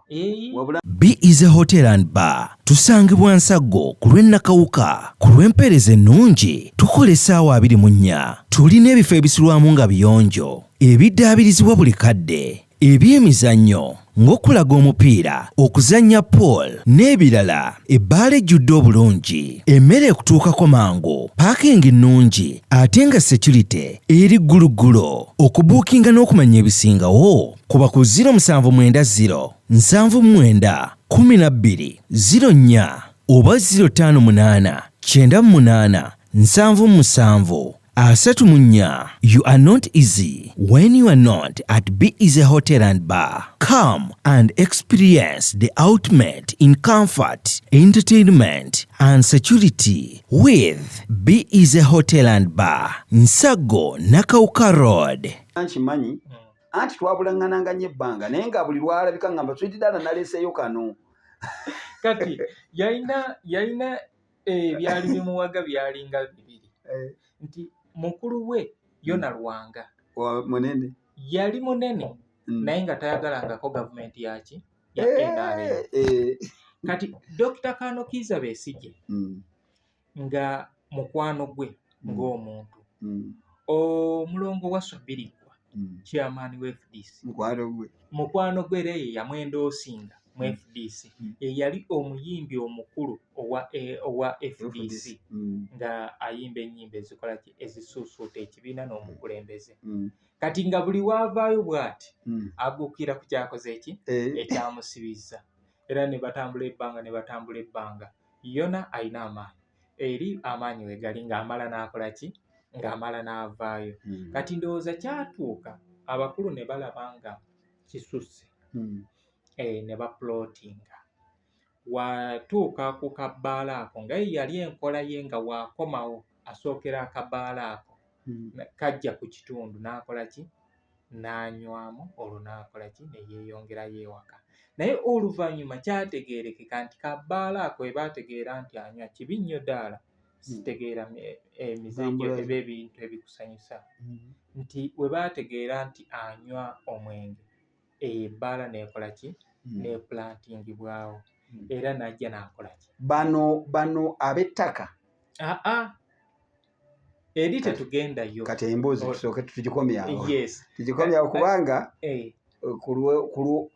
Wabula Be Easy Hotel and Bar tusangibwa Nsaggo ku lw'e Nakawuka. Ku lw'empeereza ennungi tukola essaawa 24. Tulina ebifo ebisulwamu nga biyonjo, ebiddaabirizibwa buli kadde, eby'emizannyo ng'okulaga omupiira, okuzannya pool n'ebirala. Ebbaala ejjudde obulungi, emmere ekutuukako mangu, paakingi nnungi ate nga securite eri gguluggulo. Okubuukinga n'okumanya ebisingawo kuba ku 0790 79 12 04 oba 058 98 77 34. You are not easy when you are not at Be Easy Hotel and Bar. Come and experience the ultimate in comfort, entertainment, and security with Be Easy Hotel and Bar, Nsago Nakawuka Road. Nkimanyi anti twabulaŋŋananga nnyo ebbanga, naye nga buli lwalabika ngamba sweet dala naleeseeyo kano. Kati yalina ebyali bimuwaga byalinga bibiri, nti mukulu we Yona Lwanga munene, yali munene, naye nga tayagalangako gavumenti yaki ya NRM. Kati Dr. Kano Kiiza Besigye nga mukwano gwe ng'omuntu, omulongo wa Swabirigwa, chairman wa FDC, mukwano gwe, mukwano gwe, era ye yamwendoosinga mu FDC. Ye yali omuyimbi omukulu owa FDC, nga ayimba ennyimba ezikola ki, ezisuusuuta ekibiina n'omukulembeze. Kati nga buli waavaayo bw'ati agukira ku kyakoze eki ekyamusibizza. Era ne batambula ebbanga, ne batambula ebbanga. Yona alina amaanyi, eri amaanyi we gali ng'amala n'akola ki, ng'amala n'avaayo. Kati ndowooza kyatuuka abakulu ne balaba nga kisusse, ne baplotinga. Watuuka ku kabbaala ako, nga ye yali enkola ye nga waakomawo asookera akabaala ako, kajja ku kitundu n'akola ki, n'anywamu, olwo n'akola ki, ne yeeyongerayo ewaka. Naye oluvannyuma kyategeerekeka nti kabbaala ako we baategeera nti anywa kibi nnyo ddaala, sitegeera emize gyo Tambula. eba ebintu ebikusanyusa, nti we baategeera nti anywa omwenge, eyo ebbaala n'ekola ki, n'eplantingibwawo, era n'ajja n'akola ki. Bano ab'ettaka? Aa, eri tetugendayo. Kati emboozi tusooke tugikomyawo. Yes. Tugikomyawo kubanga ku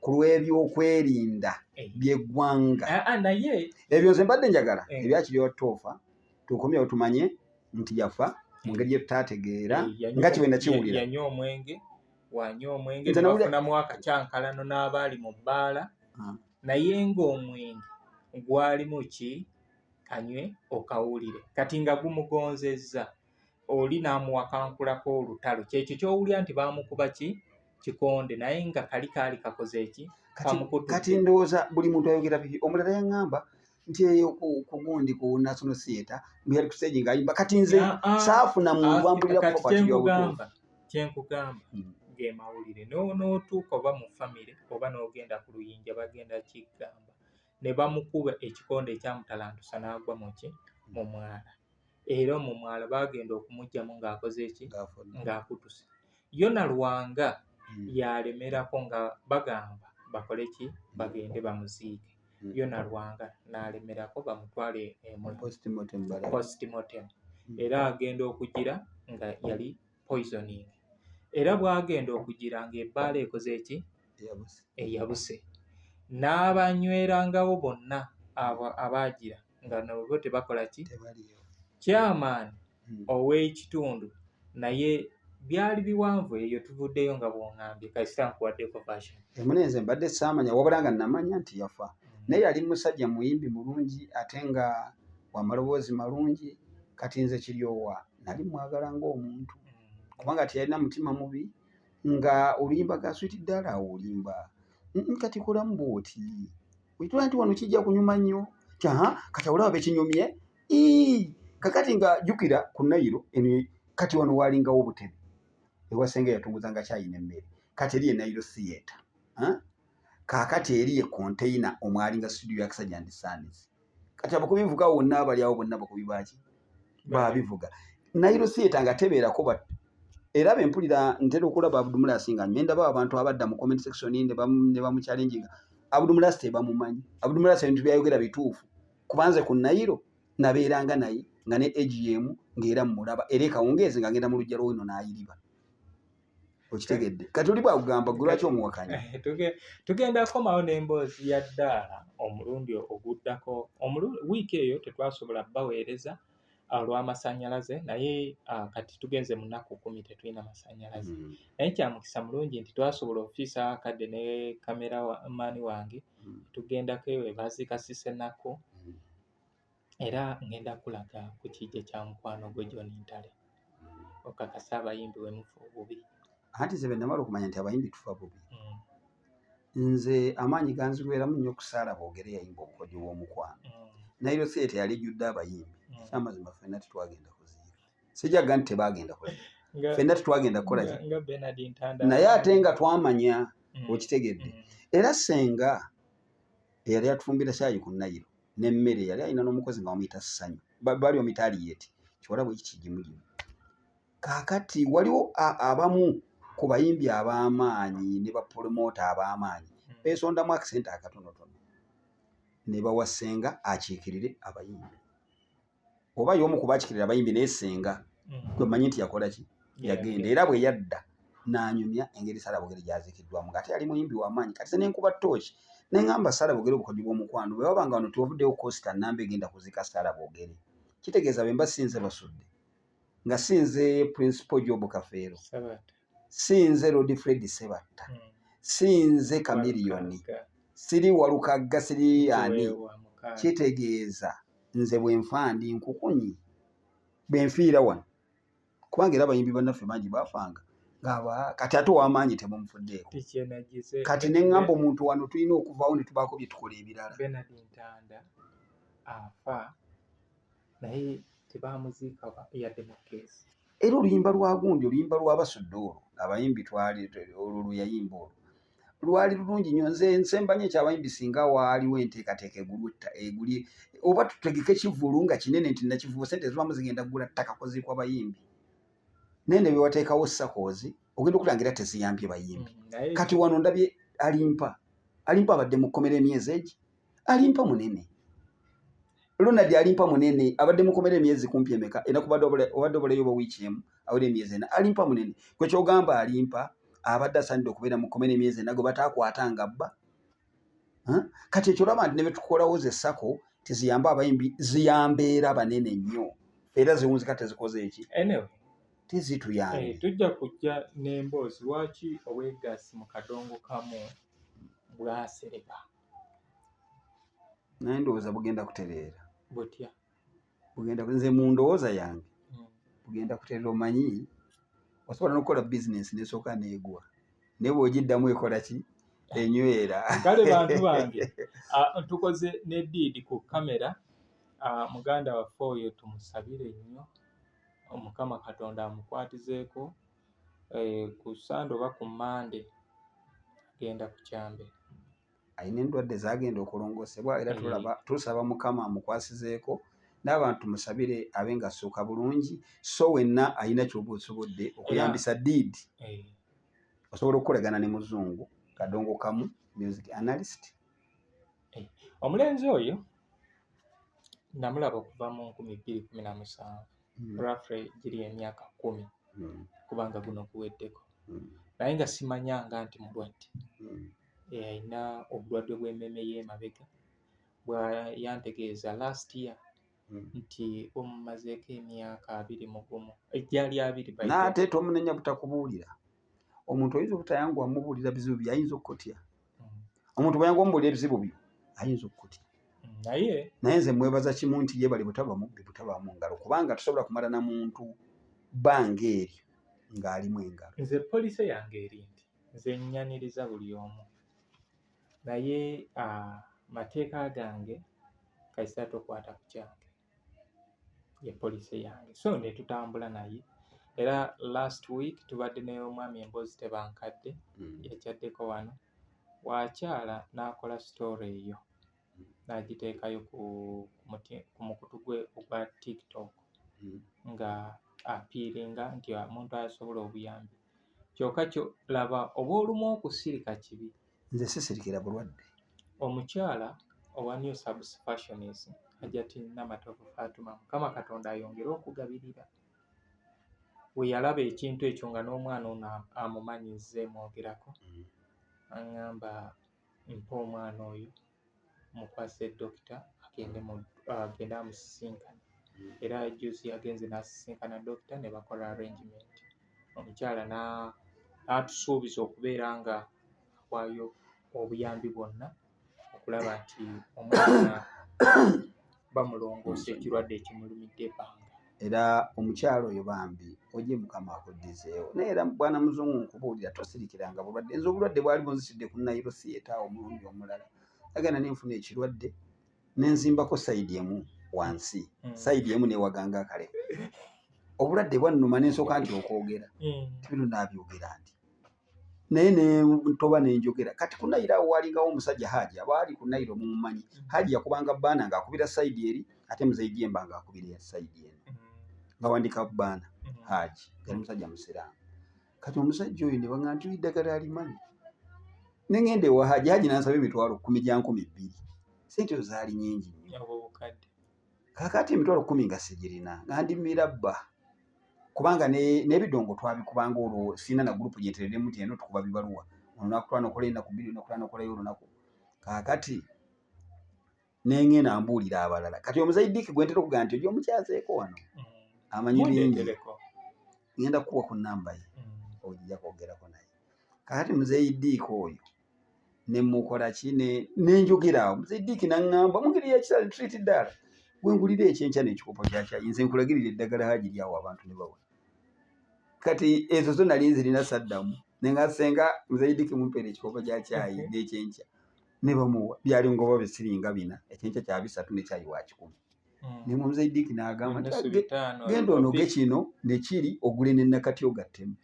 lw'ebyokwerinda by'eggwanga. Aa, naye Ebyo nze mbadde njagala ebyakiri toofa tukomyewo tumanye nti yafa mu ngeri gye tutaategeera nga kye bwe nakiwulira. Yanywa omwenge, wanywa omwenge Nze ne bafunamu akacyankalano n'abaali mu bbaala, naye ng'omwenge gwalimu ki, kanywe okawulire. Kati nga gumugonzezza, oli n'amuwakankulako olutalo, kyekyo ky'owulira nti baamukuba ki kikonde, naye nga kali kaali kakoze ki, kamukutudde. Kati ndowooza buli muntu ayogera bibi. Omulala yaŋŋamba nti eyo ku gundi ku National Theatre mbu yali ku stage ng'ayimba. Kati nze saafuna muntu ambulira Kati kufa kwa kiri obutuufu. Kyenkugamba ge mawulire. N'otuuka oba mu famire oba n'ogenda ku luyinja, bagenda kigamba ne bamukuba ekikonde ekyamutalantusa n'agwa mu ki, mu mwala. Era mu mwala baagenda okumuggyamu ng'akoze ki, Ng'afudde. ng'akutuse. Yona Lwanga yalemerako nga bagamba bakole ki, bagende bamuziike. Yona Lwanga n'alemerako bamutwale Postmortem balabe. Postmortem. Era agenda okugira nga yali poisoning. Era bw'agenda okugira ng'ebbaala ekoze ki, Eyabuse. Eyabuse. N'abanywerangawo bonna abo abaagira nga nabo tebakola ki, Tebaliyo. Chairman ow'ekitundu. Naye byali biwanvu, eyo tuvuddeyo nga bw'oŋŋambye kasita nkuwaddeko version. Emune nze mbadde saamanya, wabula nga namanya nti yafa. Naye yali musajja muyimbi mulungi ate nga wamaloboozi malungi. Kati nze Kiryowa nali mwagala ng'omuntu, kubanga teyalina mutima mubi, nga oluyimba ga sweet ddala awo olimba, kati kolamu bw'oti wetula nti wano kijja kunyuma nnyo ti aha, kati awulaba bekinyumye. Ii, kakati nga jjukira ku Nayiro eno, kati wano walingawo obutebe ewasenga yatunguzanga kyayina emmere. Kati eri ye Nayiro Theatre. Kaakati eri ye container omwalinga studio ya Kisajja and Sons. Kati abakubi bivuga wonna abali awo bonna bakubi baki babivuga. Nayiro Theatre nga tebeerako ba Era bwe mpulira ntera okulaba Abdumulasi nga nyenda ndaba abantu abadda mu comment section ne bamuchallenginga. Abdumulasi tebamumanyi. Abdumulasi ebintu byayogera bituufu. Kubanze ku Nayiro nabeeranga naye nga ne AGM ng'era mmulaba era ekawungeezi nga ngenda mu luggya lw'ono n'ayiriba. Okitegedde? Kati oli bw'akugamba gwe lwaki omuwakanya? Tugenda kukomawo n'emboozi ya ddaala omulundi oguddako. Wiiki eyo tetwasobola baweereza olw'amasannyalaze, naye kati tugenze mu nnaku 10 tetulina masannyalaze. Naye kya mukisa mulungi nti twasobola okufiisa akadde ne kameramaani wange, tugendako eyo baziika Sisenaku. Era ngenda kulaga ku kijja kya mukwano gwe John Ntale. Okakasa abayimbi we mufa obubi. Anti nze bwe namala okumanya nti abayimbi tufa bubi. Nze amaanyi ganzigweramu nnyo okusaala boogere yayimba obukodyo bw'omukwano. Nairo Theatre yali ejjudde abayimbi. Ekyamazima ffenna tetwagenda kuziika. Sijagga nti tebaagenda kuziika. Ffenna tetwagenda kukola ki. Naye ate nga twamanya okitegedde. Era ssenga eyali atufumbira caayi ku Nairo n'emmere yali alina n'omukozi nga bamuyita Ssanyu. Baali bamuyita Aliyeti. Kiwala bwe kigimugimu. Kaakati waliwo abamu ku bayimbi ab'amaanyi ne bapromoota ab'amaanyi beesondamu akasente akatonotono ne bawa ssenga akiikirire abayimbi. Oba y'omu ku baakiikirira abayimbi naye ssenga gwe mmanyi nti yakola ki? Yagenda. Era bwe yadda n'anyumya engeri Sarah Bogere gy'aziikiddwamu ng'ate yali muyimbi w'amaanyi. Kati nze ne nkuba ttooki ne ŋŋamba Sarah Bogere obukodyo bw'omukwano bwe waba nga wano tewavuddeyo coaster nnamba egenda kuziika Sarah Bogere. Kitegeeza bwe mba sinze Basudde, nga sinze Principal Job Kafeero, sinze Lord Fred Sebatta, sinze Chameleone, siri Walukagga, siri ani. Kitegeeza nze bwe nfa ndi nkukunyi, bwe nfiira wano. Kubanga era abayimbi bannaffe bangi baafanga ng'aba kati ate ow'amaanyi temumufuddeeko. Kati ne ŋŋamba omuntu wano tulina okuvaawo ne tubaako bye tukola ebirala. Bernard Ntanda afa naye tebamuziika yadde mu keesi. Era oluyimba lwa gundi, oluyimba lwa Basudde olwo, abayimbi twali olwo lwe yayimba olwo lwali lulungi nnyo. Nze nsemba nnyo ekyabayimbi singa waaliwo enteekateeka eguli oba tutegeke kivvulu nga kinene nti nakivubo ssente zibamu zigenda kugula ttaka kuziikwa bayimbi. Naye ne bwe wateekawo sakoozi ogenda okulangira teziyambye bayimbi. Kati wano ndabye Alimpa. Alimpa abadde mu kkomera emyezi egi. Alimpa munene. Ronald Alimpa munene abadde mu kkomera emyezi kumpi emeka era kubadde obadde obulayo oba wiiki emu awera emyezi ena. Alimpa munene. Gwe ky'ogamba Alimpa abadde asaanidde okubeera mu kkomera emyezi ena gwe bataakwata nga bba. Kati ekyo olaba nti ne bye tukolawo ze sako teziyamba abayimbi, ziyamba era banene nnyo. Era ziwunzika tezikoze eki? Tezituyambye. Tujja kujja n'emboozi lwaki obwegassi mu kadongo kamu bwasereba. Naye ndowooza bugenda kutereera. Butya? Bugenda nze mu ndowooza yange bugenda kutereera. Omanyi osobola n'okukola bizinensi n'esooka n'egwa naye bw'ogiddamu ekola ki? Enywera. Kale bantu bange tukoze ne diidi ku kamera. Muganda waffe oyo tumusabire nnyo Omukama Katonda amukwatizeeko ku Sande oba ku Mmande agenda ku kyambe. Alina endwadde z'agenda okulongoosebwa era tulaba tusaba Mukama amukwasizeeko n'abantu tumusabire abe ng'assuuka bulungi. So wenna alina ky'oba osobodde okuyambisa diidi. Osobola okukolagana ne Muzungu Kadongo Kamu music analyst. Omulenzi oyo namulaba okuva mu 2017. Roughly giri emyaka 10 kubanga guno guweddeko. Naye nga simanyanga nti mulwadde. Alina obulwadde bw'emmeeme y'emabega bwa yantegeeza last year nti bumumazeeko emyaka 21 egyali 20 by then. N'ate tomunenya butakubuulira. Omuntu oyinza obutayanguwa mubuulira bizibu bye ayinza okukutya. Omuntu bw'ayanguwa omubuulira ebizibu byo ayinza okukutya. Naye nze mwebaza kimu nti yeebale butaba mubbi butaba mu ngalo kubanga tosobola kumala na muntu bbanga eryo ng'alimu engalo. Nze poliisi yange eri nti nze nnyaniriza buli omu naye mateeka gange kasita tokwata ku kyange ye poliisi yange. So ne tutambula naye era last week tubadde ne omwami emboozi tebankadde yakyaddeko wano wakyala n'akola story eyo n'agiteekayo ku mukutu gwe ogwa TikTok nga apiiringa nti omuntu asobola obuyambi kyokka kyo laba oba olumu okusirika kibi. Nze sisirikira bulwadde. Omukyala owa New Subs Fashions Hajati Namatovu Fatuma Mukama Katonda ayongere okugabirira we yalaba ekintu ekyo nga n'omwana ono amumanyi nze mwogerako aŋŋamba mpa omwana oyo mukwase dokita agende mu agende amusisinkane era jjuuzi yagenze n'asisinkana dokita ne bakola arrangement omukyala n'atusuubiza okubeera nga awaayo obuyambi bwonna okulaba nti omwana bamulongoosa ekirwadde ekimulumidde ebbanga. Era omukyala oyo bambi oje mukama akuddizeewo naye era bwana muzungu nkubuulira tosirikiranga bulwadde nze obulwadde bwali bunzitidde ku Nile Theatre awo omulundi omulala nagenda nenfuna ekirwadde nenzimbako sayidi emu wansi sayidi emu newaganga akale obulwadde bwannuma nensooka nti okwogera tibino naabyogera nti naye nentoba nenjogera kati ku Nile awo walingawo omusajja Haji abaali ku Nile mumumanyi Haji yakubanga baana ng'akubira sayidi eri ate muzeyi Jemba ng'akubira sayidi eno nga wandika baana Haji yali musajja musiraamu kati omusajja oyo ne baŋŋamba nti eddagala alimanyi ne ŋŋenda ewa Haji Haji n'ansaba emitwalo 10 gya 2000 sente ezo zaali nnyingi nnyo kaakati emitwalo 10 nga sigirina nga ndi mirabba kubanga n'ebidongo twabikubanga olwo sirina na gurupu gyentereddemu nti eno tukuba bibaluwa olunaku twanokola ennaku 2 olunaku twanokolayo olunaku kaakati nengenda mbuulira abalala kati omuzaidiki gwe ntera okugamba nti ojja omukyazeeko wano amanyi bingi ngenda kukuwa ku nnamba ye ojja kwogerako naye kakati muzeyidiika oyo nemukola ki nenjogera awo muzeyidiiki naŋŋamba mu ngeri yakisale treat ddala gwe ngulira ekyenkya n'ekikopo kya kyayi nze nkulagirira eddagala haji lyawo abantu ne bawona kati ezo zo nali nzirina saddamu nenga senga muzeyidiiki mumpeera ekikopo kya kyayi n'ekyenkya ne bamuwa byali ngoba bisiringa bina ekyenkya kya 300 ne kyayi wa 100 ne muzeyidiiki n'agamba nti genda onoge kino nekiri ogule ne nakati ogattemu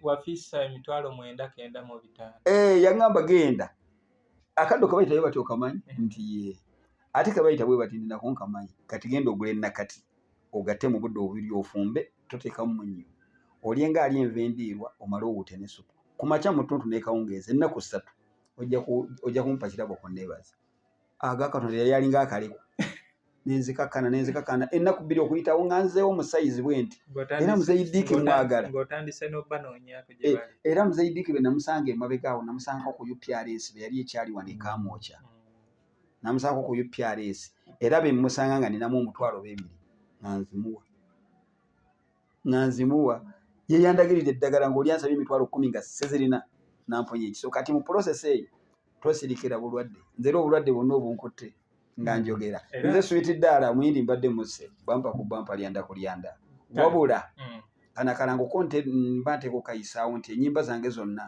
wafiisa 905. Yaŋŋamba genda akaddo kebayita bwe bati okamanyi nti ye ate kebayita bwe bati nti nako nkamanyi kati genda ogule nakati ogatte mu budde obubiri ofumbe toteekamu munnyo olye nga ali enva endiirwa omale owuute ne supu ku makya mu ttuntu n'ekawungeezi ennaku 3 ojja kumpa kirabo ku nneebaza aga Katonda yali alinga akaleku nenzikakkana nenzikakkana ennaku 2 okuyitawo nga nzeewo mu sayizi bwe nti era muzeyidiiki mwagala era muzeyidiiki bwe namusanga emabega awo namusangako ku UPRS bwe yali ekyali wano e Kamwokya namusangako ku UPRS era bwe mmusanga nga ninamu omutwalo b'ebiri nga nzimuwa ye yandagirira eddagala ng'oli ansabye emitwalo 10 nga sizirina namponya ekiso kati mu process eyo tosirikira bulwadde nze era obulwadde bwonna obunkutte nga njogera nze switi ddaala muyindi mbadde musse bampa ku bampa lyanda ku lyanda wabula kana kalango ko mba nteeka okukayisaawo nti ennyimba zange zonna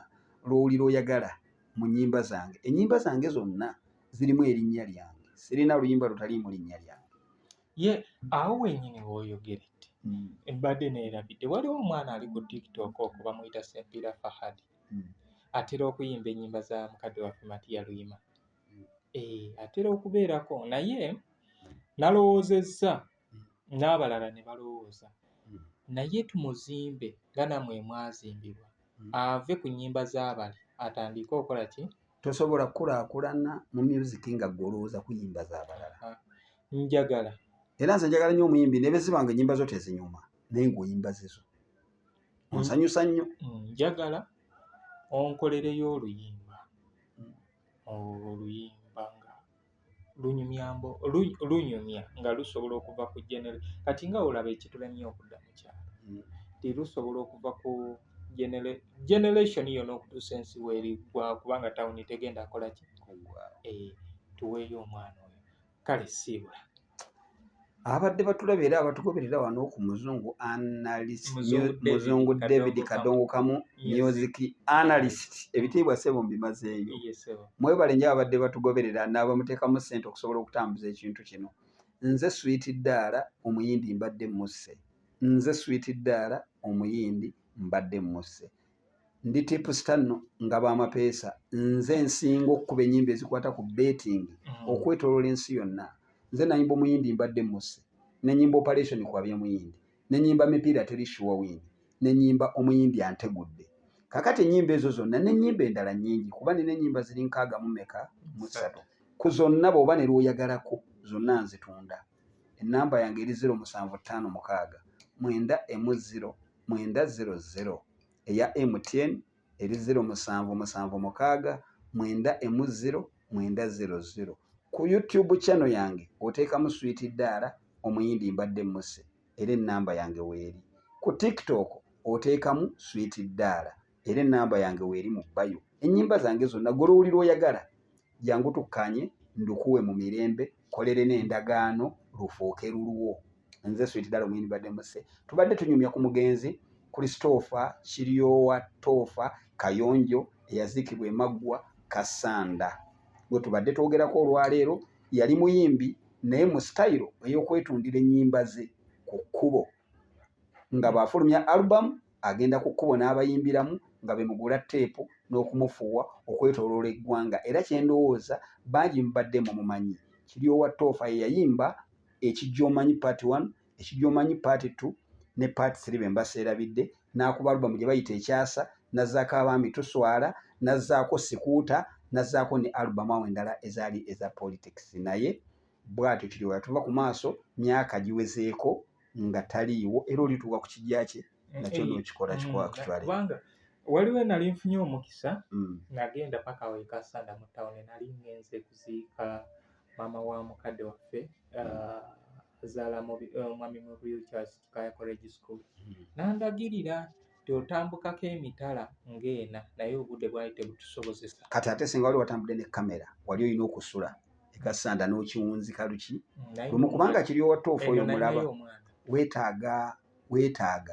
lw'owulira oyagala mu nnyimba zange ennyimba zange zonna zirimu erinnya lyange sirina luyimba lutaliimu linnya lyange. Ye awo wennyini w'oyogeredde mbadde neerabidde waliwo omwana ali ku TikTok okwo bamuyita Sempiira Fahad atera okuyimba ennyimba za mukadde waffe Matiya Luyima atera okubeerako naye nalowoozezza n'abalala ne balowooza naye tumuzimbe nga nammwe mwazimbibwa ave ku nnyimba z'abali atandike okola ki? Tosobola kukulaakulana mu music nga ggwe olowooza kuyimba z'abalala. Njagala. Era nze njagala nnyo omuyimbi ne bwe ziba nga ennyimba zo tezinyuma naye ng'oyimba zizo. Onsanyusa nnyo. Njagala onkolereyo oluyimba. Oluyimba nga lunyumya nga lusobola okuva ku kati nga olaba ekitulemye okudda mu kyalo nti lusobola okuva ku generation yonna okutuusa ensi weeriggwa kubanga tawuni tegenda kola ki tuweeyo omwana oyo kale siibula. Abadde batulaba era abatugoberera wano ku muzungu analyst muzungu David Kadongo Kamu music analyst ebitiibwa ssebo mbimazeeyo mwebale nnyo abadde batugoberera n'abamuteekamu ssente okusobola okutambuza ekintu kino nze Sweet Ddaala omuyindi mbadde musse nze Sweet Ddaala omuyindi mbadde musse ndi tipster nno nga b'amapeesa nze nsinga okukuba ennyimba ezikwata ku betting okwetooloola ensi yonna nze nayimba omuyindi mbadde musse nenyimba operation kwabya muyindi Nenyimba Mipiira Teri Sure Win, nenyimba Omuyindi Antegudde. Kakati ennyimba ezo zonna n'ennyimba endala nnyingi, kuba nina ennyimba ziri 63. Ku zonna bw'oba ne lw'oyagalako, zonna nzitunda. Ennamba yange eri 0756 910 900. Eya MTN eri 0776 910 900. Ku YouTube channel yange oteekamu Sweet Ddaala Omuyindi Mbadde Mmuse, era ennamba yange weeri. Ku TikTok oteekamu Sweet Ddaala, era ennamba yange weeri mu bio. Ennyimba zange zonna gwe lw'owulira oyagala, jangu tukkaanye ndukuwe mu mirembe, kolere n'endagaano lufuuke lulwo. Nze Sweet Ddaala Omuyindi Mbadde Mmuse. Tubadde tunyumya ku mugenzi Christopher Kiryowa Toofa Kayonjo eyaziikibwa e Maggwa Kassanda, gwe tubadde twogerako olwaleero. Yali muyimbi naye mu sitayiro ey'okwetundira ennyimba ze ku kkubo, nga bw'afulumya alubamu agenda ku kkubo n'abayimbiramu nga bemugula teepu n'okumufuuwa okwetooloola eggwanga. Era kye ndowooza bangi mubadde mumumanyi. Kiryowa Toofa ye yayimba Ekijja Omanyi Part 1, Ekijja Omanyi Part 2 ne Part 3 bwe mba seerabidde, n'akuba alubamu gye bayita Ekyasa, n'azzaako Abaami Tuswala, n'azzaako Sikuuta, n'azzaako ne alubamu awo endala ezaali eza politics. Naye bw'atyo Kiryowa yatuva ku maaso myaka giwezeeko nga taliiwo, era olituuka ku kijja kye nakyo n'okikola kikutwale. Kubanga waliwo nali nfunye omukisa, nagenda paka we Kassanda mu tawuni, nali ngenze kuziika maama wa mukadde waffe azaala Mwami Mubiru Charles Kikaya College School. Nandagirira nti otambukako emitala ng'ena, naye obudde bwali tebutusobozesa. Kati ate singa wali watambudde ne kamera, wali olina okusula e Kassanda n'okiwunzika luki lumu, kubanga Kiryowa Toofa oyo mulaba weetaaga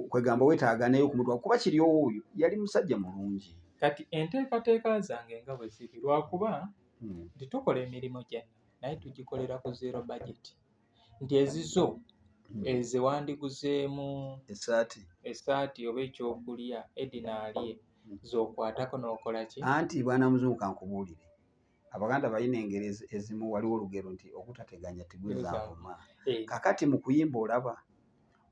kwegamba weetaaga naye okumutwala, kuba Kiryowa oyo yali musajja mulungi. Kati enteekateeka zange nga bwe ziri, lwakuba nti tukola emirimu gyenna naye tugikolera ku zero budget, nti ezizo eze wandiguzeemu esaati oba ekyokulya Edina alye, z'okwatako n'okola ki? Anti bwana muzungu, kankubuulire, Abaganda balina engeri ezimu. Waliwo olugero nti okutateganya tigweza nvuma. Kakati mu kuyimba, olaba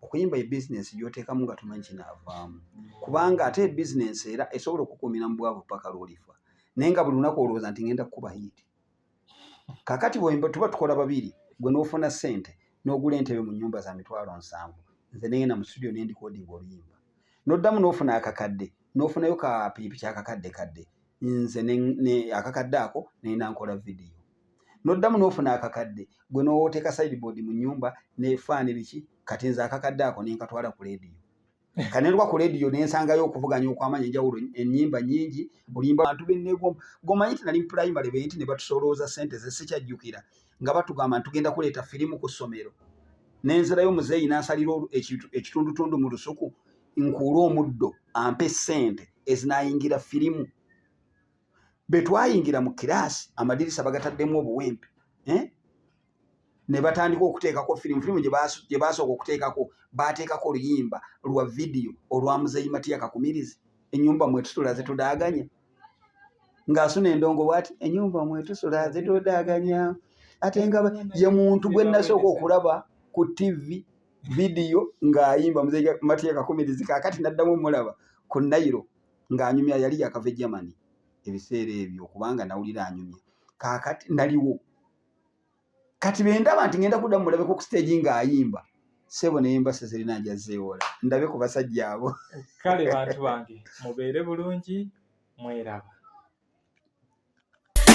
okuyimba ye bizinensi gy'oteekamu nga tomanyi kinaavaamu, kubanga ate bizinensi era esobola okukuumira mu bwavu paka lw'olifa, naye nga buli lunaku olowooza nti ngenda kukuba hit. Kakati bw'oyimba, tuba tukola babiri, gwe n'ofuna ssente n'ogula entebe mu nnyumba za 700,000, nze nengenda mu studio ne ndikodinga oluyimba, n'oddamu n'ofuna akakadde n'ofunayo ka pikipiki akakadde kadde, nze akakadde ako nenda nkola vidiyo, n'oddamu n'ofuna akakadde gwe n'oteeka sideboard mu nnyumba ne fan biki. Kati nze akakadde ako nenkatwala ku leediyo, kanentuka ku leediyo nensangayo okuvuganya okw'amaanyi, enjawulo, ennyimba nnyingi, oluyimba bantu benneegomba. Gomanyi nti nali mu primary bwe nti ne batusolooza ssente ze sikyajjukira, nga batugamba nti tugenda kuleeta firimu ku ssomero. Nenzirayo, muzeeyi n'ansalira ekitundutundu mu lusuku nkuule omuddo ampe ssente ezinaayingira firimu. Bwe twayingira mu kiraasi, amadirisa bagataddemu obuwempe, eh? Ne batandika okuteekako firimu. Firimu gye baasooka okuteekako, baateekako oluyimba lwa vidiyo olwa muzeeyi Matiya Kakumirizi, "Ennyumba mwetusula zitudaaganya", ng'asuna endongo bw'ati, "Ennyumba mwetusula zitudaaganya", ate nga ye muntu gwe nasooka okulaba ku TV vidiyo ng'ayimba, muzeeyi Matiya Kakumirizi. Kaakati naddamu omulaba ku Nayiro ng'anyumya, yali yakava e Germany ebiseera ebyo, kubanga nawulira anyumya. Kaakati naliwo, kati bwe ndaba nti ngenda kuddamu mulabeko ku stage ng'ayimba, ssebo, naye mba sezirina njazeewola ndabe ku basajja abo. Kale bantu bange, mubeere bulungi, mweraba.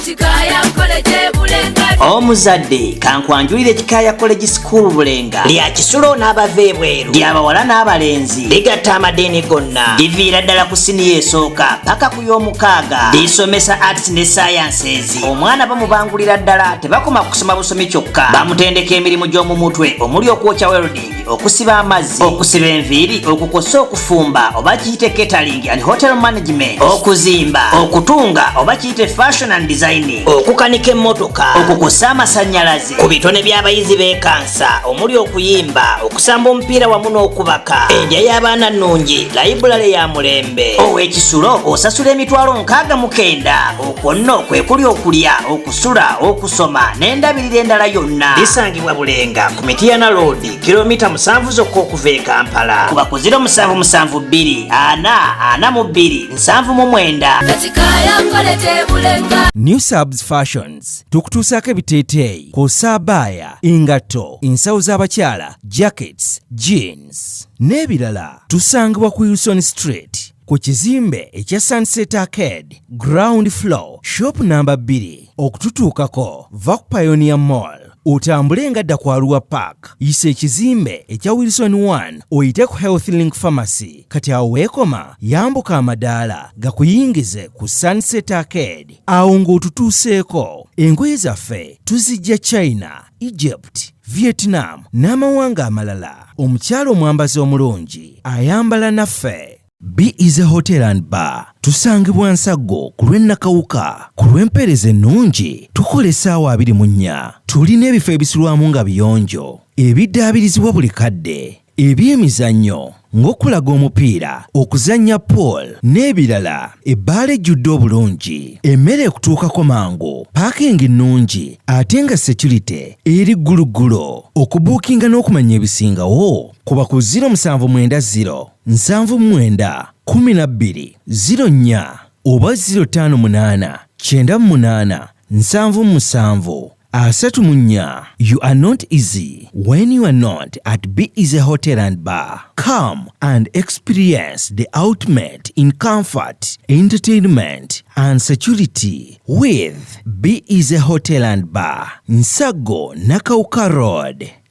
Kikaya College Bulenga. Omuzadde, kankwanjulire Kikaya College School Bulenga. Lya kisulo n'abava ebweru, lyabawala n'abalenzi, ligatta amadiini gonna, liviira ddala ku siniya esooka paka ku y'omukaaga, lisomesa arts ne sciences. Omwana bamubangulira ddala, tebakoma kusoma busomi kyokka, bamutendeka emirimu gy'omu mutwe omuli okwokya, welding, okusiba amazzi, okusiba enviiri, okukosa, okufumba oba kiyite catering and hotel management, okuzimba, okutunga oba kiyite fashion and designing, okukanika emmotoka, okukuza Kw'ossa amasannyalaze ku bitone by'abayizi b'ekansa omuli okuyimba, okusamba omupiira wamu n'okubaka. Endya y'abaana nnungi, layibulale ya mulembe. Ow'ekisulo osasula 69,000. Okwo nno kwe kuli okulya, okusula, okusoma n'endabirira endala yonna. Lisangibwa Bulenga ku Mityana Road, kilomita 7 zokka okuva e Kampala. Kuba ku 0772 442 79. Kikaya College Bulenga. New Subs Fashions tukutuusaako ebiteeteeyi kw'ossa abaaya, engatto, ensawo z'abakyala, jackets, jeans n'ebirala. Tusangibwa ku Wilson Street ku kizimbe ekya Sunset Arcade, ground floor, shop namba 2. Okututuukako va ku Pioneer Mall otambule nga dda ku Arua Park, yisa ekizimbe ekya Wilson 1 oyite ku Health Link Pharmacy. Kati awo weekoma yambuka amadaala gakuyingize ku Sunset Arcade. Awo ng'otutuuseeko, engoye zaffe tuzijja China, Egypt, Vietnam n'amawanga amalala. Omukyala omwambazi omulungi ayambala naffe. Be Easy Hotel and Bar tusangibwa Nsaggo ku lw'e Nakawuka. Ku lw'empeereza ennungi tukola essaawa 24. Tulina ebifo ebisulwamu nga biyonjo, ebiddaabirizibwa buli kadde, ebyemizannyo ng'okulaga omupiira, okuzannya pool n'ebirala. Ebbaala ejjudde obulungi, emmere ekutuukako mangu, paakingi nnungi ate nga security eri gguluggulo. Okubuukinga n'okumanya ebisingawo kuba ku 0790 79 12 04 oba 058 98 77 34. You are not easy when you are not at Be Easy Hotel and Bar. Come and experience the ultimate in comfort, entertainment, and security with Be Easy Hotel and Bar, Nsago Nakawuka Road.